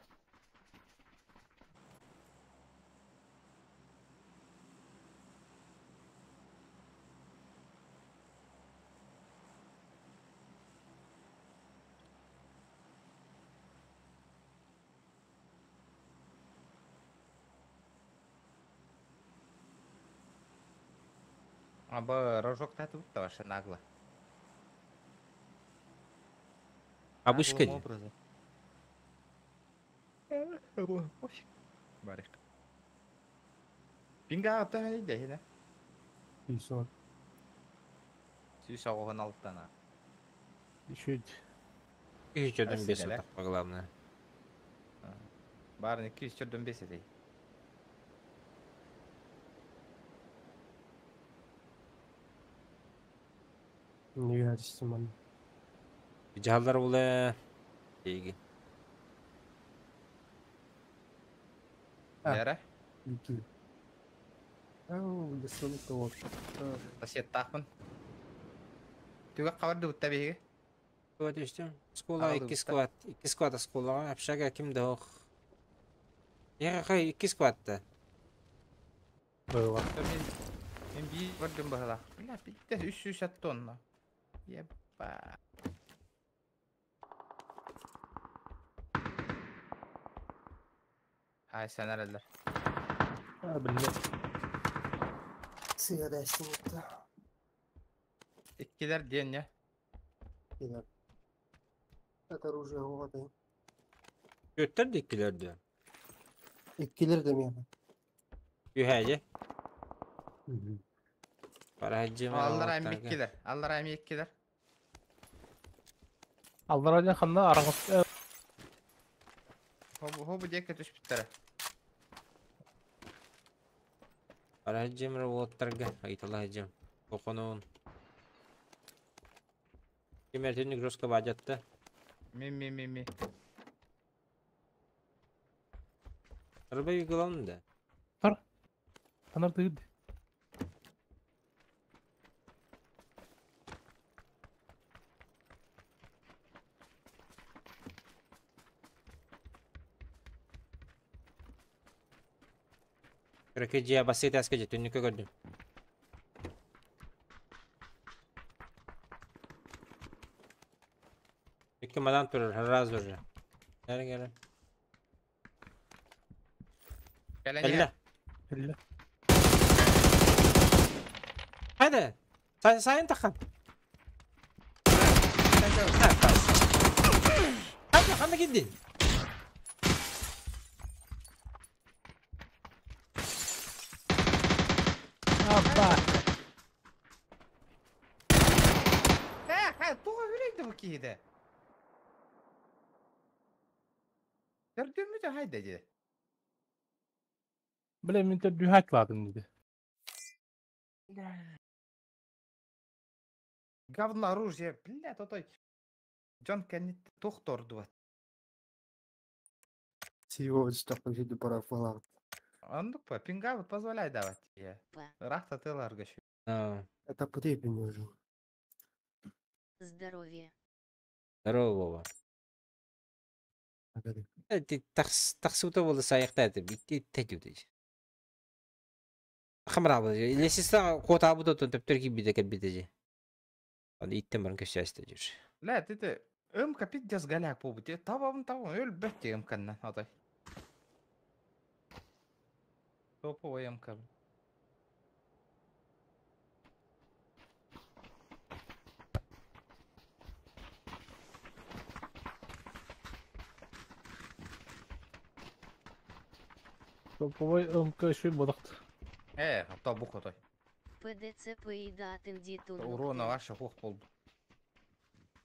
Аба рожок татып та ваше нагло. Абышка Наглым не? образом. Пофиг. Барик. Пинга ата хәйдә хәнә. Үйсон. Сүй сагын алттана. Еще Еще бес Спасибо. главное. Барын 245 эдей. Не версия Жаһаллар була. Дейги. А. Нәре? Iki. Ау, десene вот. Сосед тахпын. Түгә кабарды бутта биге. Түстүм. Школа икки Аҕалыбыттар. склад. Икки склад оскуолаҕа. Общага ким да ох. Яха икки складта. Было. Мен, мен биир көрдүм быһылаах. Бля, биттэ 300 тонна. Ебба. Ай, sen эрэллэр. А, блин. Сыа синетта. Иккилэр диэн я. Килер. Это оружие оҕотой. Көттөр да иккилерді. Иккилер да миэхэ. Үһәже. Параджым. Аллар эми иккилэр. Аллар эми иккилэр. Аллар ханна араңыз Хобу хобу диэкке түспүттэрэ. Параджым роботтарга. Айталаһыджым. Оконун. Ким эртин жестко бадятта. Ми ми ми ми. Арба главное да. Танар тыгыд. Короче, я бассейт аска же түннүккө көрдүм. Икки мадан турар, сразу же. Кэлэ кэлэ. Кэлэн Кэллэ. Кэллэ. Хайда. Сайын тахан. Хайда, ханна киддин? Апа. Хэ, хэ, туга үрейді бу киһиде. Төрдүмү хайда дии. Бля, мен төрдү ладым dedi. Говно оружие, бля, тотой. Джон кеннит тохтордуат. Сего что жиди парафалар. Ондук па, пинга вот позволяй давать. Рахта тыларга şu. Это потребение уже. Здоровья. Здорово, Вова. Ты таксута болды саяқта это битти тәтү Хамра Лесиста кота бу тотон төптөр ки бите кел бите. Аны иттен барын көсәсте жүр. Ля, ты ымка пиздец голяк побут. Табабын табабын өл бөтте ымканна атай. Топовый ымка. Топовой МК еще бодакт. Тобук отой. ПДЦП датын Урона ваша хух болду.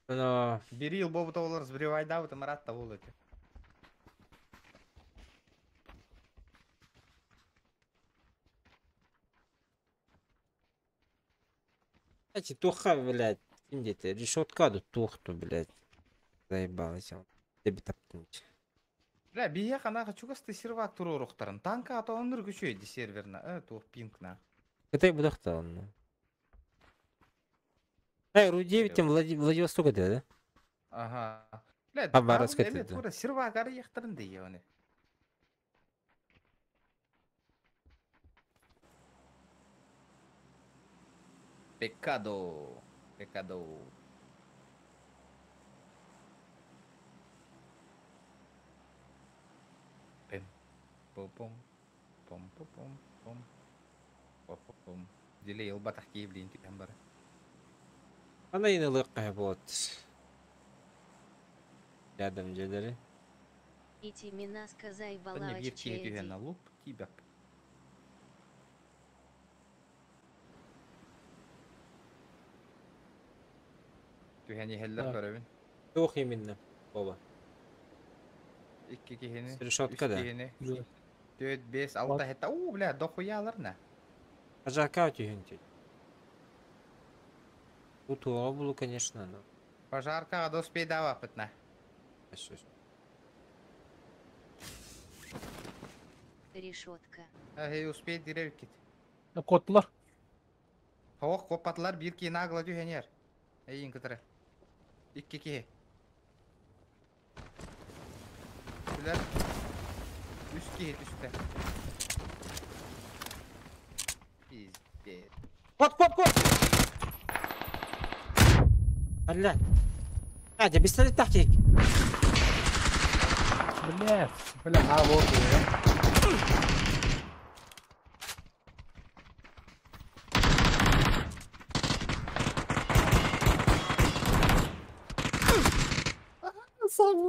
Но Бери бобу толар сбривай да, вот марат та болду. Кстати, туха, блядь, ким дети? Решетка да тухту, блядь. Заебалась он. Тебе таптым. Бля, бие ханага чугасты сервак туруруктарын. Танка ата онур күчөйдү серверна. Тух пингна. Это я буду он. Эй, Ру-9 тем Владивосток это, да? Ага. Бля, Хабаровск это, да. тура сервак ары яктырын дейе оны. Пекадо. Пекадо. Пем. Пом-пом. Пом-пом-пом. Пом. Пом-пом. Дилей ылбатах киевлин типен бары. Ана yine лыкка вот. Рядом жерлери. Ити минаска Тоне заебала бир киһи түһэн луп тибеп. Түһэн иһэллэр Да. көрөбүн. Тух именно. Оба. Икки киһини. Решетка үс да. киһини. Төрт, бес, алта хетта. У, бля, дохуялар на. Пожарка түйін Тут было, конечно, но. Пожаркага доспей дава пытна. Решетка. Эй, успей дирев кит. Котлар. Хоқ копатлар бир ки нагла түһэнер. Эйин кытыры. Икки киһи. Билэр. Үс киһи түстэ. Пиздец. Кот, кот, кот! Бля. А, я пистолет тактик. Блядь. Бля, а вот я. Сам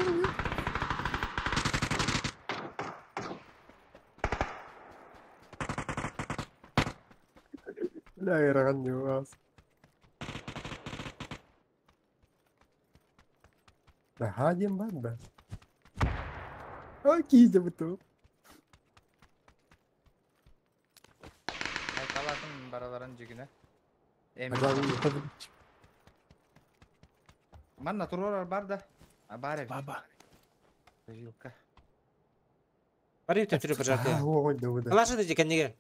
Бля, иран не вас. Да, диэн бар да. Ой, киһи буту. Айталатын бараларын дьигинэ. Манна туруорар бар да. А бар эбит. Баба. Вилка. Бары төтүрү пожарка. Ой, да, да. Алаша да кэннигэр.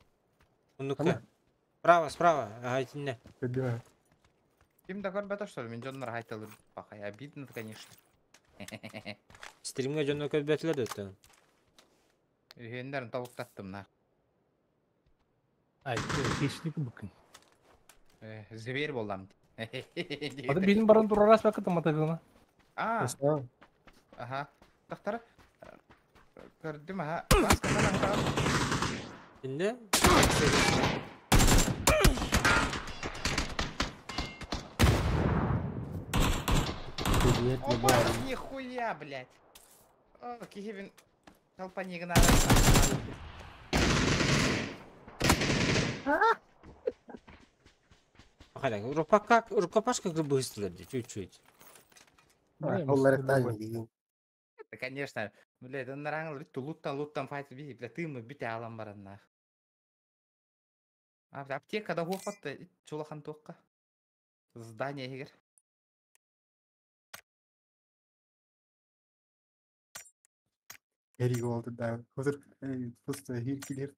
Оннукка. Справа, справа. Ага, итиннэ. Да. Ким да көрбөтө что ли? Мин дьоннор айталыр. Пахай, обидно, конечно. Стримге дьонно көрбөтүлэр да. Үһүөннэрин тобуктаттым на. Ай, хищник букын. Зверь болам. Аты билин баран турарас бакыт матагына. А. Аха. Тахтара. Көрдүм аха. Маска хана Инде. Опа, нихуя, блядь. О, кихибин толпанигна. Халя, рукопашка, рукопашка быстро, чуть-чуть. Да, конечно, блядь, он нарангал бит луттан луттан файт би, блядь, ты мы бит алам баранна. А, аптека да хуапатта, чулахан туаққа. Здание егер. Эрик oldu да. Хозыр просто хиркилер.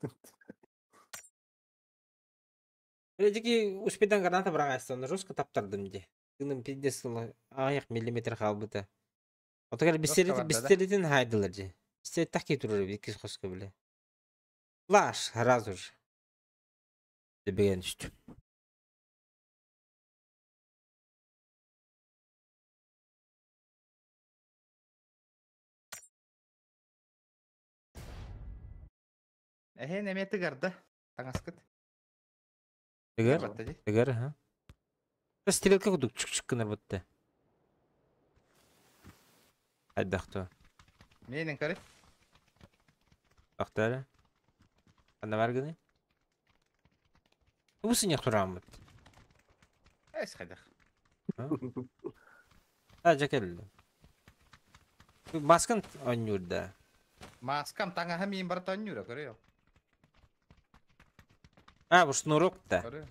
Дики успедан граната бырагайстан жестко таптардым ди. Тыным пиздец аяк миллиметр халбыта. Отогар бистеритин хайдылар ди. Пистолет так турар икки хоска биле. Флаш сразу же. Дебеген түштү. Эхе, неме тыгарды. Таңаскыт. Тыгар? Тыгар, ага. Стрелка кудук чук-чук гынар бутты. Айдахту. Менен көрі. Тохтары. Анда бар гыны? Бу сыняк турамыт. Эс хайдах. А, жакел. Маскан оннюрда. Маскам таңаха мин бар тоннюра, көрү. А, бу шнурок та. Көрү.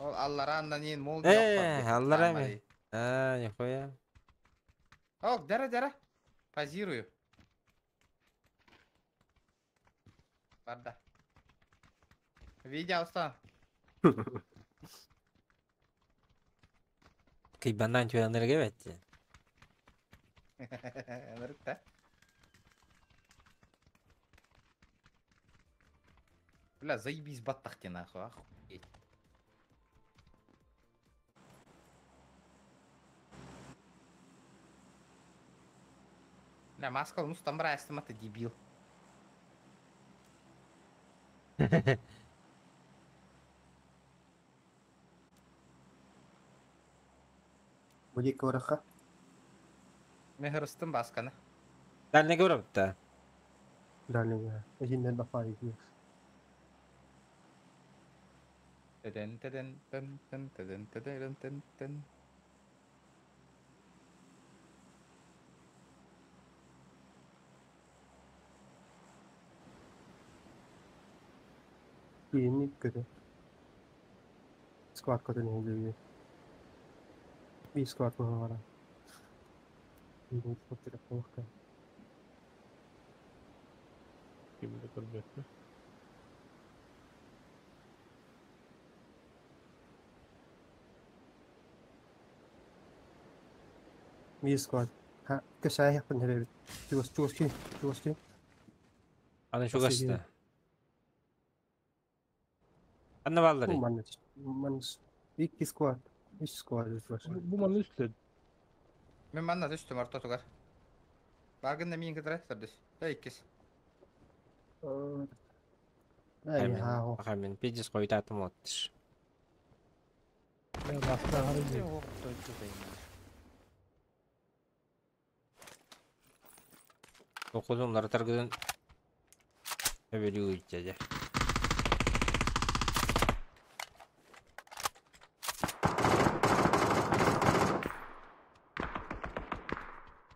Ол аллараннан ин мол Алларами. А, нихуя. Ок, дара, дара. Позирую. Барда. Видео устан. Кыйбанан түйәнерге бәтте. Нырыкта. Бля, заебись баттах нахуй, охуеть. Бля, маска, ну там брайстым, ты дебил. Будет кораха. Мен хырыстым басканы. Дальний көрөптө. Дальний. Эжинден бафай. Теден теден тен тен теден теден тен тен. Кийин көтө. Склад көтө не Би склад бара. Кимди көрбөттү. Мир склад. Ха, кэсää япын хебе. Чугас чугас ки, чугас ки. Аны чугаста. Анна баллары. Манна манна икки склад. Үс склад үс. Бу манна үстү. Мен манна түстүм ортотугар. Баргын да миин кытара сырдыс. Та иккис. Ай, ха. Аха мен пиздец койтатым оттыш. Ben баста harbi. Okudumları targıdın. Öbürü uyuyacak.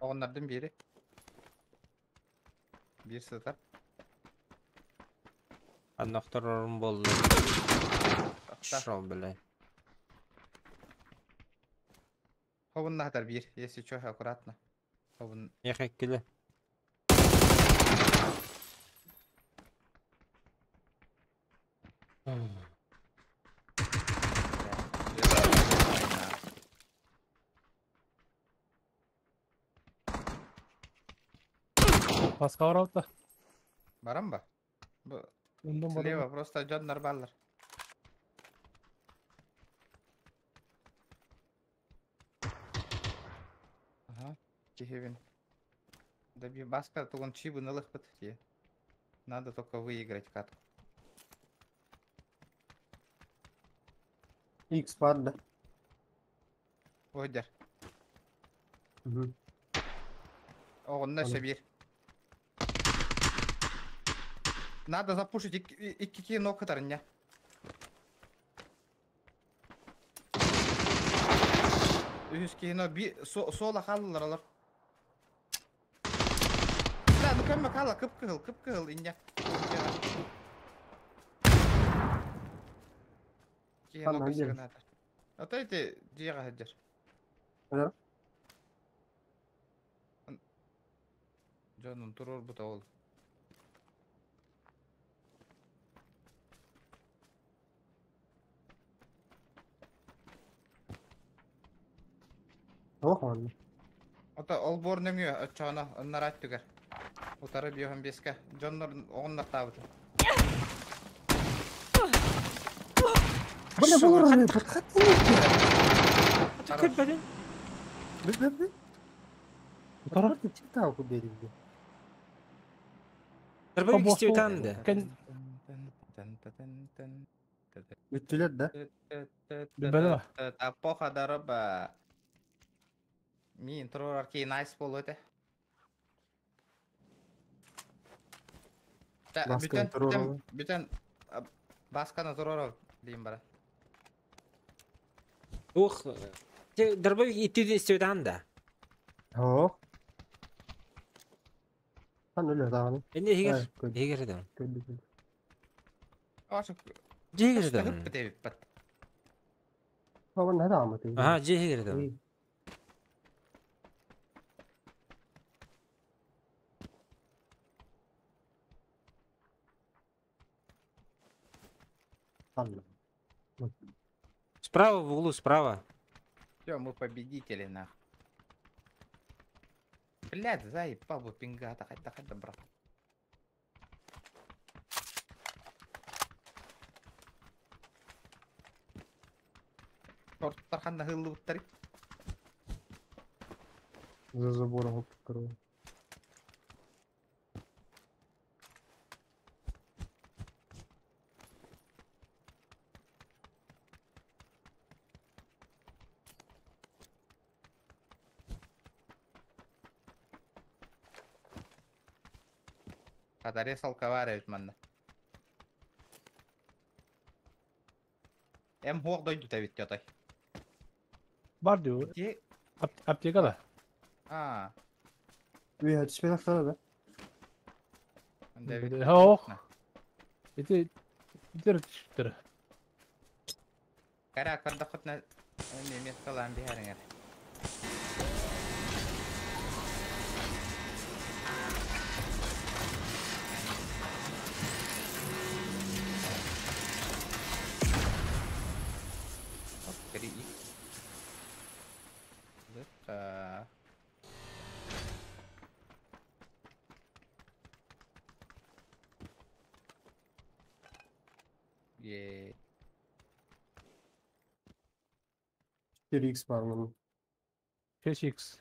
Onlardan biri. Bir сытар. Аннохторорум болду. Шол биле. Хобун нахтар бир, если чё, аккуратно. Хобун. Ехеккиле. Басқа баралта. Барам ба? Бу Ondan слева барам. просто дьоннор баллар. Ага, кихевин. Да би баска тугун чибы нылых бит. Надо только выиграть катку. Икс бар да. Ойдер. Мгм. Оғынна Аны. бир. Надо запушить икки ног кытарыня. Үһүс киһино би сола халлар алар. Да, ну кәмме кала кып кыһыл, кып кыһыл инне. Киһино Ханна дьэ. кысыгынатар. Ата ити дьиэҕэ сылдьар. Да. Дьонун туруорбута ол. Ох, манна. Ата ол бор нөҥүө оччоҕуна ыннараат түгэр. Утары биоһун беске. Дьоннор оҕоннор таабыта. Бля, булар, подходи. Көрбөдүн. Бля, бля, бля. Утара. Читал куберинди. Тарбай кистебитанды. Кен Бүттүлер да. Билбэдэ. Апоха дараба. Мин турар ки найс болу эте. Та Басканы бүтэн туруорабын. бүтэн бүтэн басканы туруорабын дейм бара. Ух. Дарбай иттидин истебитанды. Ох. Хан өлө даҕаны. Энне хигер. Ай, көрдүм, Хигер дам. көрдүм, көрдүм. Аша Жигер дам. хып бит бат. Баба не даҕаны тиийдим. Аха, жигер дам. Ханна. Справа в углу, справа. Все, мы победители нах. Блядь, заебал бы пингата, хотя хотя брат. Торттар ханна хыллыбыттары. За забором хоп короче. Катаре салкавар эбит манна. Эм хуок дойду табит тётай. Бар diyor. Ки Аптека да. а, Үйэ түспей тахсара да. Дэвид. Ох. Ити итер түштүр. Кара кардахытна неме калан биһәриңер. Оп, 3 икс. Лыка. 4x бар мун. 6x.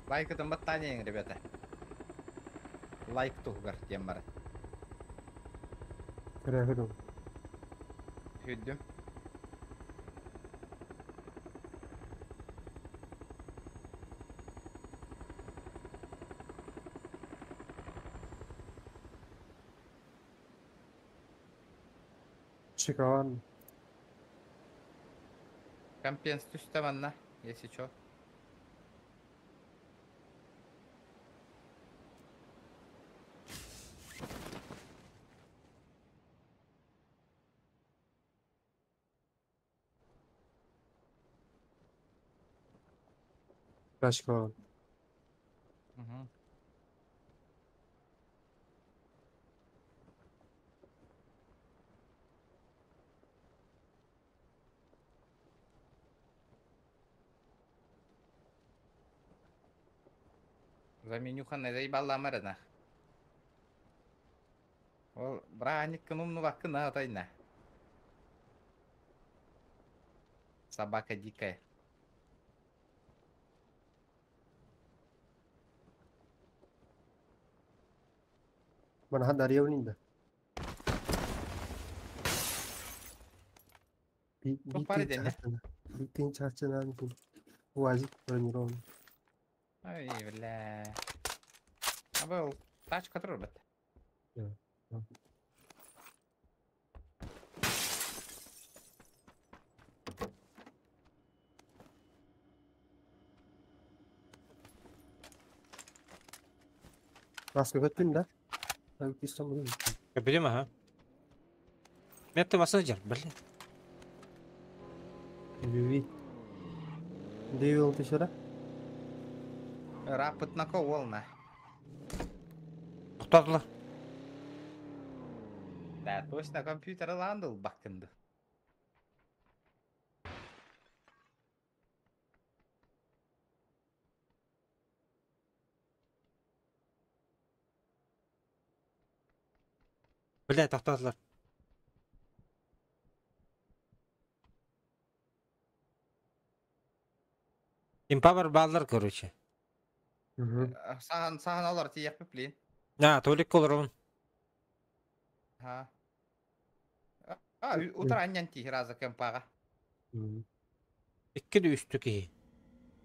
Лайкытын баттаанайыҥ, ребята. Лайк туһугар диэн баран. Көрөһү Хүддүм. Шикарно. Компенс түстэ манна, если чё. Тачка. Угу. Заменюханный заебала марына. Ол браниккын умнубаккын аатайна. Собака дикая. Мана дарьявнин да. Туох баар идэннэ? Битин чарчынан УАЗик бронированный. Ай, бля. А был тачка турбат. Баска көттүн да? Кистом. Көпүдүм аха. Метте басына жар, блин. Биби. Девил тишера? Рапытнако волна. Тоқтадылар. Да, точно компьютер ландыл баккынды. Бля, тоқтадылар. Импа бар баллар, короче. Сахан сахан алар тиек блин. А, толик колорун. Ха. А, утра аннан ти раза кемпага. Икки де үстü киһи.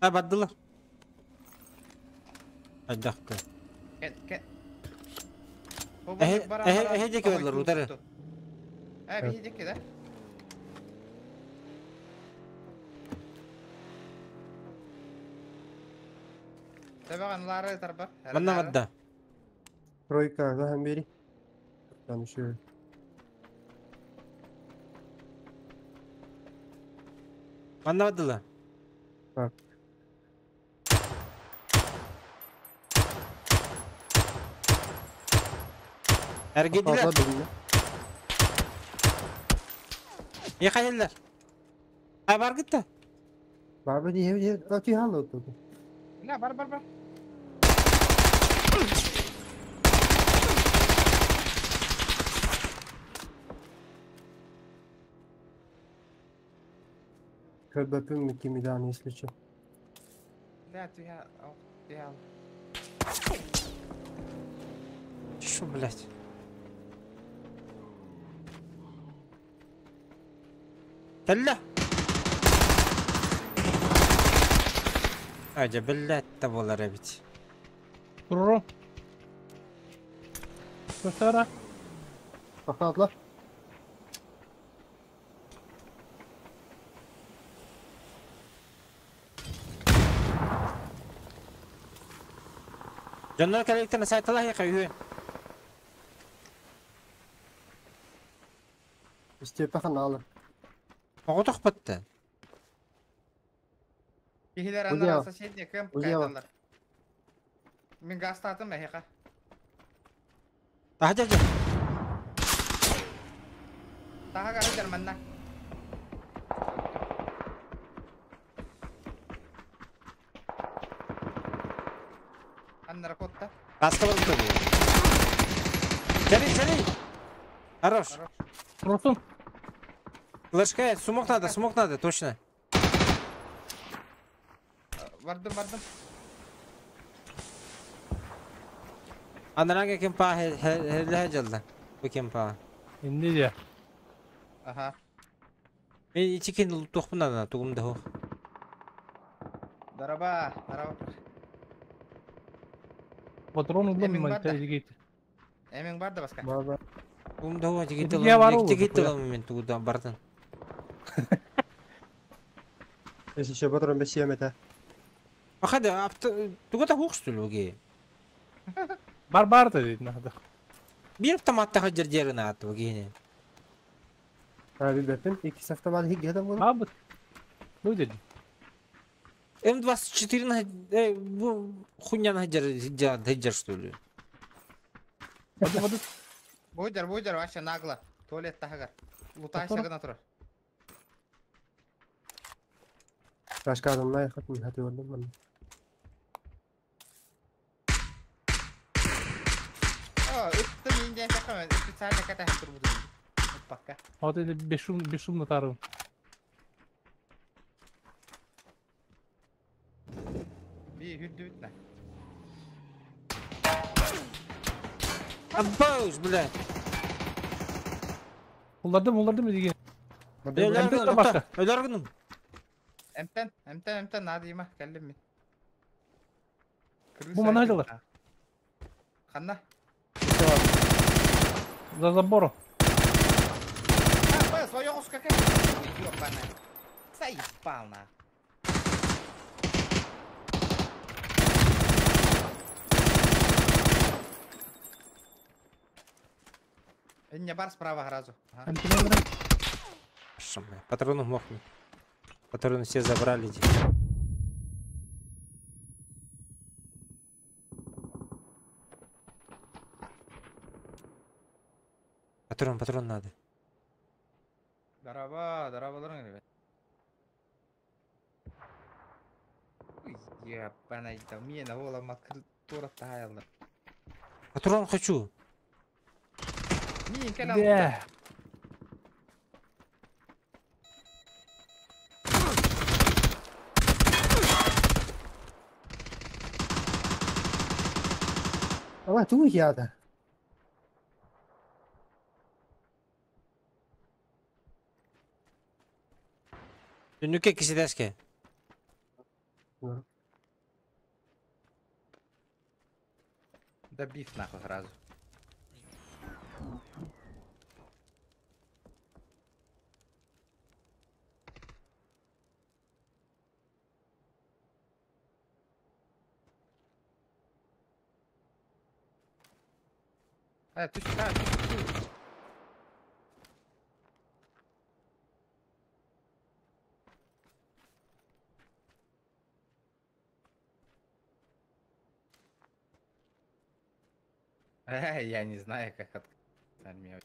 А, бардылар. Айдакты. Кен кен. Эхе эхе деки барлар, утары. Э, биһи деки да. Табаган лары тарба. Манна бадда. Тройка захан бери. Там еще. Манна баддылар. Так. Эргедилер. Ехайылар. А бар гитте. Бар дие дие ти хало тут. Бля, бар бар бар. Көрбөпүм кимидан, если чё. Бля, ты я, ты Шо, блядь? Тәллә. Ажа, блядь, та болар бит. Туру. Көстәра. Тоқтадылар. Дьоннор кэликтэн сайталах яка үһү. Степахан алыр. Оҕотох батта. Кихилер Удела. аннара соседний кемп Удела. кайталар. Мин гастатым эхеха. Тахадя жа. Таһа гаражар манна. Аннара котта. Аска барбыта бу. Чари, чари! Хорош. Ротун. Флешка, смок надо, смок надо, точно. Бардым, бардым. Анаранга ким па хелле жалда. Бу ким па. Инди дия. Аха. Мен ичикин туохпун надо, тугум да хо. Дараба, дараба. Патрон улам Эмин ман бар да. тегит. Эмин бар да баска. Бар бар. Тугум да хо, жигит Итиге бар алам, ол, жигит дохуя. алам мен тугудан бартын. Если еще патрон без семь это. Ахада, апты тугута хук что ли уги? Бар бар да дейт надо. Бир автоматта хаджар жерин аты уги. А, билбеппин. Икки автомат хигге да була. Бабыт. Ну дед. М24 на бу хуйня на хаджар хаджар что ли? Бады бады. Буйдар, буйдар, вообще нагло. Туалет тахагар. Лутайся Патрон. гына турар. Башка адамна хатын хаты ордum мен. О, үттү минден такам, специально ката тур буду. Пока. Вот это бесшум бесшумно тарым. Би хүрдүбүт на. Аббауш, блядь. Улардым улардым деген. Өлөр башка. Өлөр гыным. Эмтен, эмтен, эмтен надыйма, келдим мен. Бу мана жылар. Ханна. За забором. А, бля, свою какая. Ёбаная. Заебал на. Не бар справа сразу. Ага. Патроны мохни. Патроны все забрали. Патрон, патрон надо. Дараба, дарабаларың ребят. Ебаная, там мне на волам открыт тура таялы. Патрон хочу. Мин Да. Ама ту яда. Нүке киседеске. Да биф нахуй сразу. А, ты сюда, ты сюда. Я не знаю, как от армия.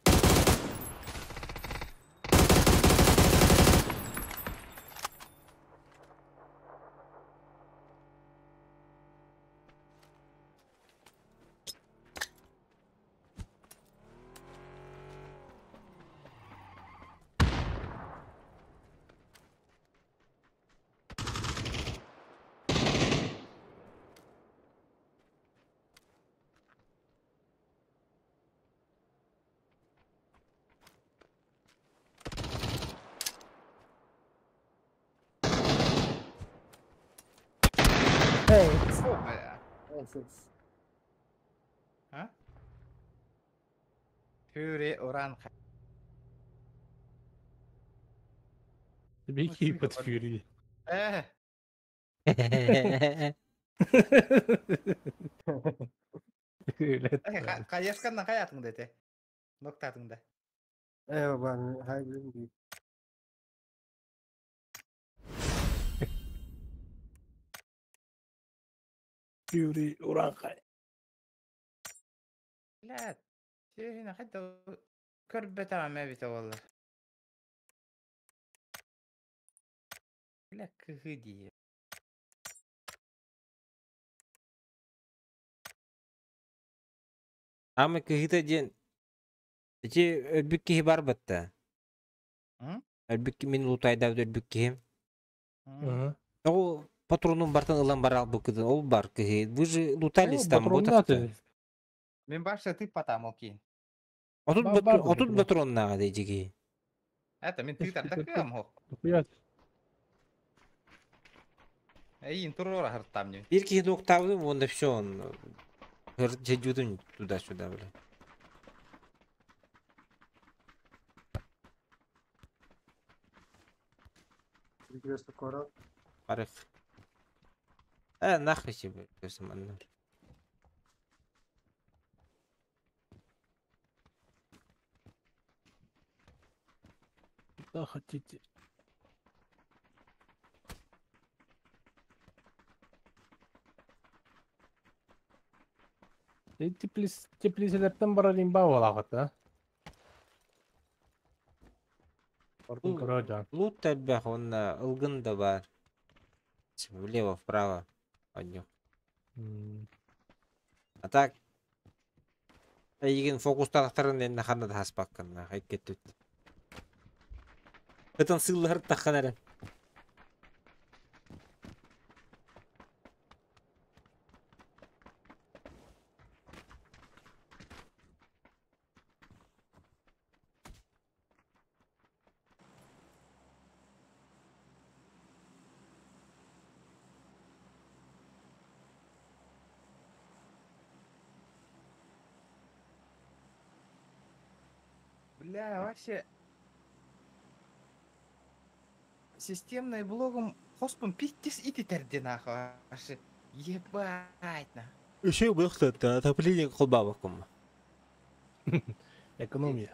Эй, О, бля. А? Фюри уран. Беги под Фьюри. Каясканнан каятыңда эте? Ноктатыңда. Э, бан, хай билим. Фьюри уранхай. Блядь. Сен хәтта көрбө тамам бит валла. Бля, кыһы дии. Ама кыһыта диэн ити өлбүт киһи бар батта. Өлбүт мин лутайдаабыт өлбүт киһим. Ол патронун бартан ылан бар албыккытын ол бар кыһы. Вы же лутались там ботахта. Мин башта ты потам окей. Отут патроннааҕа дии Это мин тыытар да кыам хох. Эйин туруора хыртам не. Бир киһи доктаабытым уонна все он сидьютун туда-сюда бля. Интересно, кора. Арых. Э, нахуй тебе, манна. Да, хотите. Теплиселерден барар имба буолаҕыт, а? Ордун көрө дьон. Лут элбэх уонна ылгын да баар. Влево, вправо. Одню. А так эйигин фокустаахтарын эннэ ханна да хаспаккын икки түт. Ытан сыыллаһар таххан эрэ. Бля, вообще... Системный блогом хоспун питтис ититерди нахуй. Вообще, ебать на. Еще выхлопта, отопление колбабаком. Экономия.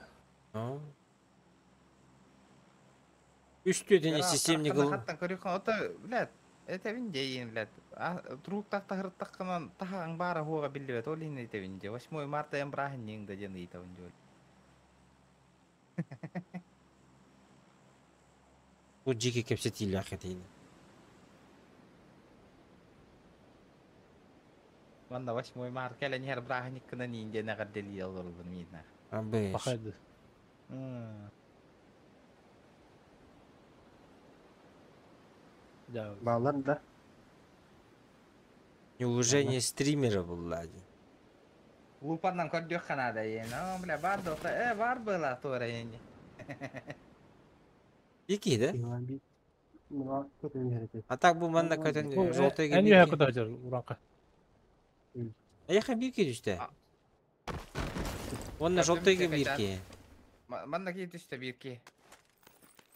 Үс түөтүнэ системник ыл Хаттан көрүккөн ото, блядь, этэбин дейин, блядь. Трук тахтахыртахкынан тахаң баара хуга биллибет, ол иһин этэбин де. 8 марта эм браһынньыҥ да диэн ыйытабын дьол. Бу дьики кэпсэтиилээх этиини. Манна 8 марта кэлэн иһэр браһынньыккынан иин диэн эҕэрдэлии олороллор миинэ. Абыш. Пахайды. Баалар да. Неуважение стримера булла дии. Лупаннан көрдүөх ханаада иэн. О, бля, бар да, бар была туора иэн. Ики да? А так бу манна көтөн желтый Эн үһэ көтө уранка. Аяха бирки түстэ. Онна желтыйга бирки. Манна ки түстэ бирки.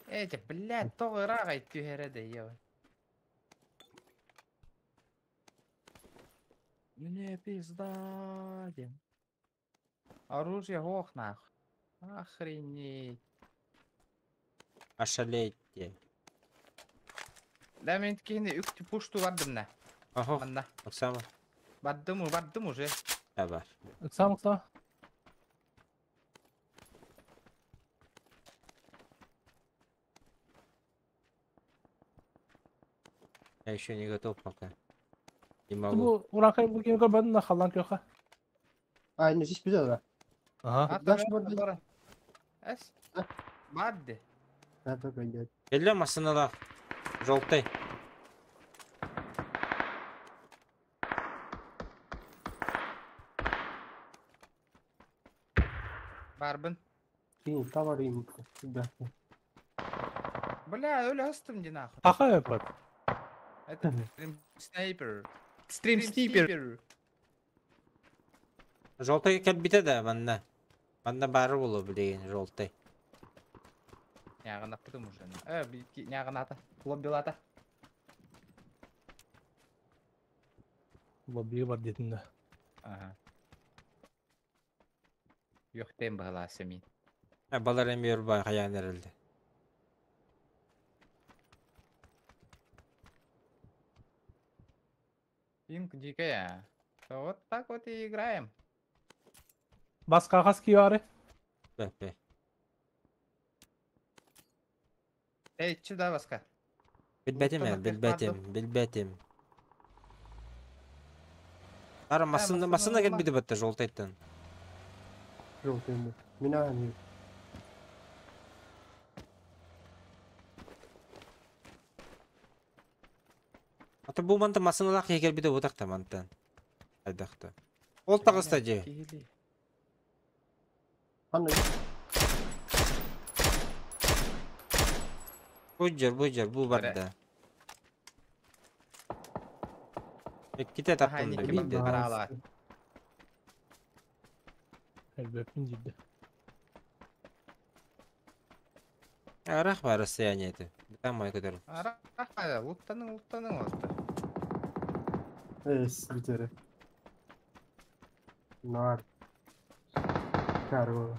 Эти, блядь, тоҕо ыраах түһэрэ да ё. Мне пизда, дем. Оружие ох нах. Охренеть. Ошалеть. Да мен кихини үктү пушту бардым на. Охо. Манна. Оксама. Бардым, бардым уже. Да бар. Оксама, Оксама. Я еще не готов пока. Не могу. Бу уранка бу ким көрбөдүн да халлан көхө. А, не здесь пизда, да. Ага. Дашборд. Эс. Барды. Да, да, пойдет. Келле масыналар. Желтый. Барбын. Кинь, товар им. Да. Бля, өлө астым ди нахуй. Аха өпөт. Это стрим снайпер. Стрим снайпер. Желтый кэлбитэ да манна. Манна бары болу билеген желтый. Нягын аптым уже. Нягын ата. Лоббилата. Лобби бар дедин да. Ага. Юхтен бағаласы мин. Балар эми өрбай хаян эрелди. Пинг дикая. Вот так вот и играем. Баска хас киары. Бе, бе. Эй, чуда баска. Билбэтим ээ, билбэтим, билбэтим. Ара массыына массыына кэлбити батта желтайтан. Желтый мы. Меня они. Ата бу манта массыыналаах киһи кэлбитэ бутахта мантан. Хайдахта. Ол таҕыста дьэ. Бу дьэр, бу барда. Иккитэ таптым да биирдэ. Элбэппин диирдэ. Арах бар расстояние это. Там мой который. Арах луттаның луттаның олты. Эс, битере. Нар. Карго.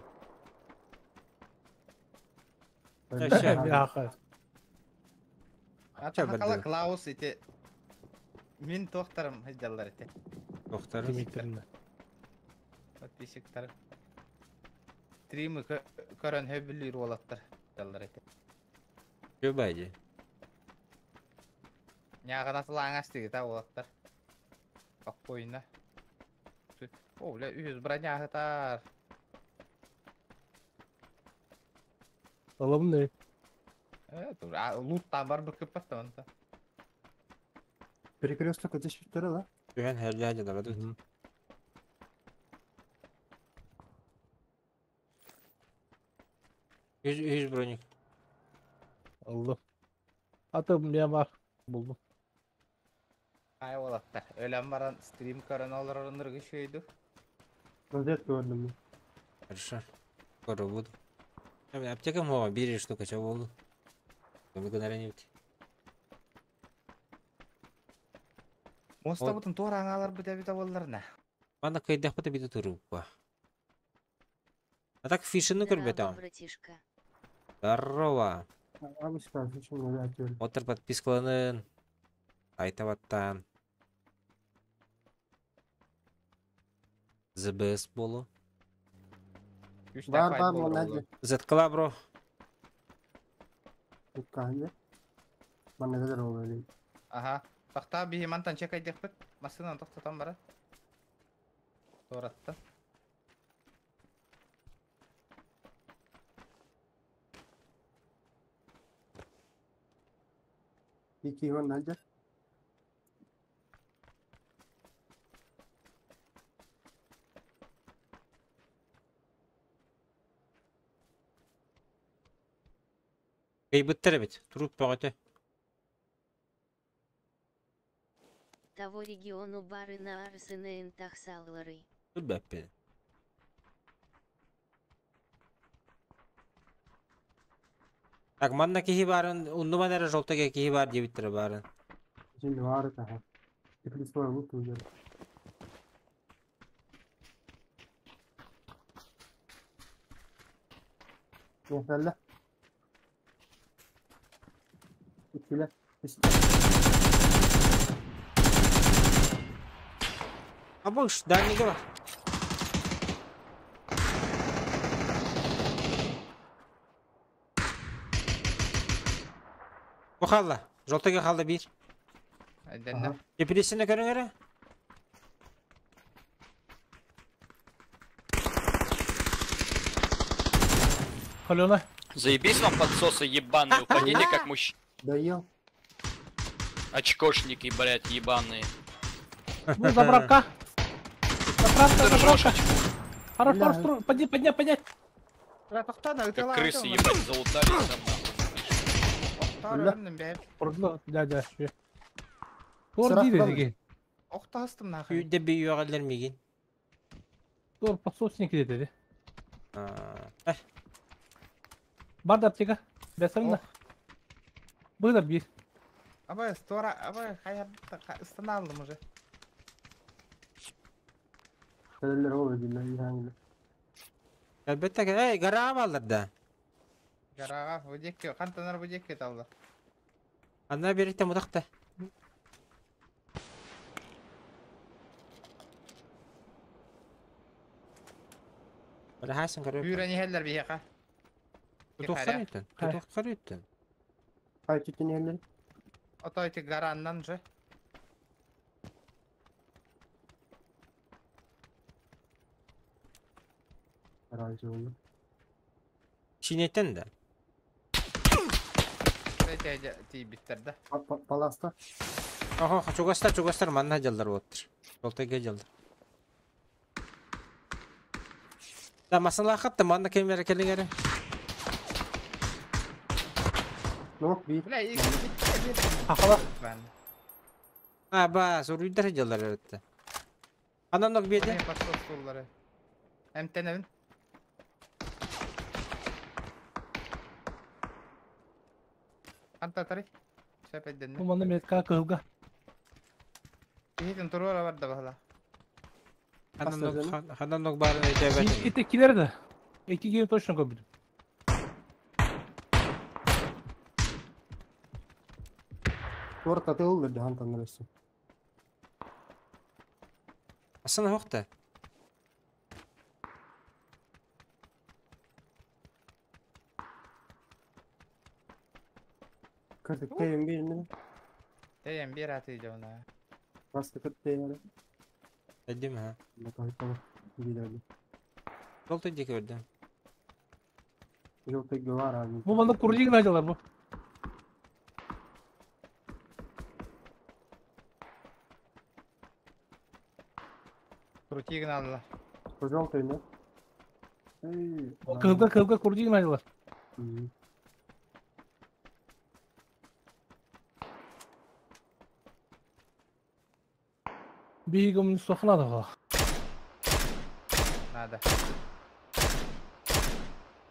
Атахала Клаус ити мин тохтарым хыдьаллар ити. Тохтарым? Подписчиктар. Стримы көрөн хөбүлүүр уолаттар хыдьаллар ити. Көбайди. Ньааҕына сылааҥас тигита уолаттар. Спокойно. О, бля, үһүс броняһытар. Алабын не? Луттан бар быкыппат да онта. Перекресток здесь да? Түһэн херлээ дьадара тут. Yüz, yüz броник. Аллах. Аты мен бар. Булдум. Ай уолаттар. Өлөн баран стрим көрөн олороруннар күшөйдү. Розетка көрдүм. Хорошо. Скоро буду. Аптека мова, бери штука, чего болду? Көмө Моста бутун туора аңалар бу дебит болларына. Мана кайдах бата биде туруппа. А так фишины Здорово, көрбөтөм. братишка. Здорово. Отыр подпискаланын. Айтабаттан. ЗБС болу. Бар бар монна. Заткала бро. Ага. Тахта биһи мантан чекайдыхпыт. Массыынан тохтотон бара. Туоратта. Iki hon надя. Кыйбыттар эбит. Туруп бөҕөтө. Того региону бары на арсыны тахсаллары. Билбэппин. Так, манна киһи барын, уннуман эрэ жолтоге киһи бар диэбиттэрэ барын. Şimdi var daha. Hepiniz var mı tuğuyor? Yeterli. İkiler. İşte. Абыш, дальний бар. Бу халла. Жолтоге халла бир. Айданна. Депрессияны көрүң эрэ. Алена. Заебись вам подсосы ебаные, упадите как мужчина. Доел. Очкошники, блядь, ебаные. Ну, заправка. Заправка, заправка. Хорош, Бля. хорош, хорош. Поднять, поднять, поднять. Как крысы, ебать, залутались там нахуй. Продла, дядя. Тор дири диги. Охтастым нахуй. Үйдө би үйөҕөллөр мигин. Тор подсосники деди. А, Бар да аптека. Бәсәң да. Бу да бир. Абай, стора, абай, хайар, ыстана алдым уже. Kaleler o billahi hangi. Элбетте, эй, гараа баллар да. Гарага, бу декке, кантанар бу декке талды. Анна берикте мудакта. Бара хасын көрөп. Бүүрен ихеллер биһиэхэ. Тутук харыттан. Тутук харыттан. Kay tütün yerleri. Ото ити гараннан же. Оранжевый. Чинеттен да. Эти тиийбиттэр да. Паласта. Охо, чугастар, чугастар манна дьаллар буоттар. Жолтайга дьаллар. Да масалаахат да манна кемере келиңере. Нок би. Бля, Ахала. А, ба, суруйдар дьаллар эрэтте. Анан нок биэде. Пошел Эмтенебин. Антатары. Сөп эдденне. Бу манна метка кыһылга. Киһитин туруора барда баһала. Ханан нок барын өйдөбөт. Ите килер да. Эки киһи точно көрбүтүм. Торт атылды да хантан өссө. Асана хохта. Кырдык тейен бирини. Тейен бир аты жона. Басты кырт тейен. Эдим ha. Бакай Билерди. Жолтой диэки көрдүм. Жолтой бар ами. Бу манна курдик надялар бу. Крутигин алла. Жолтой не? Эй. Кыһылга кыһылга курдик надялар. Биһигим сохнада ха. Надо.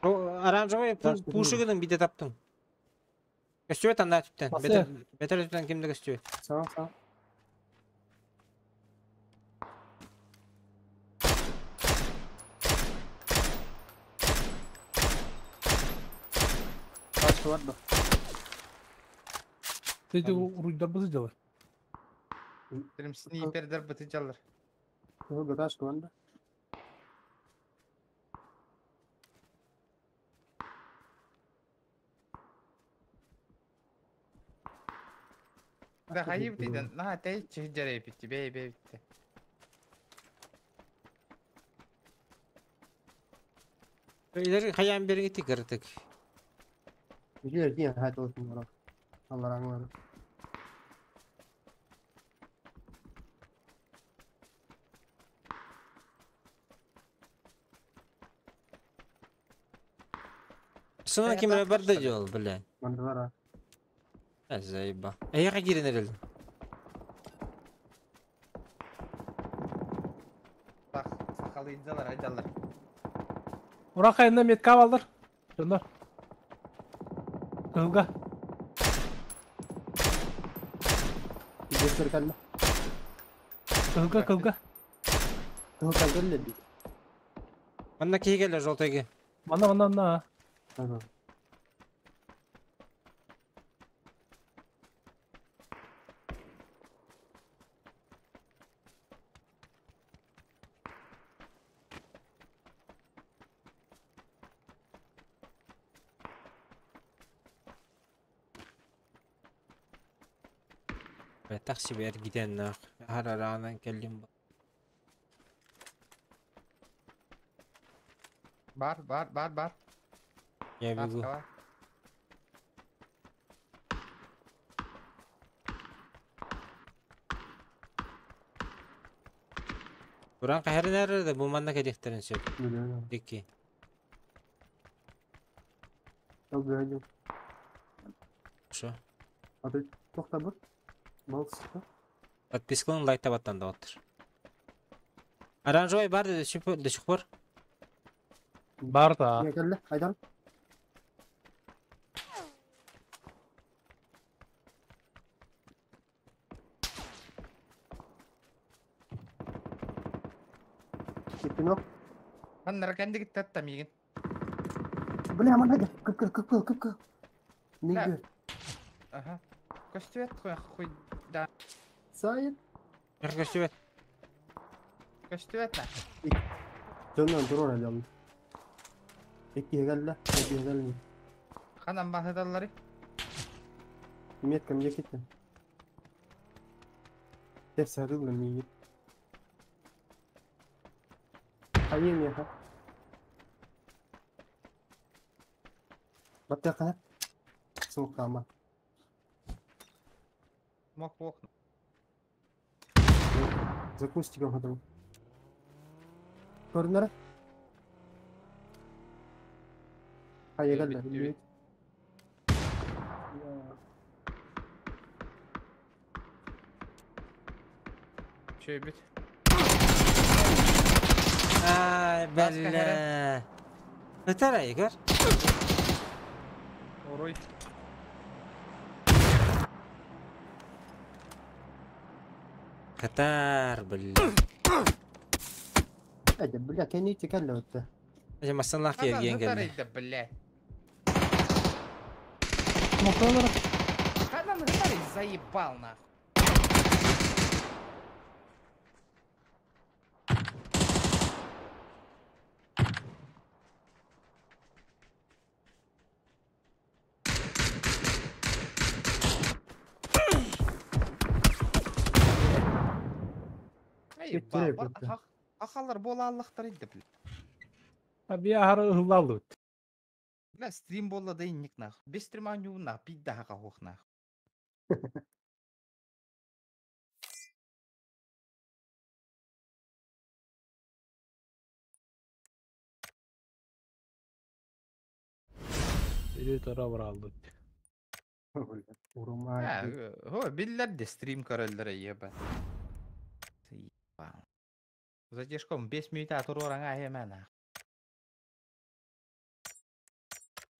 Оранжевый пушигінің биде таптым. Көстүбет анда түптен. Басы. Бетер түптен кимде көстүбет? Саа саа. Ташка бар да. Ты уруйдар бызы делар. Трим снайпердер быты жаллар. Кыһылга ташка бар да. Да хайып тиден. На тей чыжжарай битти. Бей бей битти. Илери хаян бериң ити кыртык. Билер диэн хайт олсын бар. Аллар аңлары. Сына кимре бар да жол, бля. Манда бар. А заеба. Аяга кирен эрел. Так, сакалы жаллар, айдаллар. Ура хайында метка балдар. Дьоннор. Кыһылга. Жестер калла. Кыһылга кыһылга. Кыһыл калла би. Манна киһи жолтайга. Манна манна манна. Ага. Такси бер гиден хараранан келдим. Бар, бар, бар, бар. Я бегу. Ташка бар. Буран кахарын әрі бу манна керектерин сөп. Билер. Дикки. Ол бөйнү. Шо. Аты тохта бу. Бал сыкты. Подпискалын лайк табаттан да оттыр. Оранжевый бар до сих пор, до сих пор. Бар да. Не келди? Айдан. Кеттин ок. Ханнара кенди гитти атта мигин. Бля, манна кып кып кып кып кып. Неге? Аха. Көстүбет хуй да. Сайын. Көстүбет. Көстүбет на. Дьоннон турар элем. Икки келди, икки келди. Ханан баһыдаллары. Меткам не кетти. Тесарылы миит. Хайы меха. Баттахана. Сукама. Мог плохо. За кустиком готов. Корнер. Хайы кэллэ. Че бит? Ай, бля. Ытара, Игорь. Орой. Катар, бля. Эдэ, бля, кэнити кэллэ өттө. Эже масалах киэргиэн кэллэ. Да, бля. Мокталар. Ханан ытар заебал нахуй. Ахалар бола аллахтар иди, бля. Аби ахары ыллалыт. Бля, стрим бола да инник нах. Без стрима ню на, пить да хака хох нах. Или тара баралдыт. Урумай. Хо, биллер де стрим көрөллөр еба. Задержком 5 минут турораңа хемена.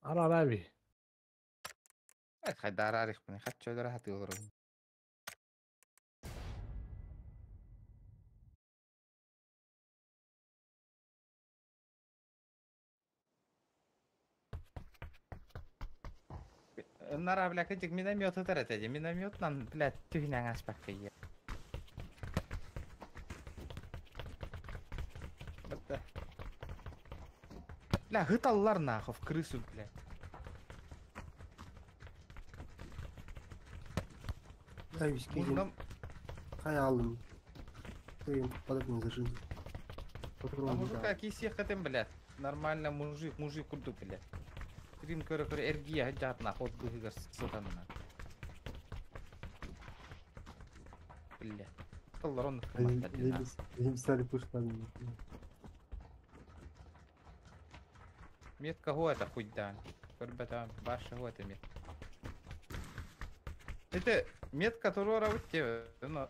Ара аби. Хайдар арих бuni хатчөлөр хатылыр. Нара, бля, кытык миномет ытар этеди. Минометнан, бля, түһүнәң аспак кыйы. Бля, гыталлар нахуй в крысу, бля. Хай алым. Ты подобный за жизнь. А мужика кисех этим, блядь. Нормально мужик, мужик курду, блядь. Стрим көрө көрө эргия жат нахуй от гыгыр сытанына. Бля. Таллар он Записали пушку. Метка го это хуй да. Ребята, ваша го это метка. Это метка турора өтте, но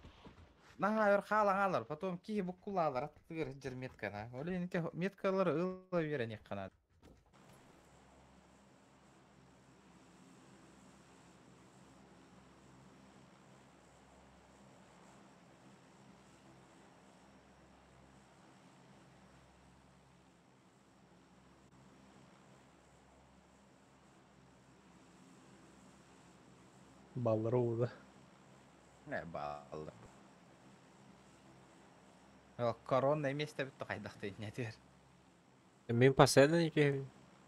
Наға халаңалар, потом ки буккулалар аттыгыр жер меткана. Олен те меткалар ыла берен яккана. Баллар оуда. Не баллар. Корона месте бітті қайдақты нетер. Мен постоянно не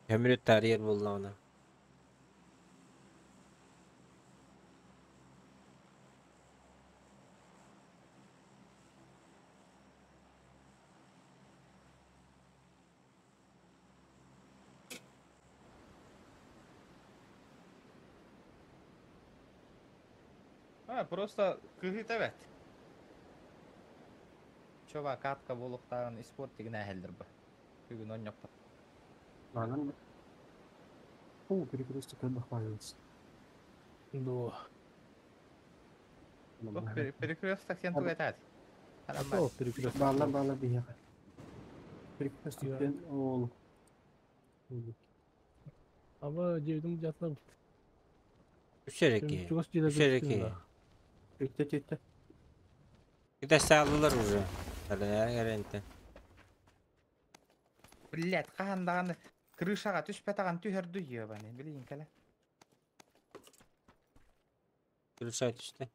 Өмірі тарьер болды оны. А, просто кыһыт эбэт. Чова катка болуктагын спорт деген әһелдер бу. Бүгүн онньоппа. Ладно. О, перекресток отдохваливается. Да. Перекресток сен тугатат. Перекресток. Бала бала бияха. Перекресток ол. Аба жевдим жатла. Үшереки. Үшереки. Өтте өтте. Киде саалылар уже. Әле Блять, кахандаганы крышага түшпө таган түһөрдү ебани, билейин кэле. Крыша түштү.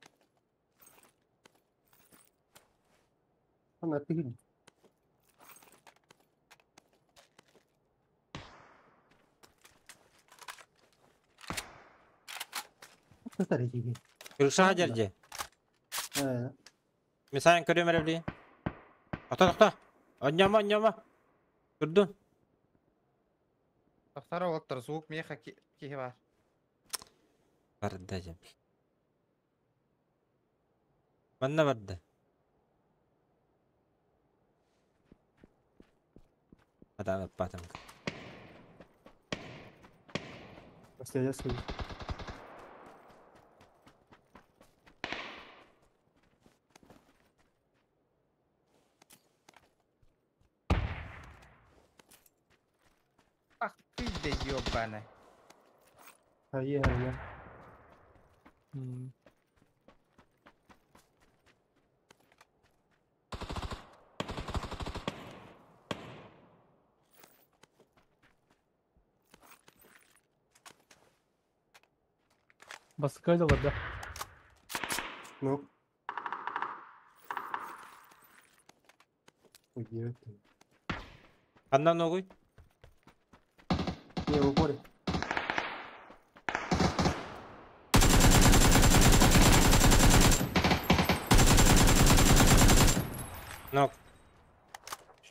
Ана тигил. Татар икеге. Крыша жерде. Э. Мен көрөм эрэ билигин. Ата тохто. Онньомо, онньомо. Турдун. Тохтор уолаттар, звук миэхэ киһи бар. Барда дьэ. Манна барда. Атаан ыппатым. Последняя свою. Ах ты да ебаный. А я, я. Баскай да да. Ну. Уйдет. Ханна ногуй? Не, в упоре. Ног.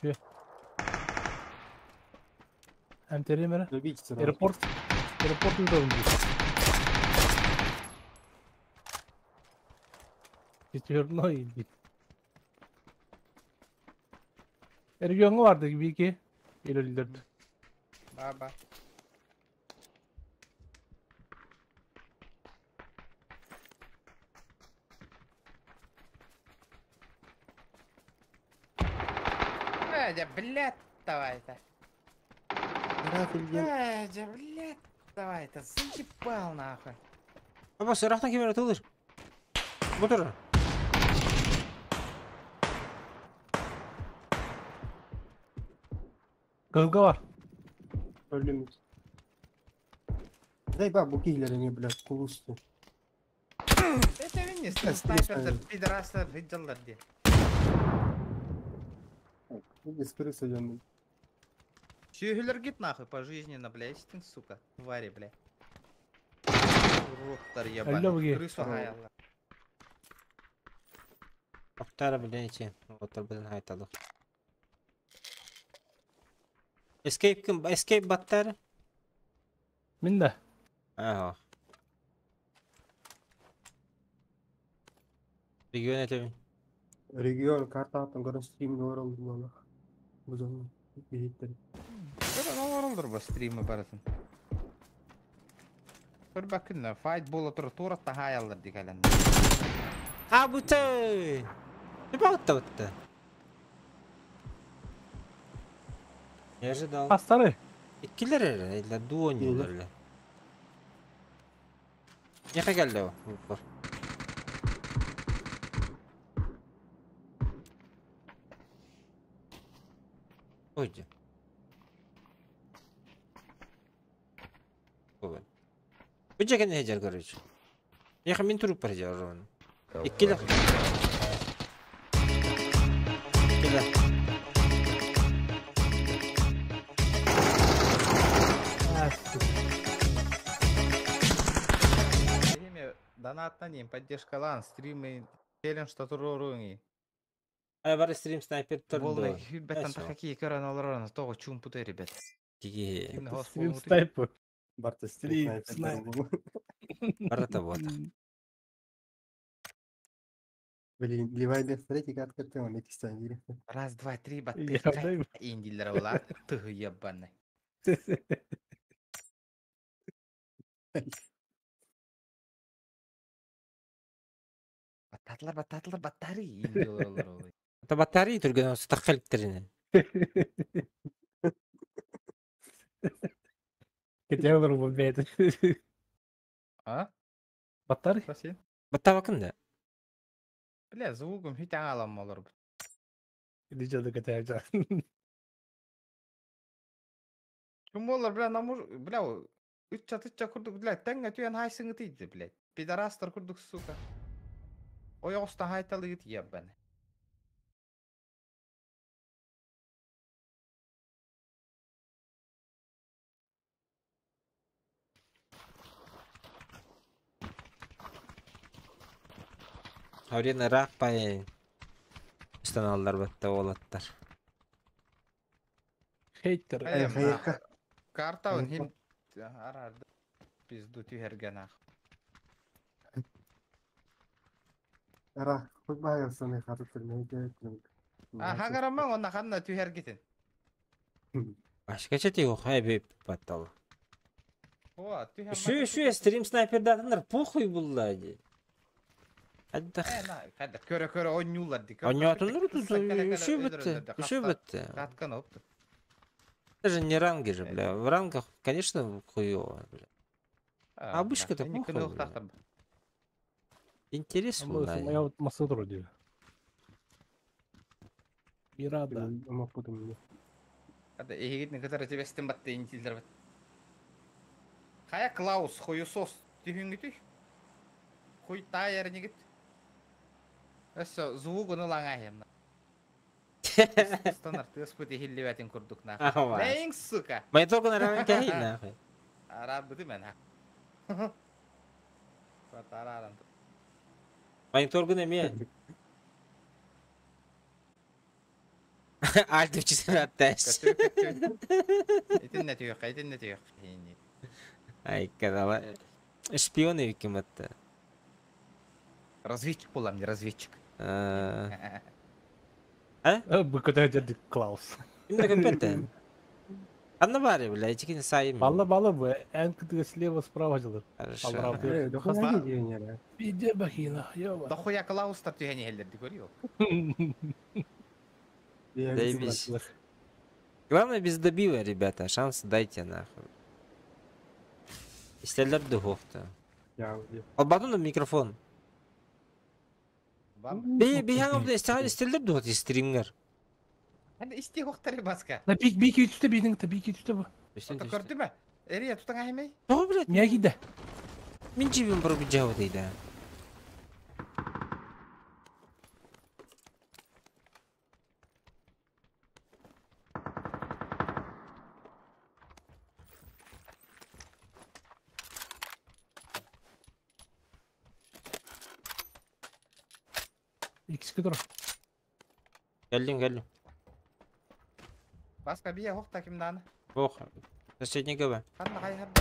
Че? Эмтеремere. Добейте сразу. Аэропорт. Аэропорт должен быть. Четверной иди. Региону vardı gibi ki. İlerledi. Баба. Э, блядь, давай-то. Рафель, Э, блядь, давай-то, заебал нахуй. Аба сырахтан кемер атылыр. Мотор. Кызга var. Öldüm. Дай бабу киллерами, блядь, кулусту. Это не Э, снайпер, пидорасы, выделлар де. Без крысы идем. Сүйілер гит нахуй пожизненно, блядь, ты, сука, твари, блядь. Уроктар ебаный, Алло, бге. крысу хаяла. Октара билен Отор билен хайталык. Escape ким? Escape баттар. Мин да. Ага. Регион этебин. Регион, карта аттан көрөн стрим көрөн була. Бузон бейттер. Көрөн олоролдор бу стримы баратын. Көр бакын, файт бола тур тура тахаялар дигален. А бутэ. Не багытта бутта. Не ожидал. Астары. Иккилер эрэ, или дуо ойнуулар эле. Нехе келди о? Бар. Ойди. Ой. Бу жекен хежер короче. Нехе мин туруп бар хежер оны. Иккилер. Иккилер. Донат на ним, поддержка лан, стримы, челлендж татуруруни. Ай бар стрим снайпер Волны, турду. ребята, такие көрөн олорон, того чумпуты, ребят. Тиги. Стрим снайпер. Барта Стрим стрим снайпер. Барата вот. Блин, Левай Лев третий как ты он эти стали. Раз, два, три, Я баттыр. дай- Индилер ола, ты ебаный. Баттатылар, баттатылар, баттары индилер олор. Ата батарея түрген стаққаликтерини. Кетелер бу бет. А? Баттары? Спасибо. Баттабакын да. Бля, звугум хит аңалам олор. Дижады кетер. Ким олар, бля, намур, бля, үтча тытча курдук, бля, теңге түйен хайсыңы тийди, блядь. Пидорастар курдук, сука. Ой, оста хайталы гит ебаный. Аурена рак пай. Станаллар батта уолаттар. Хейтер. Эм, Хайыкка. Карта он хин арарды. Пизду түһэрген ах. Ара, хоть баайырсаны хатып түрмейде. А хагараман онна ханна түһэргитин. Башкача тиги хай беп баттал. О, түһэр. Şu şu стрим снайпердатындар похуй булла ди. Аддах. Хадда көрө көрө ойнулар ди. Онятындар тут үші бітті. Үші бітті. Каткан опты. Это же не ранги же, бля. В рангах, конечно, хуёво, бля. А обычка-то похуй, бля. Интерес булла. Я вот масыл вроде. Мирада. Хадда эгитни кытары тебестен батты интилдер бат. Хая Клаус хуюсос түһүнгүтүй. Хуй тайер нигит. Өссө звугуну лаңайым. Стандарт господи хиллибэтин курдук на. Ага. Лейн, сука. Мониторку нараван кәһи нахуй. Арабыды мен ха. Батараран. Мониторку неме. Альт үчүсүн атташ. Итин не түйөк, итин не түйөк. Ай, канала. Шпион ким атты. Разведчик булам, не разведчик. А? Быкыта дердик Клаус. Кимде көппетте? Анна бары, бля, чикин сайым. Бала бала бы, эн кытыгы слева справа жылыр. Хорошо. Иде бахина, ёба. Да хуя Клаус тар түйәне хеллерди көрüyor. Заебись. Главное без добива, ребята, шанс дайте нахуй. Истеллер духовта. Албатун микрофон. Би би хаңып истеллер духот стримгер. Хәне исти хоқтары баска. На бик бик үтүтэ бинин та бик үтүтэ бу. Ото көрдүмө? Эрия тутаң ахимей? Того, блядь. Мия киде. Мин жибим бар бу дейди. Икси тур. Келдим, келдим. Баска бия хохта кимданы? Ох, соседний ГБ. Ханна хай хабба.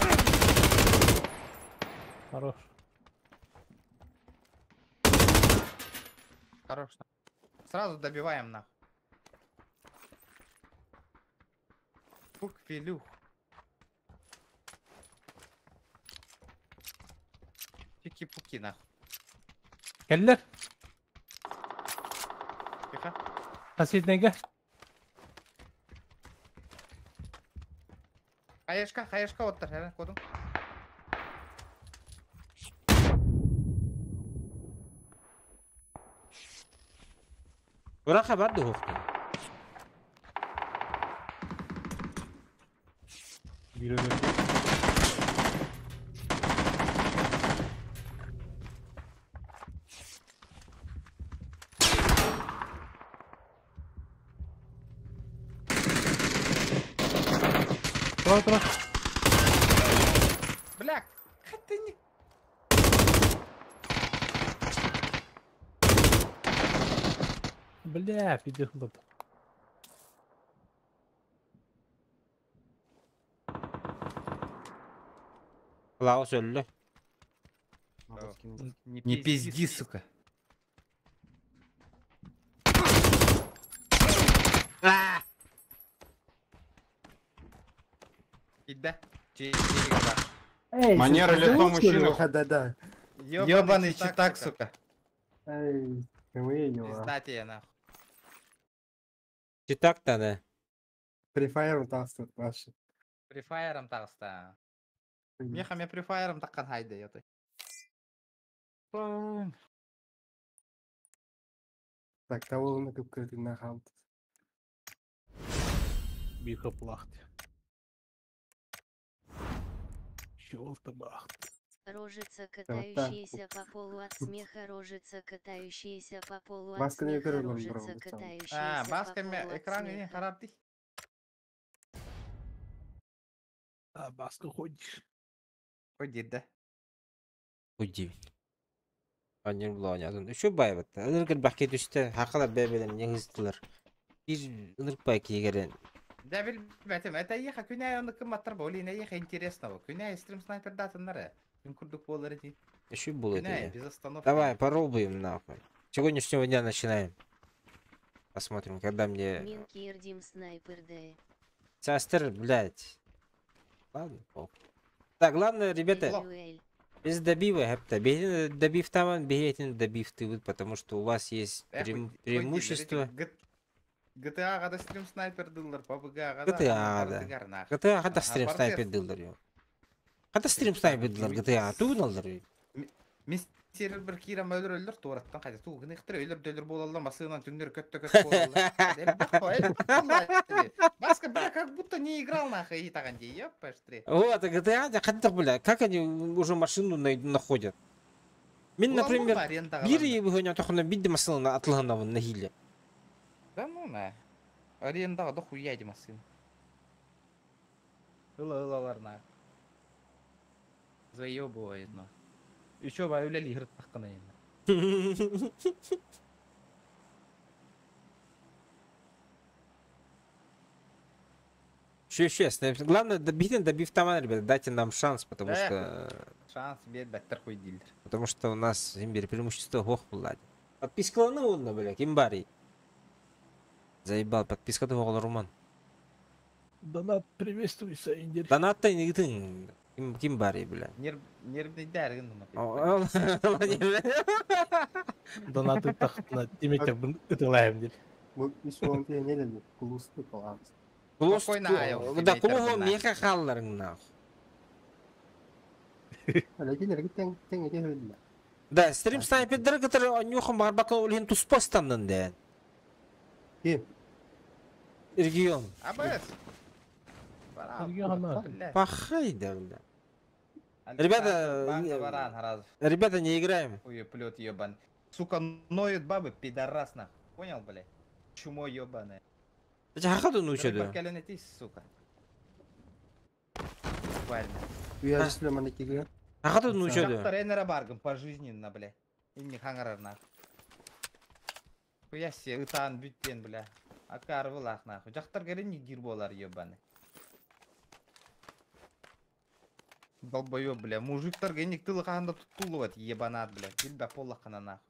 Хорош. Хорош. Сразу добиваем нах. Фук филюх. Чики-пуки нах. Келлер. Тихо. Соседнийге. Хаешка, хаешка оттар, хәрен кодум. Ура хабар духовка. Тура тура. Бля, ты не... Бля, пиде хлоп. Клаус өллө. Не пизди, сука. Ида. Манера лицо мужчины. Да, да. Ёбаный читак, сука. Эй, Пиздать я нахуй. Читак-то, да. Free Fire тағысты вообще. Free Fire'ым тағыста. Меха мен Free Fire'ым таққан хайда ёты. Так, того көп кірдігінен қалды. Бика плахт. Щелта бахт. Рожица, так. катающаяся по полу от смеха, рожица, катающаяся по полу от Баска не смеха, көрген рожица, бұрын, А, катающаяся по баска мен полу от экран не смеха. харап ди. А, баска ходишь. Ходит, да. Уйди. Оонньуур була оонньоотун. Үчүгэй баайбыт. Ынырык элбэх киһи түстэ. Хахалар бэйэ-бэйэлэрин ньыһыстылар. Биир ынырык баай киһи кэлэн. Да билбэтим. Это эйиэхэ күн аайы оннук гымматтар бо. Олин эйиэхэ интересно бо. Күн аайы стрим снайпердаатыннар ээ. Күн курдук буолар ити. Үчүгэй буолуо Күн аайы этэ. без остановки. Давай, попробуем нахуй. Сегодняшнего дня начинаем. Посмотрим, когда мне... Мин киирдим снайпердыы. Састер, блядь. Ладно, похуй. Так, главное, ребята, Юэль. без добива, хепта. Без добив там, бегайте добив ты, потому что у вас есть Э, прем- хоть- хоть преимущество. дииллэр, GTA-ҕа да стрим снайпердыыллар, PUBG-ҕа да GTA, да. барытыгар нах. GTA хата Ага, стрим барытыгар снайпердыыллар ё. Хата стрим снайпердыыллар GTA тугун аллар ё. Мин сервер киирэн өлөр өлөр туораттан хайда туу гыныхтар өлөр өлөр буолаллар массыынан түннэр көттө көт буолаллар. Элбэх хо, элбэх буолла. Баска, бля, как будто не играл нахуй и таган дии, ёпаштри. Вот, а GTA, да, хата бля, как они уже машину находят? Мин, Буолаллар например, ба арендаҕа биир барна. ыйы тохуна бидди масылына атлаһанабын нахиле. Да ну на. Арендаҕа да хуя ди массыына. Ыла ылалар на. Заебывает на. Еще ба үлели хырттахкана енді. Еще честно, главное, добить, добив там, ребята, дайте нам шанс, потому Э, что Шанс биэрбэттэр хуй дииллэр. Потому что у нас имбирь преимущество ох, блядь. Подпискаланы онно, бля, ким барый. Заебал, подписка того Руман. Донат приветствуется, Индир. Донатта не гытын. Ким ким барый, бля. Нерв нервный дәргин О, Донаты тахтына тиметер ытылайым дир. Бу ис уон не dedi? Кулусту калабыз. Кулус, Спокойно, айыл, да, тимейтер кулу бына. меха халларың нахуй. Лекин тең тең эте хөллө. Да, стрим снайпердер, который нюхом барбака улин туспостаннын дэн. Ким? Регион. Абыс. Регион, Бля. Пахай, да, бля. Ребята, Банка баран, раз. Ребята, не играем. Хуеплет ебаный. Сука, ноют бабы, пидорас нахуй. Понял, бля? Чумо ебаное. Хахаду ну чё да? сука. Буквально. Уя Сүлейман экиге. Хахаду ну чё да? Жактар энере баргын пожизненно, бля. Инни хаңарар нахуй. Хуя се, ытаан бүттен, бля. Акар булах нахуй. Жактар керен дир болар ебаный. Долбоёб, бля. Мужиктар геник тылы каханда туттулуат, ебанат, бля. Билбе поллахана нахуй.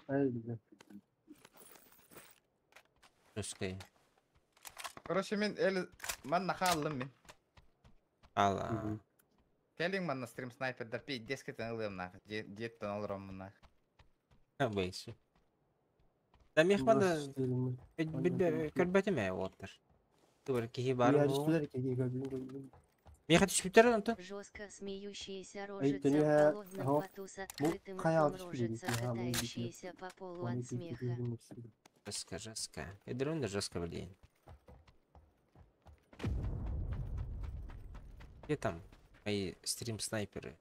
Ай, бля. Русская. Короче, мен эле манна хааллым мен. Алла. Келиң манна стрим снайпердар пей дескетен ылыам нахуй. Деттен олором нахуй. Бейсу. Да мехманда көрбөтүм ээ уоттар. Тур киһи бар Уя бу. Сүлер экиге көрдүм көрдүм. Меха түшпүттэр онтон. Жестко смеющаяся Ай, рожица ты в холодном не- поту с Бу открытым кая ртом рожица, катающаяся по полу от смеха. Жестко, жестко. Эдрон да жестко, блин. Где там мои стрим-снайперы?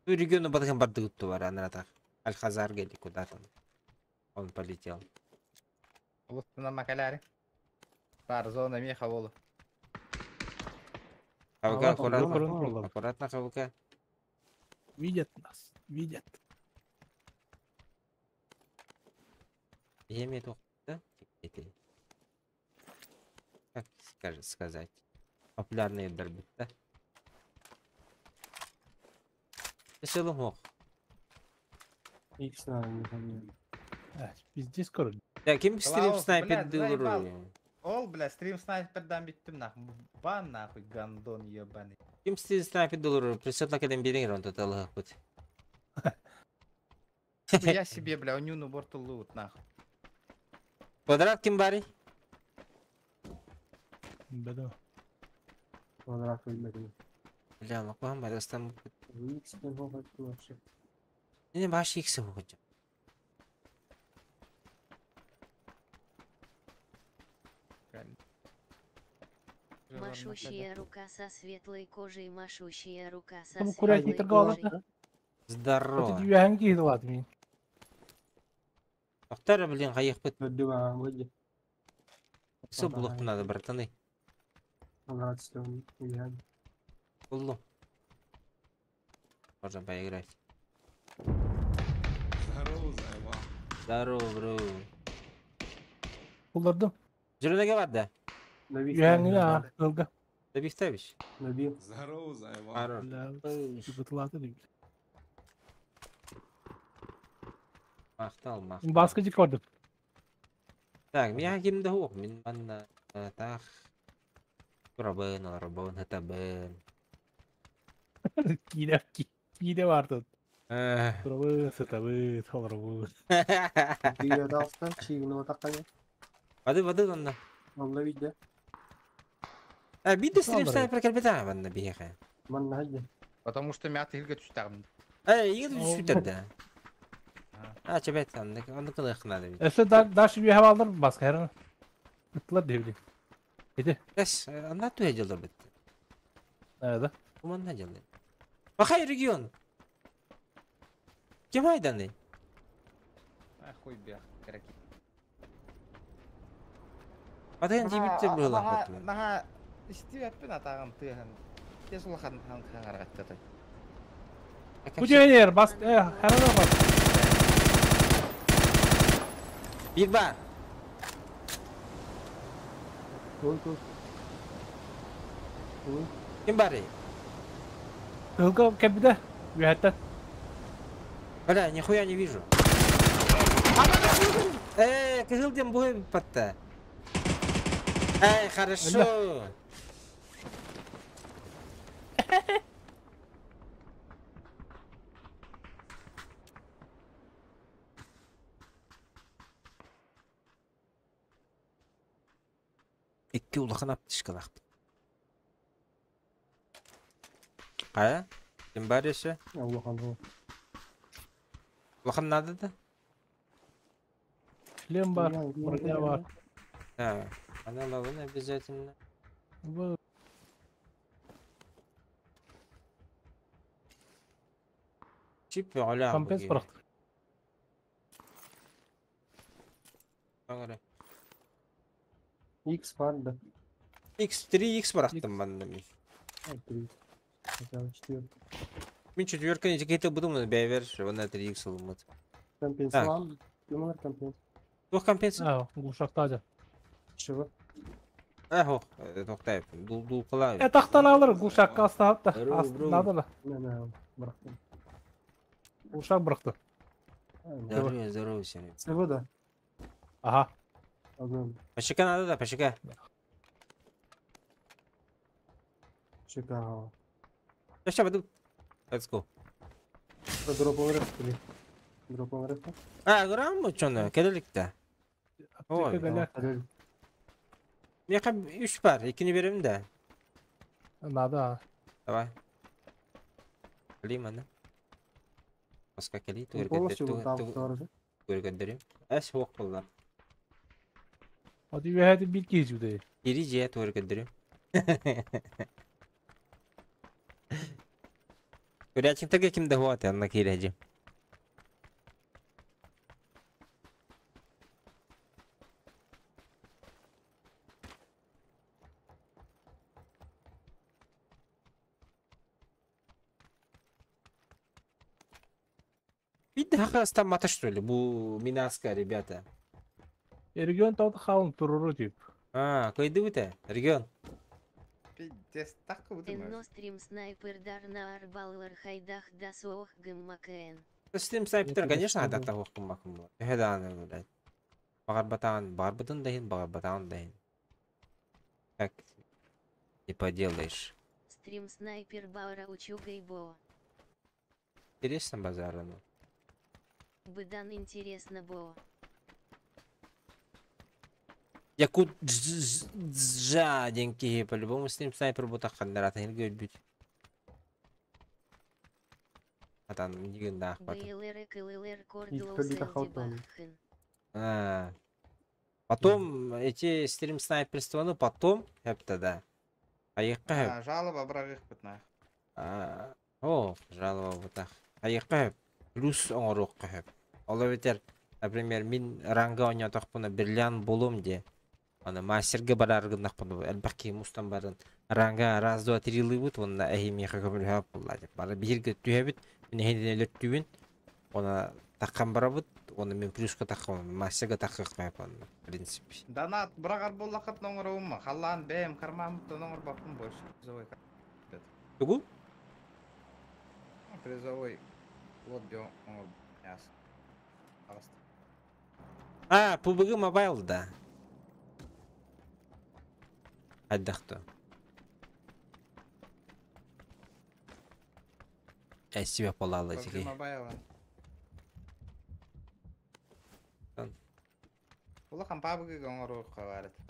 Ну, региону бадыган бардыгытту бар, анаратах. Аль-Хазар или куда там. Он полетел. Улуттунан макаляри. Бар зона меха болу. ХВК, Ага, аккуратно. аккуратно. Аккуратно, ХВК. Видят нас, видят. Я имею да? Это- Как скажет сказать? Популярные дорбит, да? Селомох. Икс на не А, пиздец, короче. Да, ким стрим Клаус, снайпер блядь, заебал. дылру? Ол, бля, стрим снайпердан бүттүм нахуй. Бан нахуй, гандон ебаный. Ким стрим снайпер дылру? Присед кеден берең рон тоталык бут. Я себе, бля, унюну борту лут нахуй. Квадрат ким бари? Да-да. Квадрат өлмөдүм. Бля, лаквам барастан. Икс тен вообще. Не баш икс ходжа. Машущая рука со светлой кожей, машущая рука со Там светлой курятник торговал, кожей. да? Здорово. Это юанги ладно. Актара, блин, хаях бит. Көрдүм а, вроде. Все блок надо, братаны. Квадрат стен уя. Буллу. Можно поиграть. Здорово, заебал. Здорово, бро. Буллардым. Жүрүнеге бар да? Үһәңҥэ аа, ыалга. Добихтабич. Набил. Здорово, заебал. Хорош. Бытылааты дейм. Махтал, махтал. Баска жик көрдүм. Так, миэхэ ким да суох, мин манна таах турабын, олоробун, сытабын. Киинэ киинэ баар тут. Э, Турабыт, сытабыт, олоробут. Биир даҕастан чиигин отаққаня. Воды, воды онно. Онно биирдэ. Э, биир стрим снайпер кэлбэтэ манна биһиэхэ. Манна хайда. Потому что мята илгэ түстәгім. Э, иге түспүттэр да. А, чебет, онно онно кылыах надо бит. Өссө дальше үөһэ бааллар баска хэрэн. Ыттылар диэбили. Ити. Эс, анна түһэ дьыллар бит. Э, да. Уманна дьыллар. Махай регион. Ким айданы? А, хуй бях, караки. Атыгын жибиттер быһылаах бит. Наха, истибэппин атаҕым тыаһын. Тес улахан хаҥаргаттатай. Бу дьиэнээр бас э хэрэн бас. Биир бар. Ой, ой. Ой. Ким барый? Кыһылга кэлбитэ. Үөһэттэн. Бля, нихуя не вижу. Э, кыһыл диэн буһай батта. Эй, хорошо. Икки улахан аптышкалаахпыт. Хайа? Ким бар еще? Улахан бу. Улахан надо да? Шлем бар, броня бар. Да, она лавын обязательно. Бу Чип оля. компенс бырахтык. X бар да. X3 X бырахтым манна мин. Три. Хотя бы четвертый. Мин четверка этикеты буду бэйбер, она 3X ылыммыт. Компенс Так. лам. Ким компенс? Туох компенс? Аа, глушактаажа. Чего? Эх, тохтай, дул дул кылай. Э, тахтан алыр, глушакка астаап да. Здорово, бро. Надо да. Не, не, бырахтым. Глушак бырахты. Здорово, здорово, Серег. ЦВ да. Ага. Одну. Пашика надо да, пашика. Чикаго. Сейчас пойду. Let's go. Дроп реф Дроп реф. А, грамм чоно, келеликте. Ой. Аптека Меха 3 бар, икини берем да. Надо. Давай. Лимана. Баска кели, Полностью там тоже. Көргөндөрүм. Эс хуок боллар. Hadi үөһэти бир киһи жүдэ. Ири же көргөндөрүм. Көрәчиңтерге кимде хуат анна киреҗи. Бидде хака мата что ли? Бу Минаска, ребята. Регион тауды хаалын туруру дип. А, койды бите? Регион. Пиздец, так Энно стрим снайпер дарна арбаллар хайдах дасуох гыммакн. Стрим снайпер, конечно, хайдах та хук макым бу. Эхе блядь. Багар батаган бар бытын дайын, багар батаган дайын. Так не поделаешь. Стрим снайпер баура учугай бо. Интересно базара, ну. Быдан интересно бо. Якут жаденький, по-любому стрим снайпер бутак хандарата хилге бүт. Атан нигин да ахпат. БЛР КЛР Икки хаутан. А. Потом эти стрим снайперства, ну потом, это да. Айыққа Жалоба брагых бытна. О, жалоба бутах. Айыққа плюс оңоруққа хөп. Ола бетер, например, мин ранга ойнатақпына бриллиант болум де. Аны мастерга барар гыннахпын элбэх киһи мустан баран ранга раз два три лыыбыт уонна эһи миэхэ көмөлөһө буолла деп. Бары биһиргэ түһэбит, мин эһини өлөртүүбүн, уонна таххан барабыт, уонна мин плюска таххам, мастерга таххыахпын онно, в принципе. Донат быраҕар буоллаххытына оҥоробун, халлаан бэйэм кармаммыттан оҥорбоппун больше призовой. Тугу? Призовой лобби оҥорбут. А, PUBG Mobile да. Хайдах то? Э, себе полала PUBG тиги. Mobile. Улахан PUBG оҥоруохха баар этэ.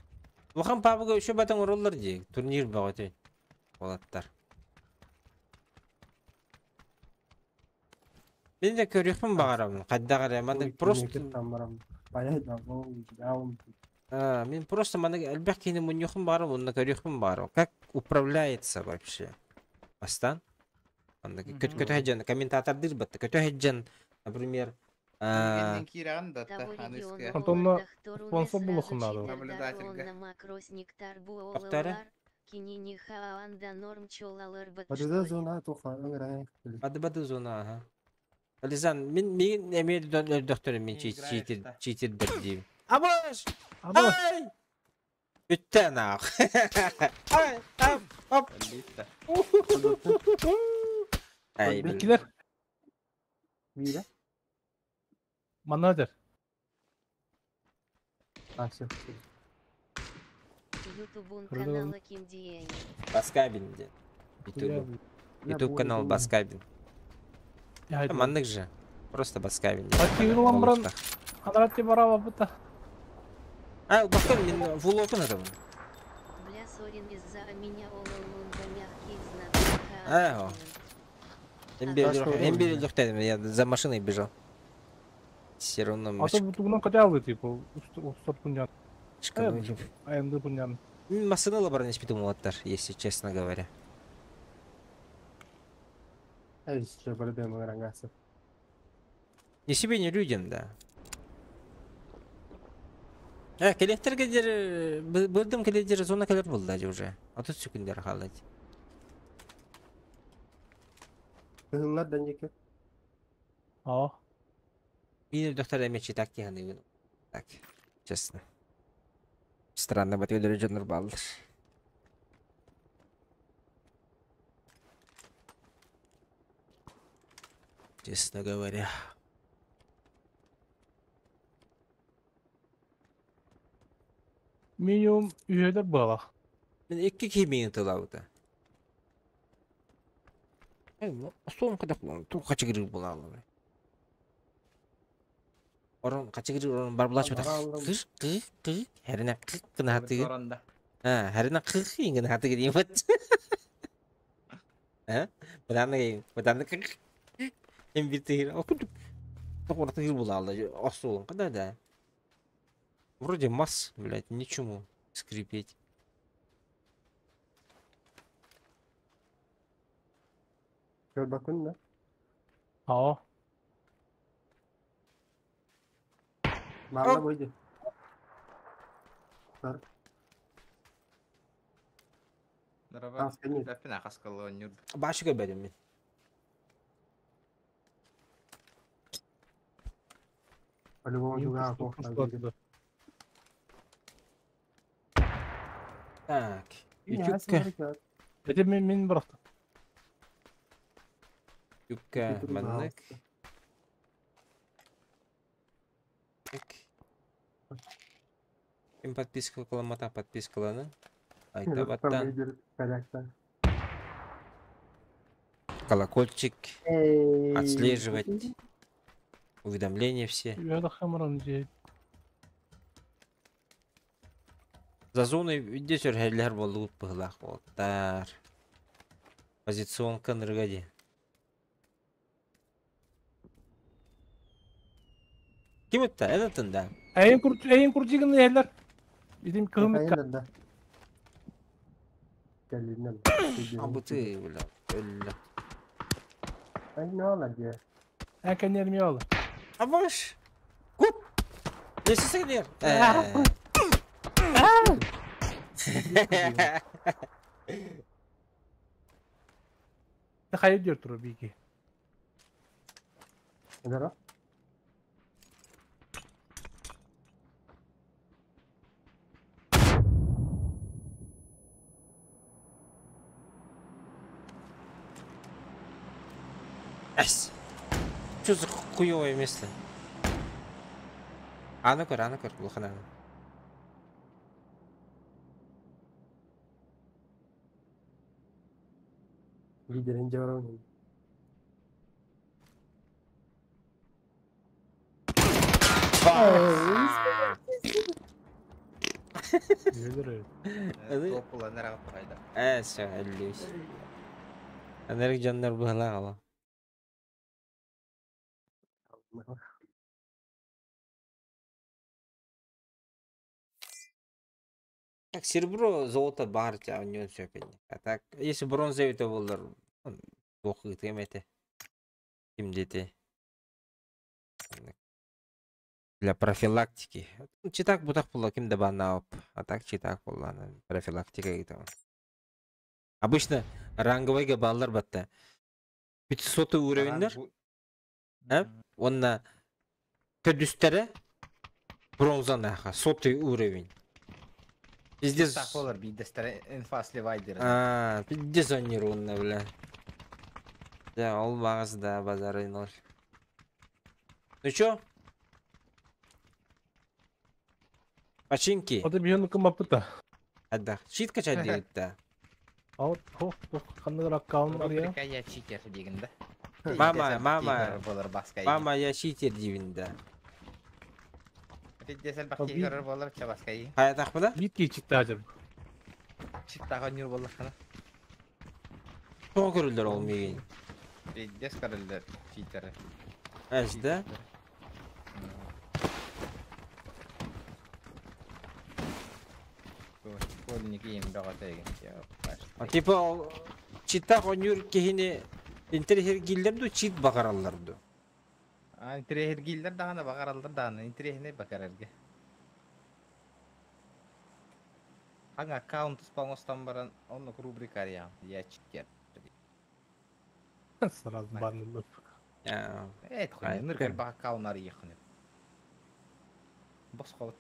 Улахан PUBG еще батан оҥороллор дии. Турнир бөҕөтө. Уолаттар. Мин да көрүөхпүн баҕарабын. Хайдах эрэ маннык просто А, мин просто маннык элбэх киһини мунньуохпун баҕарабын уонна көрүөхпүн баҕарабын. Как управляется вообще? Бастаан. Маннык көтө сылдьан комментатордыыр батта. Көтө сылдьан, например, Кэннин киирэҕин да аныскы. Онтон спонсор булуоххун наада. Наблюдательга. Тоқтары? Бады-бады зона, ага. Ализан, мин миигин эмиэ өлдөхтөрүм мин читер читердер диибин. Абыш! Ай! Бүттэ анаах. Ай! Ап! Оп! Ай, блин. Иккилер. Мира? Манна дер. А, все. Ютубун канала Ким Диэни. Баскабин диэн. Ютуб. Ютуб канал Баскабин. Маннык же. Просто Баскабин. Аккигин баран Адарати бараба бута. А, Баскабин мин влогын атабын. Бля, сорин из-за меня ололунда мягкий знак. А, М я за машиной бежал. Все равно А то бутугунан качалы типа устар пуньян. Аянды пуньян. Машина лабаран испитым улаттар, если честно говоря. Не себе, не людям, да. А, коллектор кедер, бырдым коллектор зона коллектор был даже уже. А тут секундер халать. Кыһыллар да неке. А. Мин доктор эмечи так тиханы. Так, честно. Странно, бат өлөрө дьоннор бааллар. Честно говоря. Минимум үйелер бала. Мен икки кимин тылабыта. Сон кадак ту качыгыр булалы. Орон качыгыр орон бар булач бата. Кыш кы кы херine кы кына хатыгы. А, херine кы кы хатыгы дейм бат. А? Баданы баданы кы Эм бир тыгыр. Окуд. Токор тыгыр булалы. Осулун када да. Вроде масс, блядь, ничему скрипеть. Көрбөкүн да? А. Мала бойды. Бар. Здорово. Башы көрбөдүм мен. По-любому другая плохо. Так. Ютубка. Это мен мен биракта. Ютубка маннык. Ким подписка кыламата подпискаланы. Айта баттан. Колокольчик. Отслеживать. Уведомления все. За зоной здесь өрһәлләр болуп быһылаах болтар. Позиционка ныргади. Ким это? Этот да. Эйин кур эйин курчигин эллер. Идим кыһым да. А ты, бля. Өллө. Ай, не ала де. Әкәнер ми ала. Абаш. Куп. Несесеңдер? Хайа диир турар биики. Эдара. Эс. Что за хуёвое место? Аны көр, аны көр, улахан аны. Лидерин дьаҕаран. Э, все, өллүүс. Анарык дьоннор быһалаах ала. Так, серебро, золото баар оонньуон сөп ини. А так, если бронза эбитэ буоллар, туох ыытыам этэ. Ким диэти. Для профилактики. Читак бутах була ким да бааннаабап. А так читак буоллаана профилактика ыытабын. Обычно ранговойга бааллар батта. 500 уровеннер. Уонна төрдүстэрэ бронза нааха, сотый уровень. Пиздец. Так болар биирдэстэрэ инфа сливайдер. А, пиздец онньур бля. Да, ол баҕас да базары ноль. Ну чё? Починки. Ото биһиэн кымаппыта. Ада, чит качать диэбит да. А вот хох ханныгар аккаунт арыйа. Рубрика я читер диигин да. Мама, мама, мама, я читер диибин да. Десел бахти көрөр болар чабаскай. Хайатахпына? Биир киһи читтаажыр. Читтаҕа ньур буоллаххына. Тоҕо көрүллэр ол миигин? Пиздец көрүллэр читеры. Эс да? Школьники им бөҕөтө А типа ол читтах оонньуур киһини интэриэһиргииллэр дуу, чит баҕараллар дуу? Интэриэһиргииллэр даҕаны баҕараллар даҕаны интэриэһинэй бакарарга. Хаҥ аккаунт оҥостон баран оннук рубрика арыйаҕын я читер. Сразу баннылып. Эт хуйня, ныр элбэх аккаунт арыйыаххын. Босхо.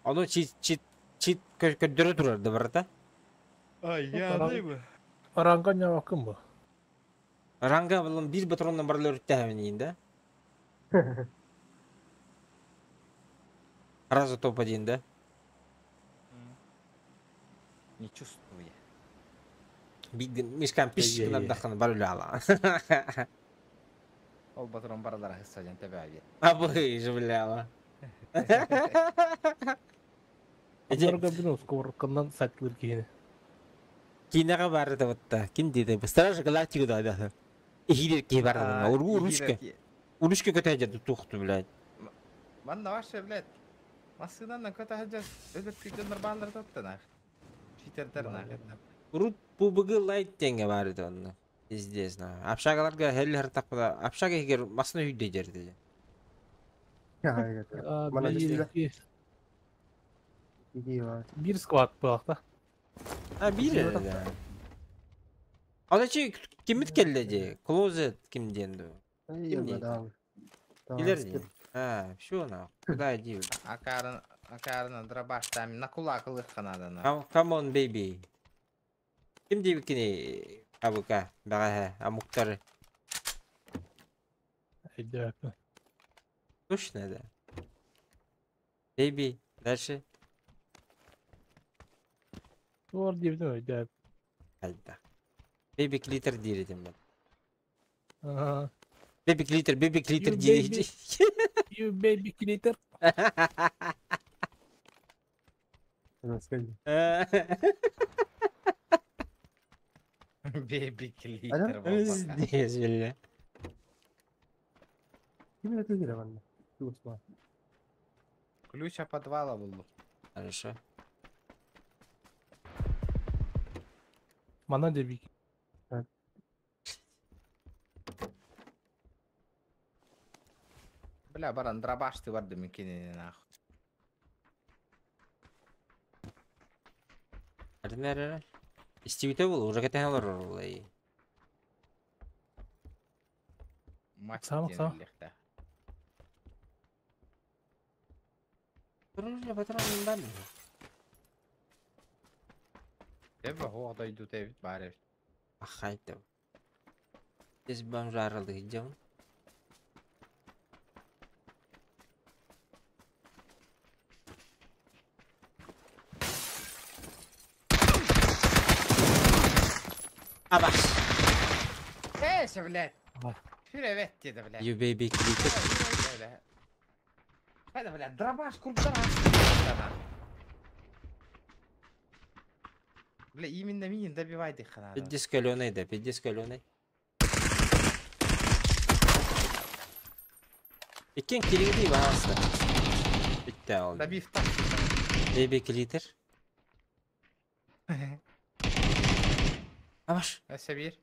Ону чит чит чит көрдөрө турар да барыта. Ай, я Ранга ньавакын бу. Ранга булан биир патронна барылар өрүттэһэмин да? Сразу топ-1, да? Не чувствую. Мишкан пиш гынардаххына бар үлэ Ол патрон баралара хыссадьан тэбээби. Абы же бля. Анарга бин сковородканан сайтлыр киһини. Киинэҕэ баар да батта. Ким диэтэ? Страж Галактика да да. Ихидер киһи бар да. Урушка. Урушка көтө тухту, блядь. Манна вообще, блядь. Массыынанан көтө сылдьар өлөр күйдөннөр бааллар тоттан. Читердер нах. Урут PUBG Lite диэҥҥэ баар этэ онно. Пиздец, на. Общагаларга хелли хартакпыда. Общага егер масына үйдө жерди. Мана Биир склад буолахта. А биир да. Ада чи киммит келле ди? Closet ким диэн ду? Ким диэн? Килер ди. А, все на. Куда иди? Акарын акарын дробаш там на кулак ылыххына да. Come on, baby. Ким диэбиккини абыка бэҕэһээ омуктары? Өйдөөппүн. Точно да. Baby, дальше. Туор диэбитим өйдөөп. Айда. Baby клитер диир этим бу. Ага. Baby клитер You диир. baby. You baby клитер. Baby клитер буолбакка. Пиздец, бля. Ким это дире манна? Ключ от подвала был. Хорошо. Манан диэбик. Бля, баран дробаш ты барды микини нахуй. Саҥарытына эрэ. Истибитэ буолуо, уже кэтэһэн олорор буолай. Мать Сама, диэн сама. биллиэхтээх. Патрон баар Тэбэ оһох дойдута эбит баар эбит. Ахайта. Здесь бомжарылык идем. Аба. Эйсе, блядь. Сүр эбэт диэтэ, блядь. You baby clicker. Хайда, блядь, дробаш курдара. Бля, именно меня добивай их надо. Пиздец каленый, да, пиздец каленый. Иккен килиңди баһаста. Битте алды. Добив так. Baby clicker. Абаш. Өссө биир.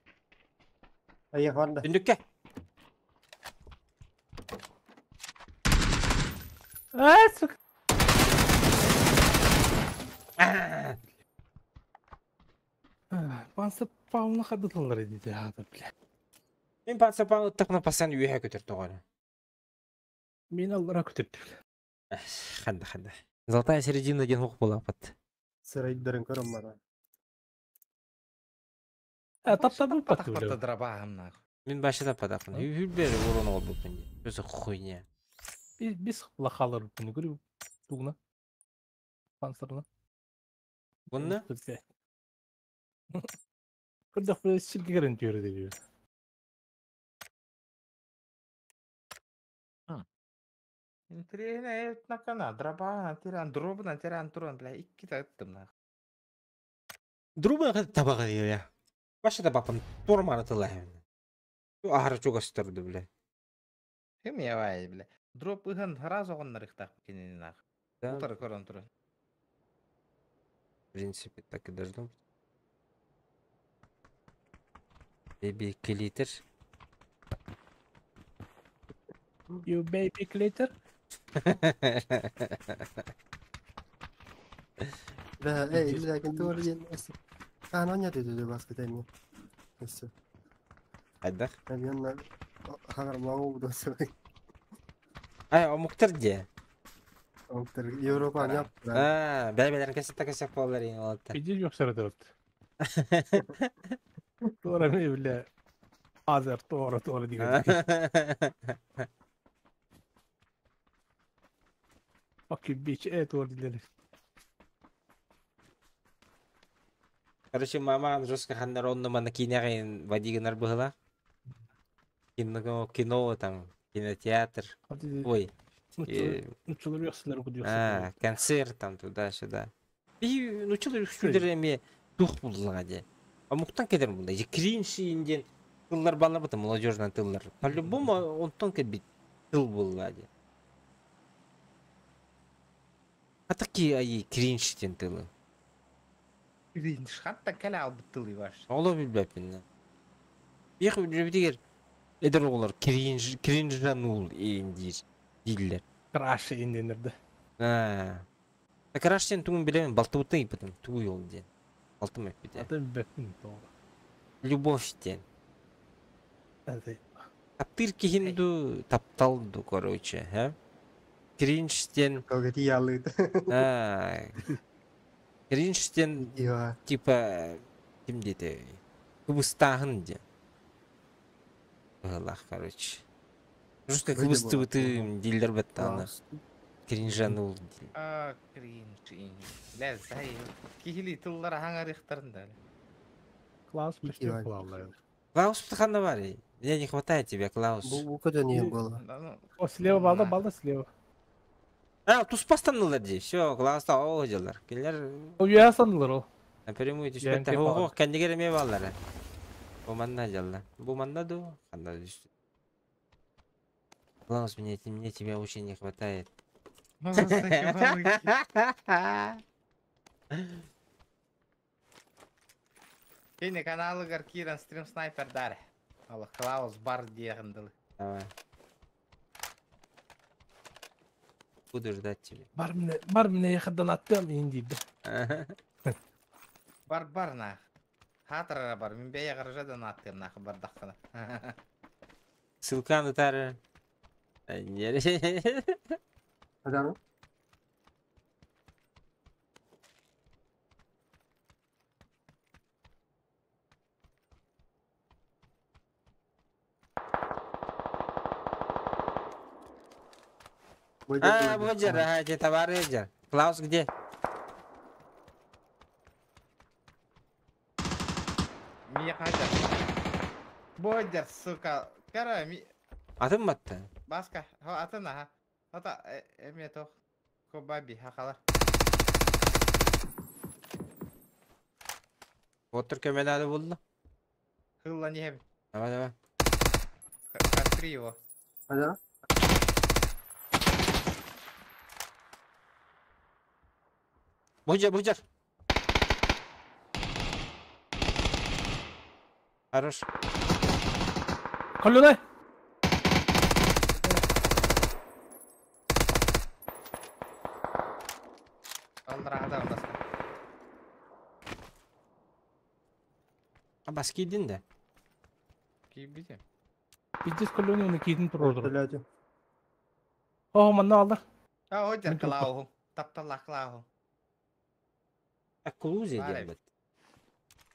Айя барда. Түндүккэ. А, сука. Панса Павловна хадытылар эди театр, бля. Мин панса пану тахна пасан үйе көтөр тоҕоро. Мин аллара көтөрдү, бля. Ханда ханда. Золотая середина диэн хук буолаппыт. Сырайдарын көрөн бара. Э, таптабы патты, бля. Тахпатта дробахым нахуй. Мин башта падапын. Үһүлбер урон олбуппун ди. Өзі хуйня. Biz лахалар bunu görüyor. Тугна. Пансарна. Бұны? Көрдөх бile силге керен түйөрү дейбиз. Интересно, накана, дроба, тиран, дробна, тиран, туран, бля, икки таттым нахуй. Друба табаға дейді. Башта табапын торманы тылайын. Ахара чугастырды, бля. Ким явай, бля. Дроп ыһан сразу оҕоннор ихтах кинини нахуй. Да. Утары көрөн туран. В принципе, так и должно быть. Baby клитер. You baby clitter. Да, эй, ләкин туар диэн Каноня диде баскет эми. Өссө. Айдах. Әмьянна хагар маңу досу. Ай, омуктар де. Омуктар Европа няп. А, бәй-бәйләрен кесеп та кесеп калалар ең алатта. Пиздец yok сырады вот. Тура ми, бля. Азер, тура, тура деген. Fuck you bitch, э, тура дилер. Короче, мама жестко ханнар онны мана кинеғин вадигенар быһыла. Кино, кино там, кинотеатр. Ой. Нучулар йоксылар уку А, концерт там туда-сюда. И нучулар үксүлер эми дух буллага де. А муктан кетер бунда. Же кринж инден тыллар балар бата молодежный тыллар. По-любому онтон кетбит тыл булла де. А такие ай кринж ден тылы. Кринж, хаттан кәлә албыт тылы ваш. Ола билбеппин. Бих билбетигер эдер оҕолор кринж кринжанул индир дииллер. Краш инденерді. А. Краш сен тугун билемин балтыбыттан иппитим тугуй ол диэн. Балтым эппите. Аты беппин тоҕо. Любовь диэн. Аты. Таптыр киһинду тапталду короче, ха? Кринж диэн. Калгати ялыт. А. Кринж диэн типа ким диэтэй? Кыбыстааһын диэн. Быһылаах, короче. Жестко Вроде кыбыстыбытым дииллер баттаана. Кринжанул диил. А, кринж, бля, зай. Кихили тыллар хаңар ихтарында. Клаус меште кулалар. Клаус ханна бар. Мне не хватает тебя, Клаус. Бу бу не было. О, слева балда, балда слева. А, туспастанылар ди. Все, Клауста о дьаллар. Кинилер О, я санылар ол. напрямую Ян түспэттэр. кеп Ого, кэннигер эме баллар. Бу манна дьалла. Бу манна ду. Ханна түстү. Клаус, мне тебя очень не хватает. Кини каналыгар киран стрим снайпер дар. Алла Клаус бар диэгендил. Давай. Буду ждать тебя. Бар мне, бар мне яхадан аттым индийді. Бар бар нах. Хаатарара бар. Мин бэйэ гаража да нааттыам нах бардаххына. Ссылканы тары. Хадан. А, Боджер, ага, где товары, Джер? Клаус где? Мия хажар. Бодер, сука. Кара, ми... Атын батты. Баска, атын аха. Ата, эме тох. Кобаби, хахалар. Оттур көмө булду. Хылла не Давай, давай. Контри его. Хадан. Буджер, буджер. Хорош. Колюна! Аллара баска. А бас кийдин да. Кийбите. Пиздец колюна оны кийдин турордур. Төлөтү. О, манна алдар. А, одер Мен туруппа. клаугу. Тапталла клаугу. А клузи Бар диэн бит.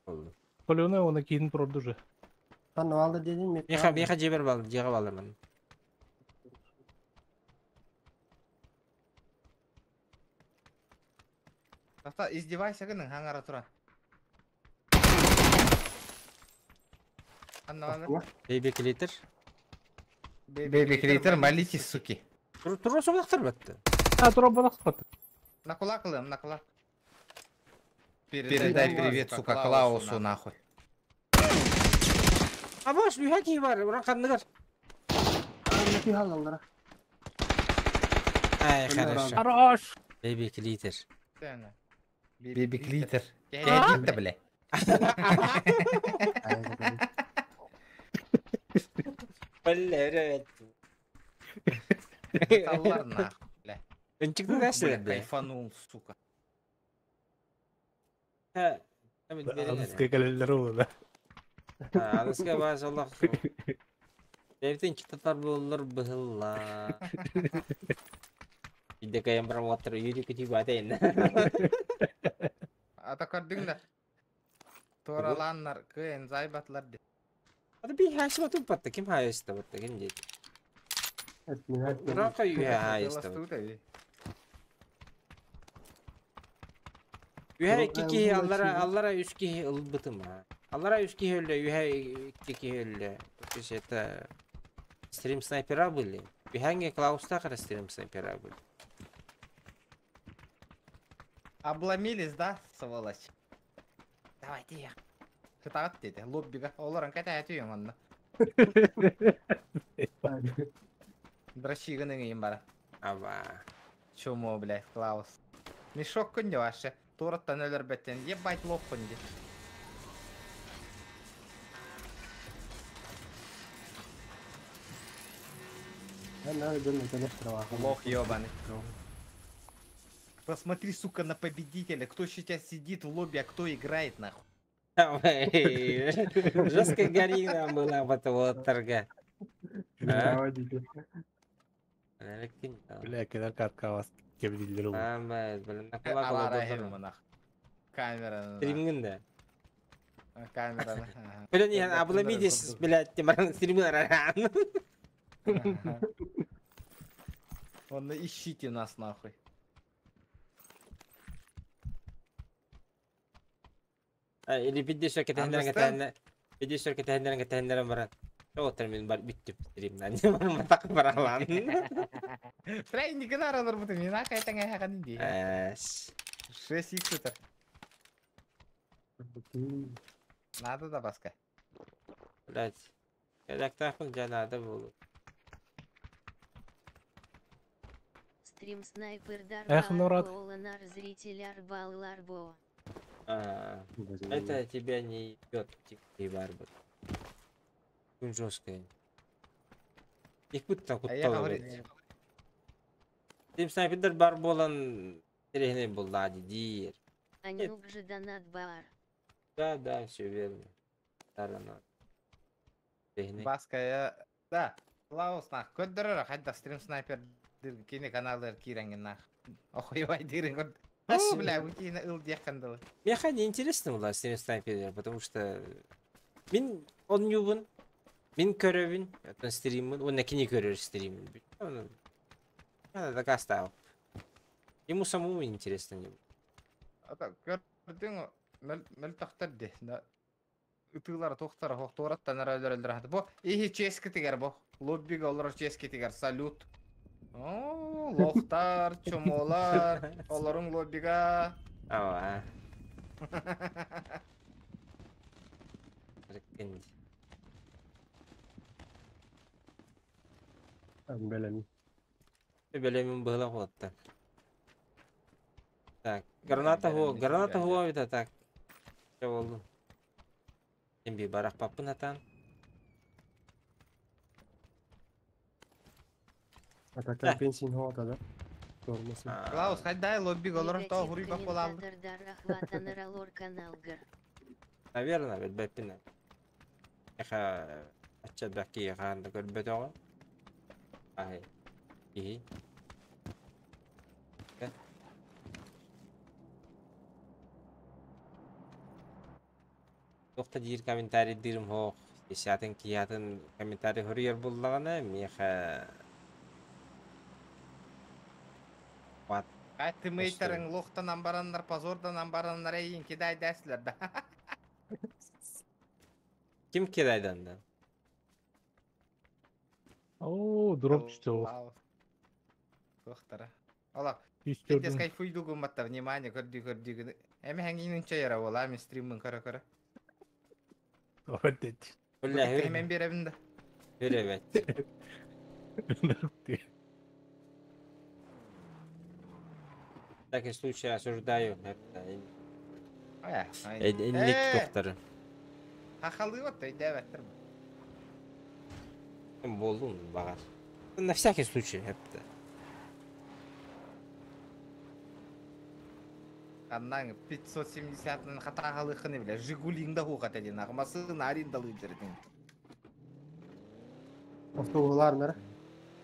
Oldu. Колюна оны кийдин турорду уже. Хан алды дедим. Меха, меха жебер бал, жеге балырмын. Таста издевайся гының хаңара тура. Анна аны. Бейби клитер. Бейби клитер, молитесь, суки. Тур тур собактыр батты. А, тура балак бат. На кулак лым, на кулак. Передай привет, сука, Клаусу, нахуй. А баш, үйе бар, уран канныгар. Ки халаллара. Ай, хорошо. Хорош! Бейби клитер. Бейби клитер. Кәдитті, бля. Бля, evet. Аллар нахуй, бля. Өнчүктү нәрсе, Бля, бля. кайфанул, сука. Ха. Алыска келелер ол да. Алыска баш Аллах. Бэбитин чыктатар боллар быһылла. Бидде кайын бар ватыр үйрү күтү батайын. Ата көрдүң да. Туоралааннар кыйын зайбатлар ди. Ата би хайсы батып батты, ким хайсы батты, ким дейт. Урака үйе хайсы батты. Үйе iki киһи аллара аллара үс киһи ылбытым ha. Аллара үс киһи өллө, үйе iki киһи өллө. То есть это стрим снайпера были. Үйәңге Клауста кара стрим снайпера были. Обломились, да, сволочь? Давай, тихо. Кытаат деди, лоббига. Олорон ката атүйөң онно. Дрочигының иин бара. Аба. Чумо, бля, Клаус. Мешок күнде вообще. Тураттан өлөр беттен. Ебать лох күнде. Лох ебаный. Посмотри, сука, на победителя. Кто сейчас сидит в лобби, а кто играет, нахуй. Жестко горина была вот вот торга. Бля, кенар катка бас кебдилер ол. Ала нах. Камера. Стримгин да. Камера. Бля, не, обломитесь, блядь, ты стримин аран. Вон, ищите нас, нахуй. Или бидде кетендерин кетендер. Бидде кетендерин кетендерин барат. Отыр мен бар бүттүп стримнан. Матак баралан. Трейнинг наралар бутын, мен ака айтаң аяған инди. 6 икс это. Надо да баска. Блять. Кадактахын жанады болу. Стрим снайпер Эх, Нурат. Оланар зритель арбаллар бо. Это тебя не ебет, типа, барбар. Күн жесткая. Их будто А я куттал говорю, Тим снайпер бар болан терехне булда дидир. Анюк же донат бар. Да, да, все верно. Сторона. Баская, да, Клаус нах, көрдөрөр хайда стрим снайпер кини каналлар кииреңин нах. Охуевай дирин көр. О, бля, бу киини ыл диэххин дылы. Миэхэ не интересно была стрим снайпер, потому что мин онньуубун, мин көрөбүн, оттон стриммин, уонна кини көрөр стримин. Надо дакаастаабыт. Ему самому интересно не было. Ата көрдүң мөлтөхтөр ди. Ытыылара туохтара суох туораттан эрэ өлөрөллөр. Бу иһи чиэскитигэр бу. Лоббига олорор чиэскитигэр салют. Оо, лохтар, чумолар, олоруҥ лоббига. Ава. Прикинь. Бэлэм. Бэлэмин быһыла хуотта. Так, граната хуо, граната хуо это так. Чэ болду. Мен би барахпаппын атаан. Атака пенсин хуота да? Тормозу. Клаус, хайдай лоббига олорор тоо Негатив хуруйбах буолааллар. комментатордар ахватаныр алор каналгар. Наверное, билбэппин. Эха ачча киһи хаан да көрбөтөҕө. Ай, киһи. Туох да диир комментарийдыырым суох. Десятын киһи комментарий суруйар буоллаҕына, миэхэ Ват. Ай тымыйтарың лохтанан бараннар, позорданан бараннар эйин кидай дәслер да. Ким кидайдан Оо, дроп түстэ ол. Туохтара. Ола, Түстөрдүн. Петя кайфуйду гумматта, внимание, көрдүү көрдүү. Эми хәңгинин чайара буола, мен стриммин көрө көрө. Опять. Бля, Мен беребин да. Беребет. В таком случае осуждаю. Энник тохтары. Хахалыы вот өйдөөбөттөр. Болдун бағар. На всякий случай это. Аннаң 570-ын хатахалыхыны биле, Жигулиңда хугат эдин, агмасын арендалыы жердин. Автобуслар нара.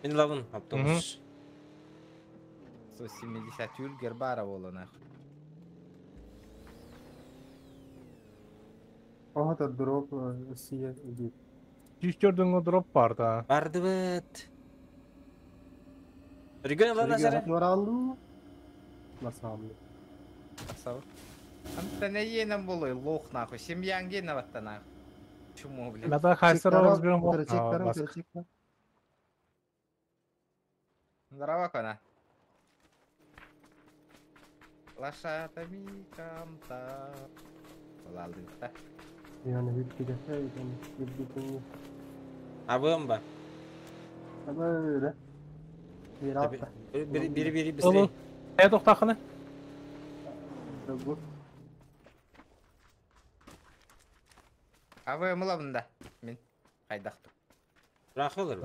Мен лавын автобус. 570 үлгер бара болона. Ага, дроп Россия идет. Түстөрдүн дроп бар да. Барды бит. Регион ла назара. Баранду. Насамды. Асау. Антон еном болой лох нахуй, семьяң гена ватта нахуй. Чуму, блядь. Надо хайсер разберем. Здорово, кона. Лошадами камта. Лалыта. Yani bir gidese bir Абымба. Ama öyle. Bir hafta. Бiri бiri бiri Олу. быстрее. Э тохтахыны. Bu. Абы мылабында. Мен кайдактым. Рахылыр.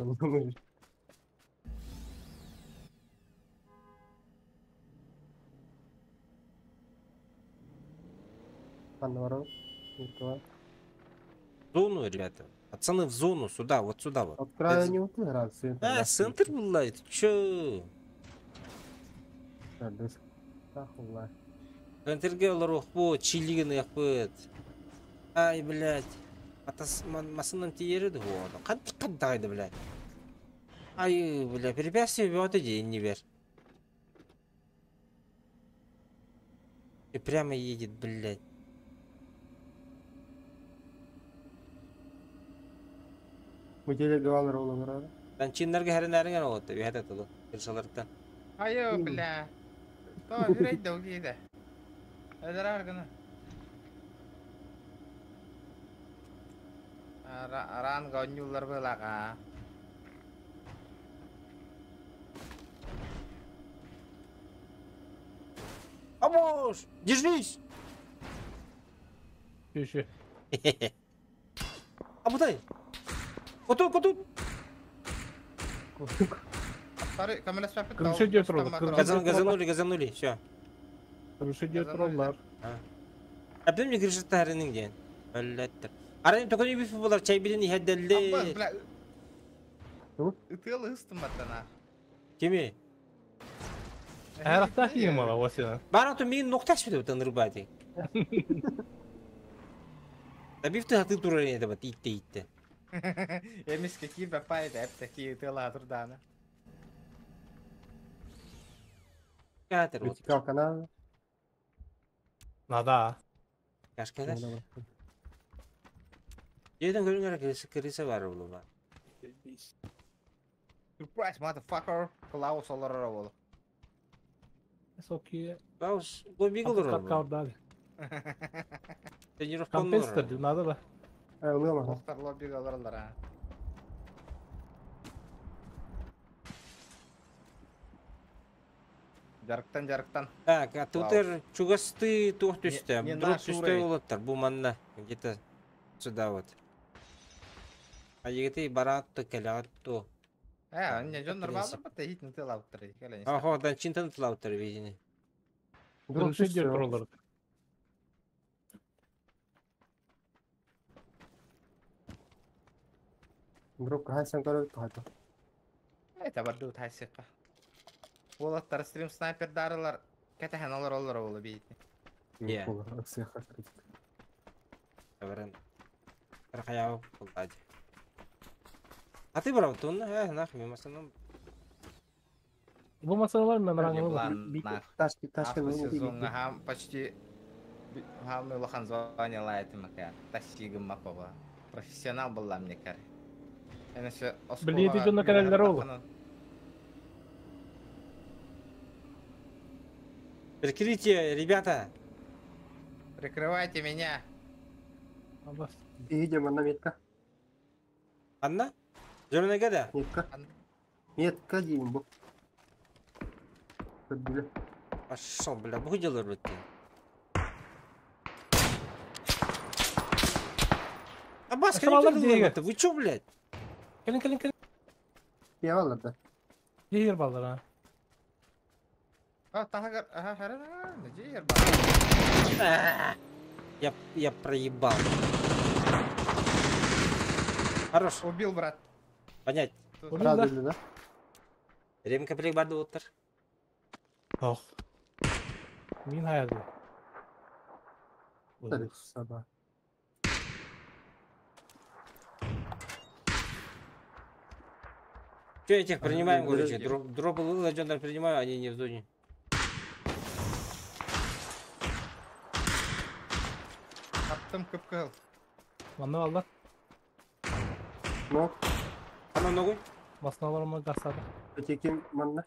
Анваров. Николай. Зону, ребята. Пацаны, в зону, сюда, вот сюда вот. От края не утыграл, центр. А, центр была, это чё? Центрге олар бу, чилигин яқпыт. Ай, блядь. Атас масынан тиереді го. Қанты қандайды, блядь. Ай, бля, препятствие бьет иди, не вер. И прямо едет, блядь. Муделе гавалар олар. Танчиннарга хәренәреңер олды, бәһәт атылы. Кыршалардан. Айо, бля. То, үрәйді угейді. Өдір аргыны. Ранга онюлар былаға. Амош, держись! Еще. Абутай! Вот тут, вот тут! Крыша идет ровно. Газанули, газанули, все. Крыша идет ровно. Әбден mi Гриша тарының диэн. Өллөттөр. Арай төкөнү биф булар чай билин Аббас, иһэрдэлли. бля. Ытыал ыстым баттана. Кими? Ayakta yiyeyim valla Васина. Баран мин нокташ бит тынырбати. Да биф ты хаты турар еді бат итте итте. Эмис какие бапай да такие ытыала турдана. Катер вот. Вертикалка Надо. Кашкада. Жерден көрүңөр кирisi кирисе бар булу бар. Surprise, motherfucker. Клаус олорор ол. Соки. Клаус, лобби олорор. Кавдали. Тренировка Компенсатор надо да. Охтар лобби олоролор а. Жарыктан, жарыктан. Так, а тут чугасты тух түсті, Не друг наш түсті уровень. олаттар, бу манна, где-то сюда вот. А егети баратты, келятты. Не жон нормально бата хит не тылауттыр. Ага, дан чинтан тылауттар видени. Друг Друг жер туралар. Друг хайсан көрөт хайта. Это барду тайсыка. Болаттар стрим снайпер дарылар. Кәтәһән алар олар олы бейт. Не. Баран. Рахаяу булдады. А ты брал тун, нах, мимо основном. Бу масалар мен раңы. Ташки, ташки, Сезон хам почти хам улахан звание лайт мака. Ташигым мапова. Профессионал была мне кар. Энесе Билети жонно керелер ол. Прикрытие, ребята. Прикрывайте меня. Идем, одна метка. Анна? Зеленая года? Метка. Метка, Димбо. Пошел, бля, буду делать. А баска не тут, вы чё, блядь? Келин, келин, келин. Я да. Жер балдар, а. А, тагар, ага, хара, жер Я проебал. Хорош. Убил, брат. Понять. Убил, да? да? Ремка плек барды оттар. Ох. Мин хаяды. Саба. Че, этих принимаем, короче, дроп ладжондар принимаю, они не в зоне. Аптым кыпкыл. Манна алла. Ног. Ана ногой. Масналарыма гасады. Өтекем манна.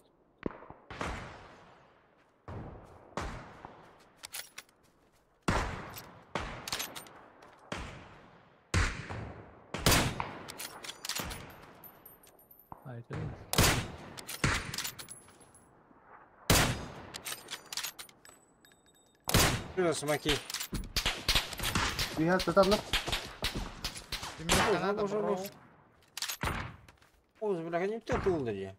Что за смоки? Бігав татарлар. О, бля, они все тулдали.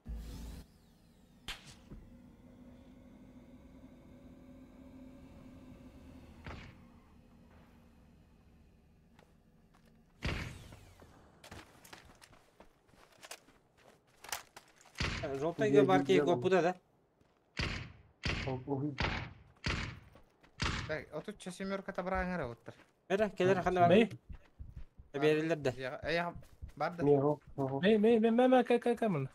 Желтый барки куда, да? Так, а тут семерка табраңара оттар. Бері, келер қандай бар? Берілер де. Я бар да. Мей, мей, мей, мей, мей, кай, кай, кай, мын.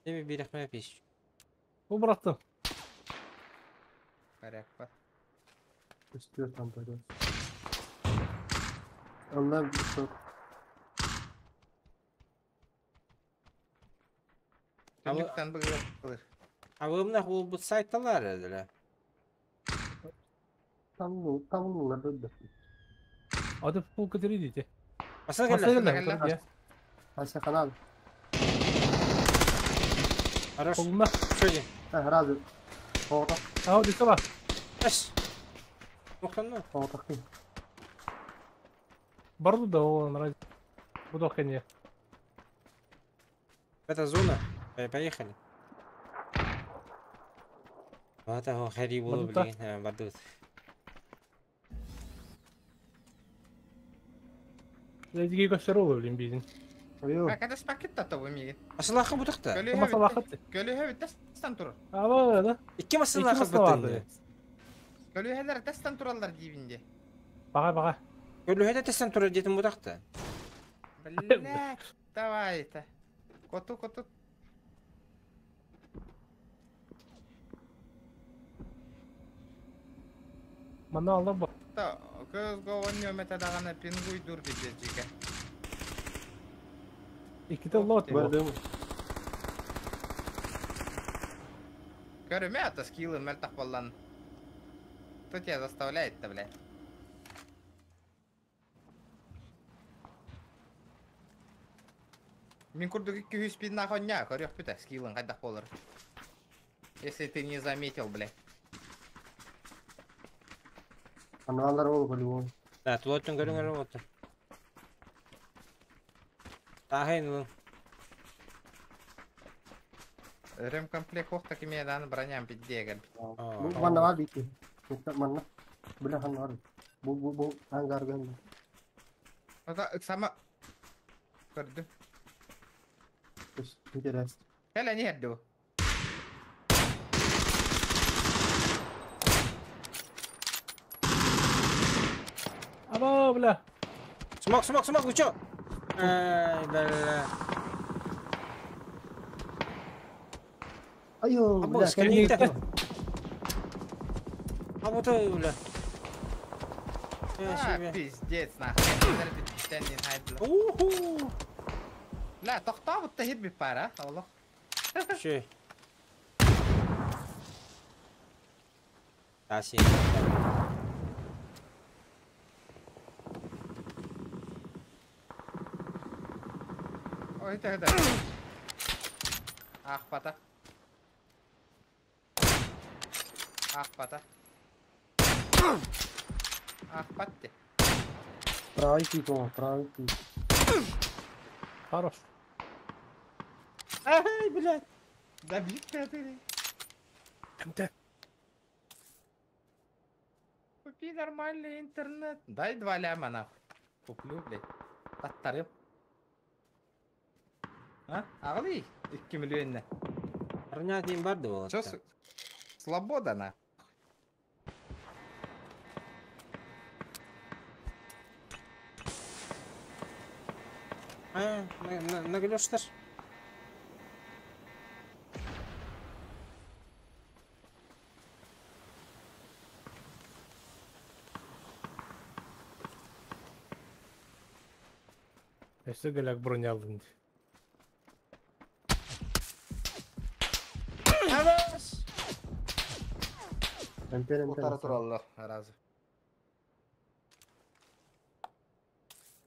Неме берек мей пеш. Бу бұраттым. Порядок бар. Үстер там пойдет. Ондан çok. Түнліктен бұғыр. А вы мына ол бұл сайтталар әділі. Тамлы да. Ады фул көтері дейді. Маса келді. Ася канал. Хорош. Қолына. Что Разы. Ота. Ау, десе бар. Аш. Тоқтанма. Ота. Барды да ол нравится. Буду не. Это зона. Поехали. Вот его хари было, блин, бардут. Эдиги көстөр ол өлүм биирин. Как спакет тобу мигин. Масылаха бутахта. Масалахат. Көлүһэ тэстан турар. Ава да. Икки масылаха бутахта. Көлүһэлэр тэстан тураллар диибин де. Баҕа баҕа. Көлүһэ тэстан турар диэтим бутахта. Блядь, давай это. Коту коту. Манна алла бу. Та көзгө онньо даҕаны пингуйдур бидежиге. Икките лот. Бардым. Көрүмэ ата скиллы мөлтөх боллан. Кто тебя заставляет-то, блядь? Мин курдук 200 пин нахуй көрүөх бүтэ скиллын хайдах болар. Если ты не заметил, блядь. Аналар ол по-любому. Да, тулоттун көрүң өрүң оттун. Тахын ну. Ремкомплект ох так имеет дан броням пиддегер. Бу манна бар бити. Манна. Бля хан бар. Бу бу бу ангар ган. Это сама көрдүм. Интересно. Кэлэ не эрдү. Аба бля. Смок, смок, смок, вы чё? Ай, бля. Айо, А бля. бля, А вот и, бля. Я А, себе. пиздец, нахуй. Уху. Ла, тохтообут та хит пара, олох. Ши. Таси. Ой, это это. Ах, пата. Ах, пата. Ах, патте. Правый кит, о, правый кит. Хорош. Ай, блядь. Добить ты. МТ. Купи нормальный интернет. Дай 2 ляма нахуй. Куплю, блядь. Таттарым. А? Ағли? 2 миллионна. Арнят не барды было. Чё Свобода на. А, наглёштыр. Өссө гөлөк броня алдым. Эмпер, эмпер. Утара тураллар разы.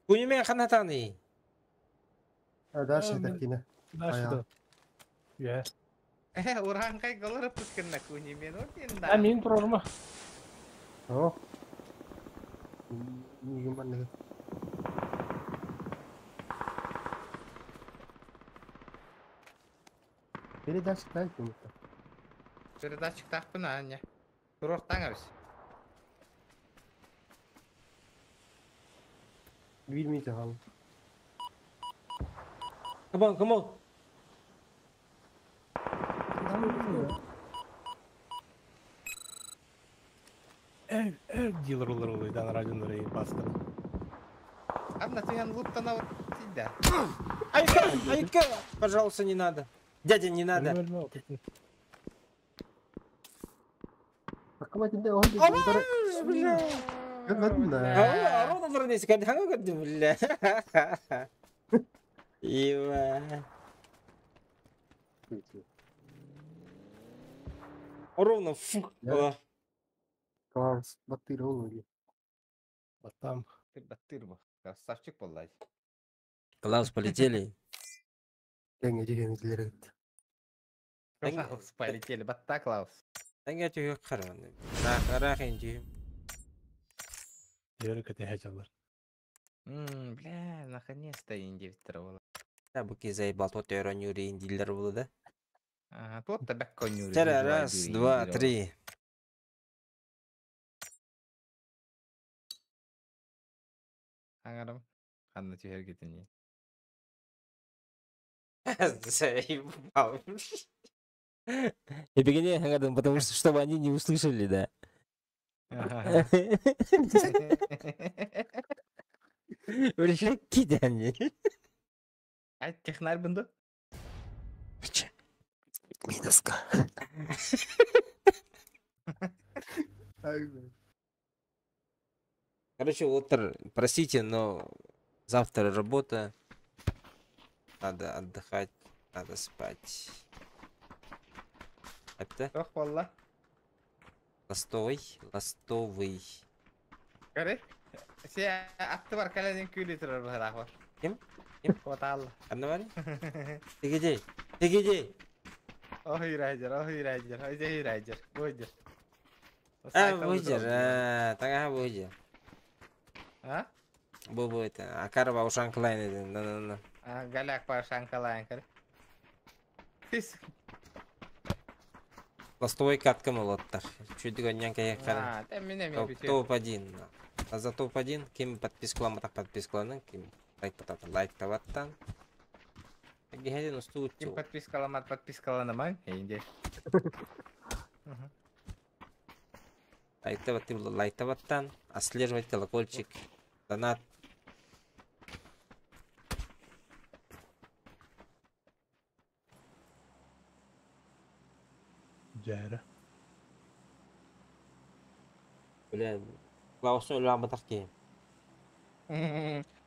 Куниме ханатаны. А, дальше это кино. Дальше да. Я. Уранкай голоры пусканна кунимен отин А мин турарма. О. Мигин манна. Передатчик дай кому-то. Передатчик тахпына, не. Турортаң абис. Билмейте хал. Come on, come on. Эр дилер олар олай дан радионары баскан. Адна туян луттана да. Айка, айка, пожалуйста, не надо. Дядя, не надо. Бля. А, ровно вроде как бля. Ива. Ровно, фух. Класс, баттыр ол Батам. Ты баттыр бу. Красавчик боллай. Класс, полетели. Клаус, полетели. Батта, Клаус. Таңга түйі қараны. Рах, инди. Йөрі көте хачалар. Бля, наконец-то инди второго. Да, буки заебал, тот иронюри индилер было, да? Ага, тот табак конюри. Раз, два, три. Аңарым. Ханна түһэргитиний? Заебал. Я бегене потому что чтобы они не услышали, да. Блядь, кидани. Ай, технарь бынды? Минуска. Короче, Уотер, простите, но завтра работа. Надо отдыхать, надо спать. Это? Ох, валла. Ластовый, ластовый. Көрі. Се атты бар кәләден күйлі тұрар бұхарақ бар. Ким? Ким? Котал. Ханна бар? Тегедей, тегедей. Ох, үйрәжер, ох, үйрәжер, ох, үйрәжер. Бұйдыр. А, бұйдыр, таңа бұйдыр. А? Бу бу это, Акарова ушанкалайн edi. На на на. А, Галяк па ушанкалайн көр. Тис. Ластовой катка молоттар. Чуть гонянка я А, та меня меня Топ топ-1. А за топ-1 ким подпискаламатах подпискаланын, ким лайк потата лайк таваттан. Гехедин усту Ким подпискаламат подпискаланаман, инде. Лайк таватты лайк таваттан, отслеживать колокольчик, донат. Дьээрэ. Бля, Клаусу ламатах киһи.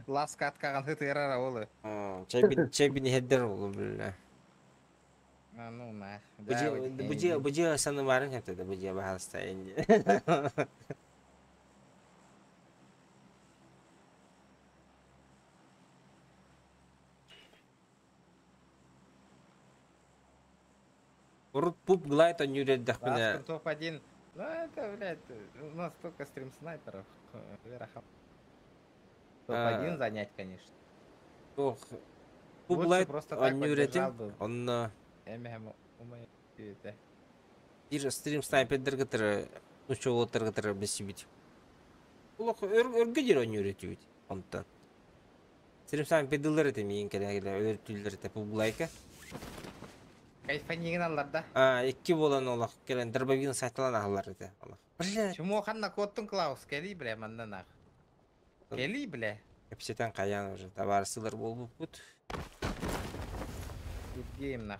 Ласка аткаган хытырара олы. Чай чай бин хеддер олу бля. А, ну на. Бу бу саны барын хәтта бу же бахаста инде. Урут пуп глайт он юреддахпына. Топ-1. Ну это, блядь, у нас столько стрим-снайперов. Вероха. Топ-1 занять, конечно. Ох. Пуп глайт он юретим. Он... Дир стрим снайпердер гытыр, ну чё отыр гытыр бесибит. Улох өргө дир он юретибит. Онтан. Стрим снайпердер это миин келе өлтүлөр это пуп глайка. Кайфанигин аллар да. А, икки болан олақ келен дробовигин сайталан ағалар еді. Бля. Чмо ханна коттун Клаус, кели бля, маннан ақ. Кели бля. Кепсетен қаян уже, товарысылар болбуп бұт. Гейм нах.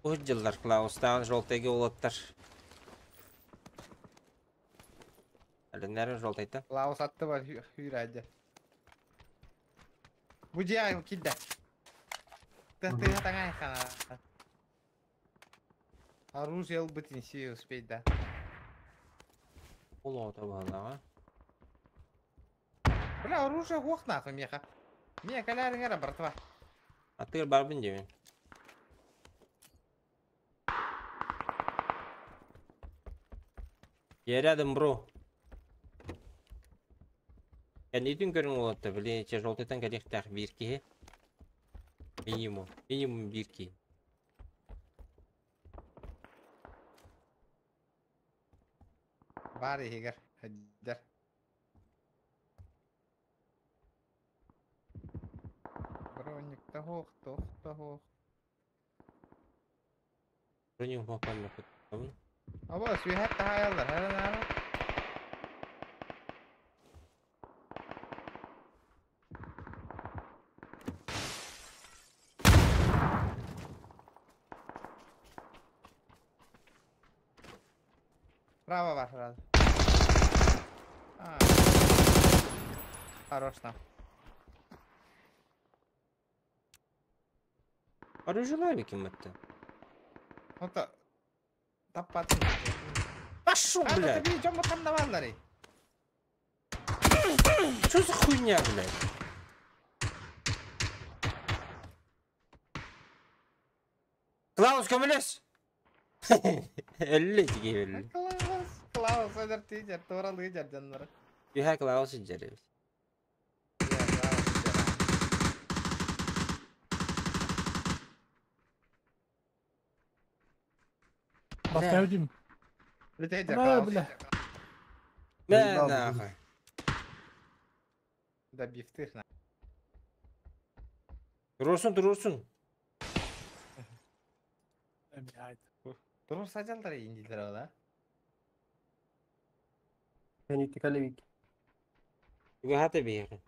Бұл жылдар Клаустан жолтайге олаттар. Әлі жолтайта? Клаус атты бар хүйрәді. Бу жа килде. Тахты таңай хана. Оружие албыт инси успеть, да. Улота бағалаға. Бля, оружие ох нахуй меха. Ме калярың ара, братва. А ты барбын демен. Я рядом, бро. Я не түн көрің олатты, блин, че жолтайтан кәлектақ бирки. Минимум, минимум бирки. Бар егер, хәддер. Броник тахох, тох, тахох. Броник хохпан мөхөт. Аба, сүйәт тахаялар, хәрен ара. Право ваш раз. Хорош там. Оружие ким это? Вот так. Таппатын. Пошел, блядь. А, ты там даваллары. Что за хуйня, блядь? Клаус, көмөлөс! Элли тиги Клаус, Клаус, öder тижер, тууралуу жер жаннары. Юха Клаус жер. Баскаудим. Бля, бля. Бля, нахуй. Да бифтых на. Турурсун, турурсун. Турur сажалдар индилер ола. Кэлибик. Угаһата биһиэхэ.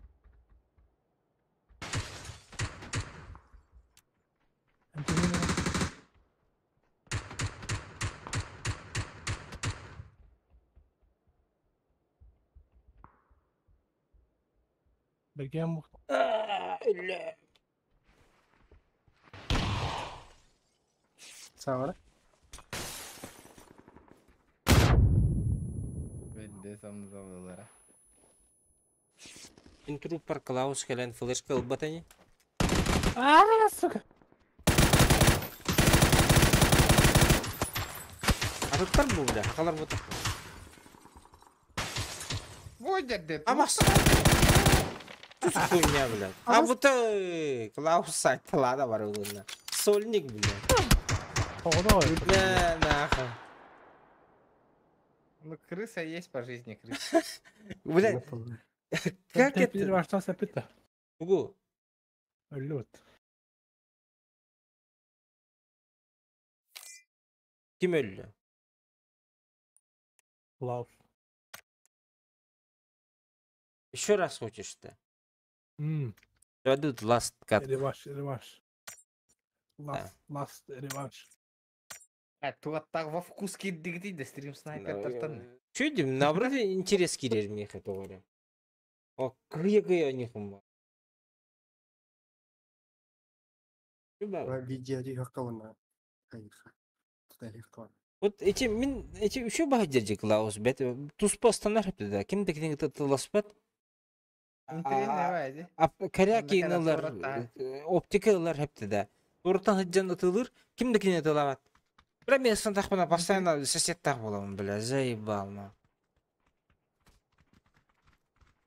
Бэргэн Үлэ. Саҕара. Бенде самзалара. Интруппар Клаус кэлэн флешка ылбата ини. Аа, сука. Атыттар бу бля, хахалар бу. Ой, дерде. Амас. Тут хуйня, бля. А вот Клаус сайтлада бар угунна. Сольник, бля. Бля, нахуй. Ну, крыса есть по жизни, крыса. Бля, как это? Первый сапыта. Угу. Лед. Ким өллө? Клаус. Еще раз хочешь-то? М. Дадут last cut. Реваш, реваш. Last, last реванш. А, туаттаг во вкус кирдигди да стрим снайпер тартан. Че дим, наоборот, интерес кирер меха говоря. О, кыя-кыя них ума. Вот эти мин эти еще бахадержи Клаус бет туспа станар да ким декин тыласпат. Интересно, А коряки ылар оптика ылар хепти да. Уртан хыджан ытылыр ким декин тылабат. Бля, мен стандартпына постоянно сосед боламын, бля, заебал, на.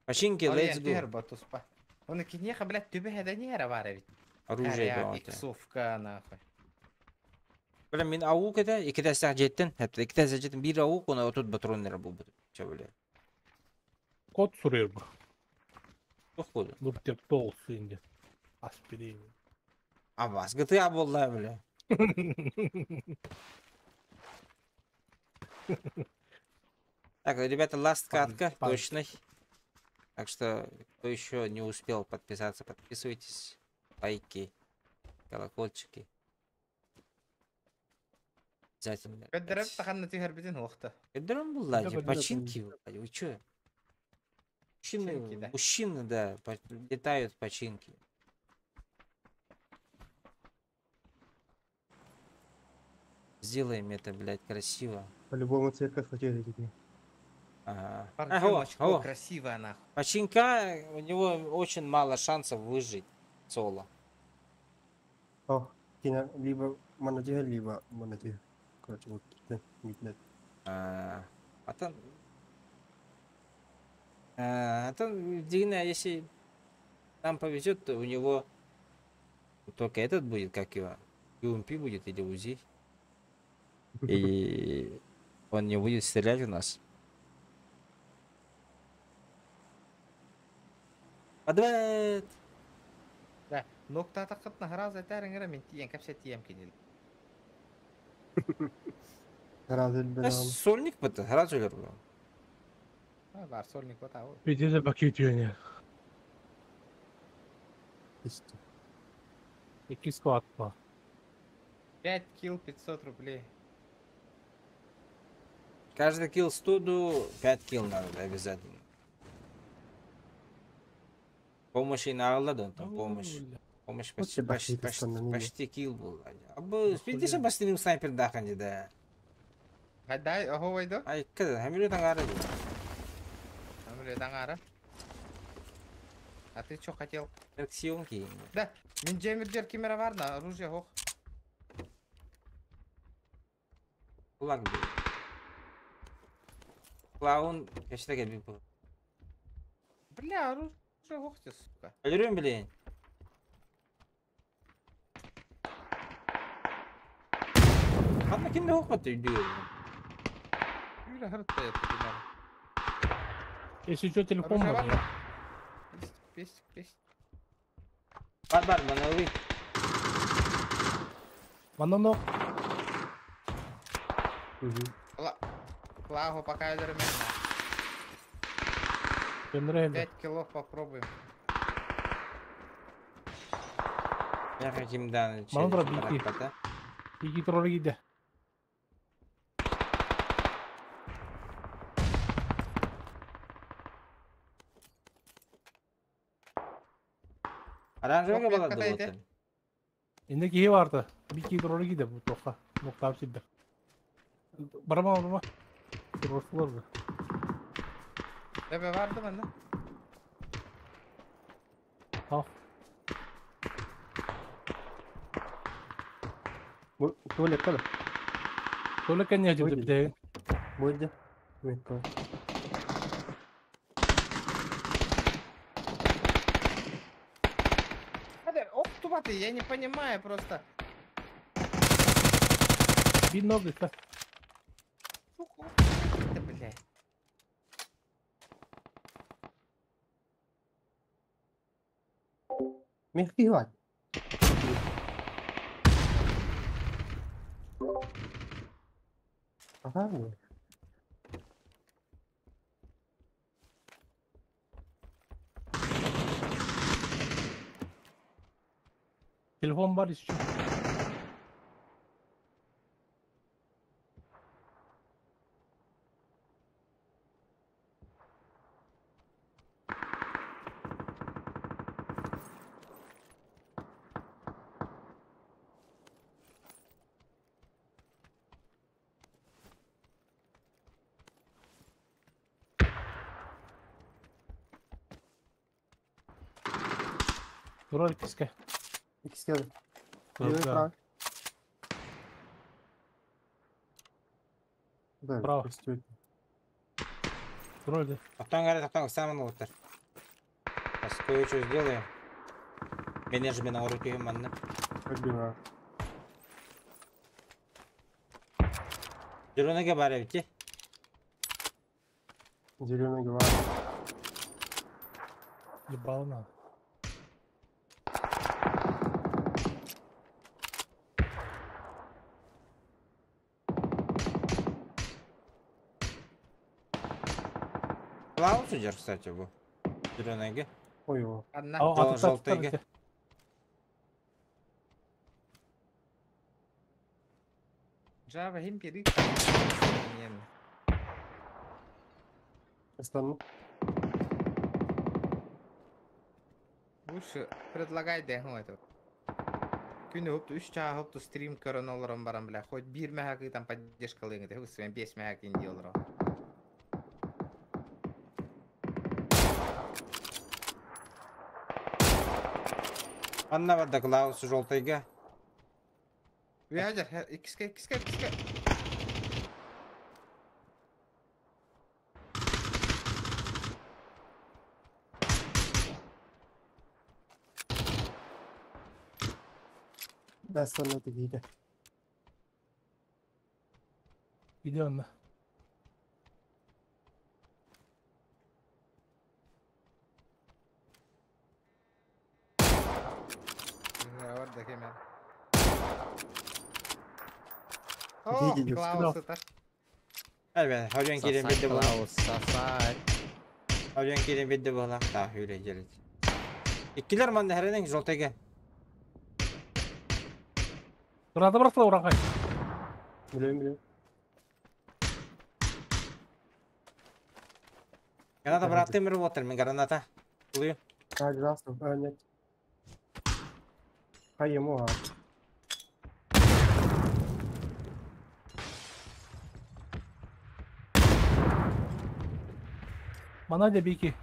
Починки, let's go. Он кинеха, блядь, түбе да не бар ведь. Оружие было. Иксовка, нахуй. Бля, мен аук это, икидә сәк жеттен, хәтта икидә сәк жеттен бир аук, оны отут патроннар бу бу. Че, бля. Код сурыр бу. Тух коду. Нур теп толс инде. Аспирин. Абас, GTA болла, бля. Так, ребята, last катка, точно. Так что, кто еще не успел подписаться, подписывайтесь. Лайки, колокольчики. Обязательно. Көддөрөм булла, починки, вы чё? Мужчины, мужчины, да, летают починки. Сделаем это, блядь, красиво. По-любому церковь хотели тебе. Ага. Ага, красивая нахуй. Починка, у него очень мало шансов выжить соло. О, либо монотиха, либо монотиха. Короче, вот, нет. А там... А там, Дина, если нам повезет, то у него только этот будет, как его, ЮМП будет или УЗИ. И он не будет стрелять в нас. Подвет! Да, нокта тақытна хараза тәріңгірі мен тиен кәпсе тием кенел. Сольник быты, хараз өлер бұл. Бар, сольник быты, ау. Видите, пакет юне. Екі склад па. 5 килл 500 рублей. Каждый килл 100 до 5 килл надо обязательно. Помощь и на он там, помощь. Помощь почти, почти, почти, почти килл был. А бы, видишь, бастырым снайпер даханди, да. Дай, ого, войду. Ай, когда, хамилю тангара. Хамилю тангара. А ты что хотел? Так съемки. Да, мен жемірдер камера бар на оружие хох. Кулак был. Клаун, я считаю, я бил. Бля, оружие хох ты, сука. Алюрем, блин. Ханна кимде хох баты үйдү. Юра хыртта это Если что, телефон можно. Пестик, пестик. Бар бар, маны ылый. Манна но. Клаву пока өлөрүмэн. Көннөрө 5 кило попробуем. Я хотим да Маны бара бики. Бики турары киде. Оранжевый была дуота. Инде киһи барда. Бики турары киде бу тоха. Ноктап сидде. Барама барама. Турасылар да. Бebe vardı mı lan? Al. Бу туалетка да. Туалетка не жибди битеген. Бойды. Метка. Ох, ты, я не понимаю просто. Bir ногы ка. Это, блядь. Мягкий гладь. Ага. ну. Телефон бар еще. Турар иккиске. Иккиске. Левый, Да. правый. Да, Право. прости. Турар да. Тоқтан қарай, тоқтан, самын отыр. Сейчас кое-что сделаем. Менеджмент ору түйім манны. Пробиваю. Зеленыйга бар эбити. Зеленый голова. Ебало надо. Клаус жер, кстати, бу. Зеленыйга. Ой, его. Одна. А, а, Желтыйга. Java him biri. Остану. Лучше предлагай да ну это. Күнү хопту 3 чаа хопту стрим көрөн олорон баран бля. Хоть бир мэхакы там поддержка лыгы, ты своим 5 мэхакы инди олоро. Анна барда Клаус желтыйга. Вяжер, икске, икске, икске. Да, остану это видно. Где он? Var da kemer. О, Видели, Клаус это. Evet, hocan kirin Сосать, bildi bu. Клаус, сосать. Hocan kirin bildi bu lan. Daha öyle gelir. İkkiler mandı herinin желтыйга. Турада барсыла ураңкай. Билем, билем. Граната бырақты мір отыр, мен граната. Улую. А, красный. А, нет. А ему, а. Мана да бики.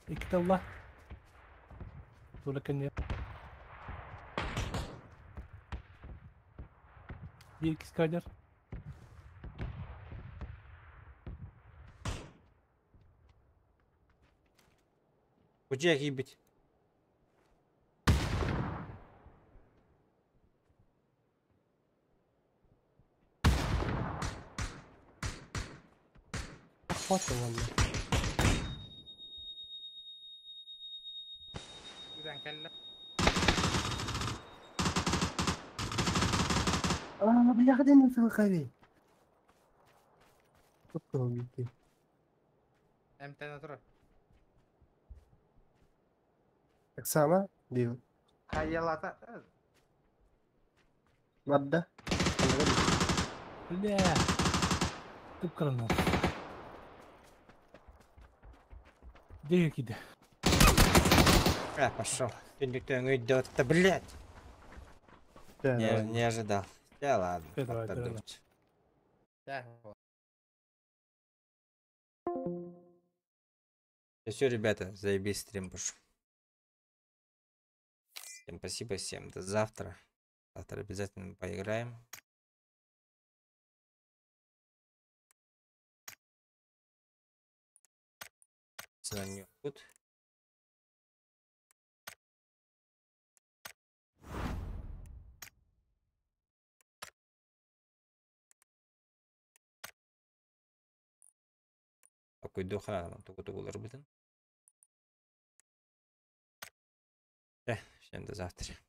Икки талла. Тула кэннэ. Бир иккис кадр. Уча кийбит. Хватит ладно. Ытан кэллэ. А, бляха, ден сылхави. Тупкал бити. Эмтэн отур. Оксана, дил. Хайалата. Мадда. Бля. Тыпкырына. Где киде? А, пошел. Никто не идет, да, блядь. Да, Не, давай. не ожидал. Да ладно, Э, давай, давай. подумать. Да. Все, ребята, заебись стрим пошел. Всем спасибо, всем до завтра. Завтра обязательно поиграем. Цена не тут. Такой духа, только болар бүтін. Всем до завтра.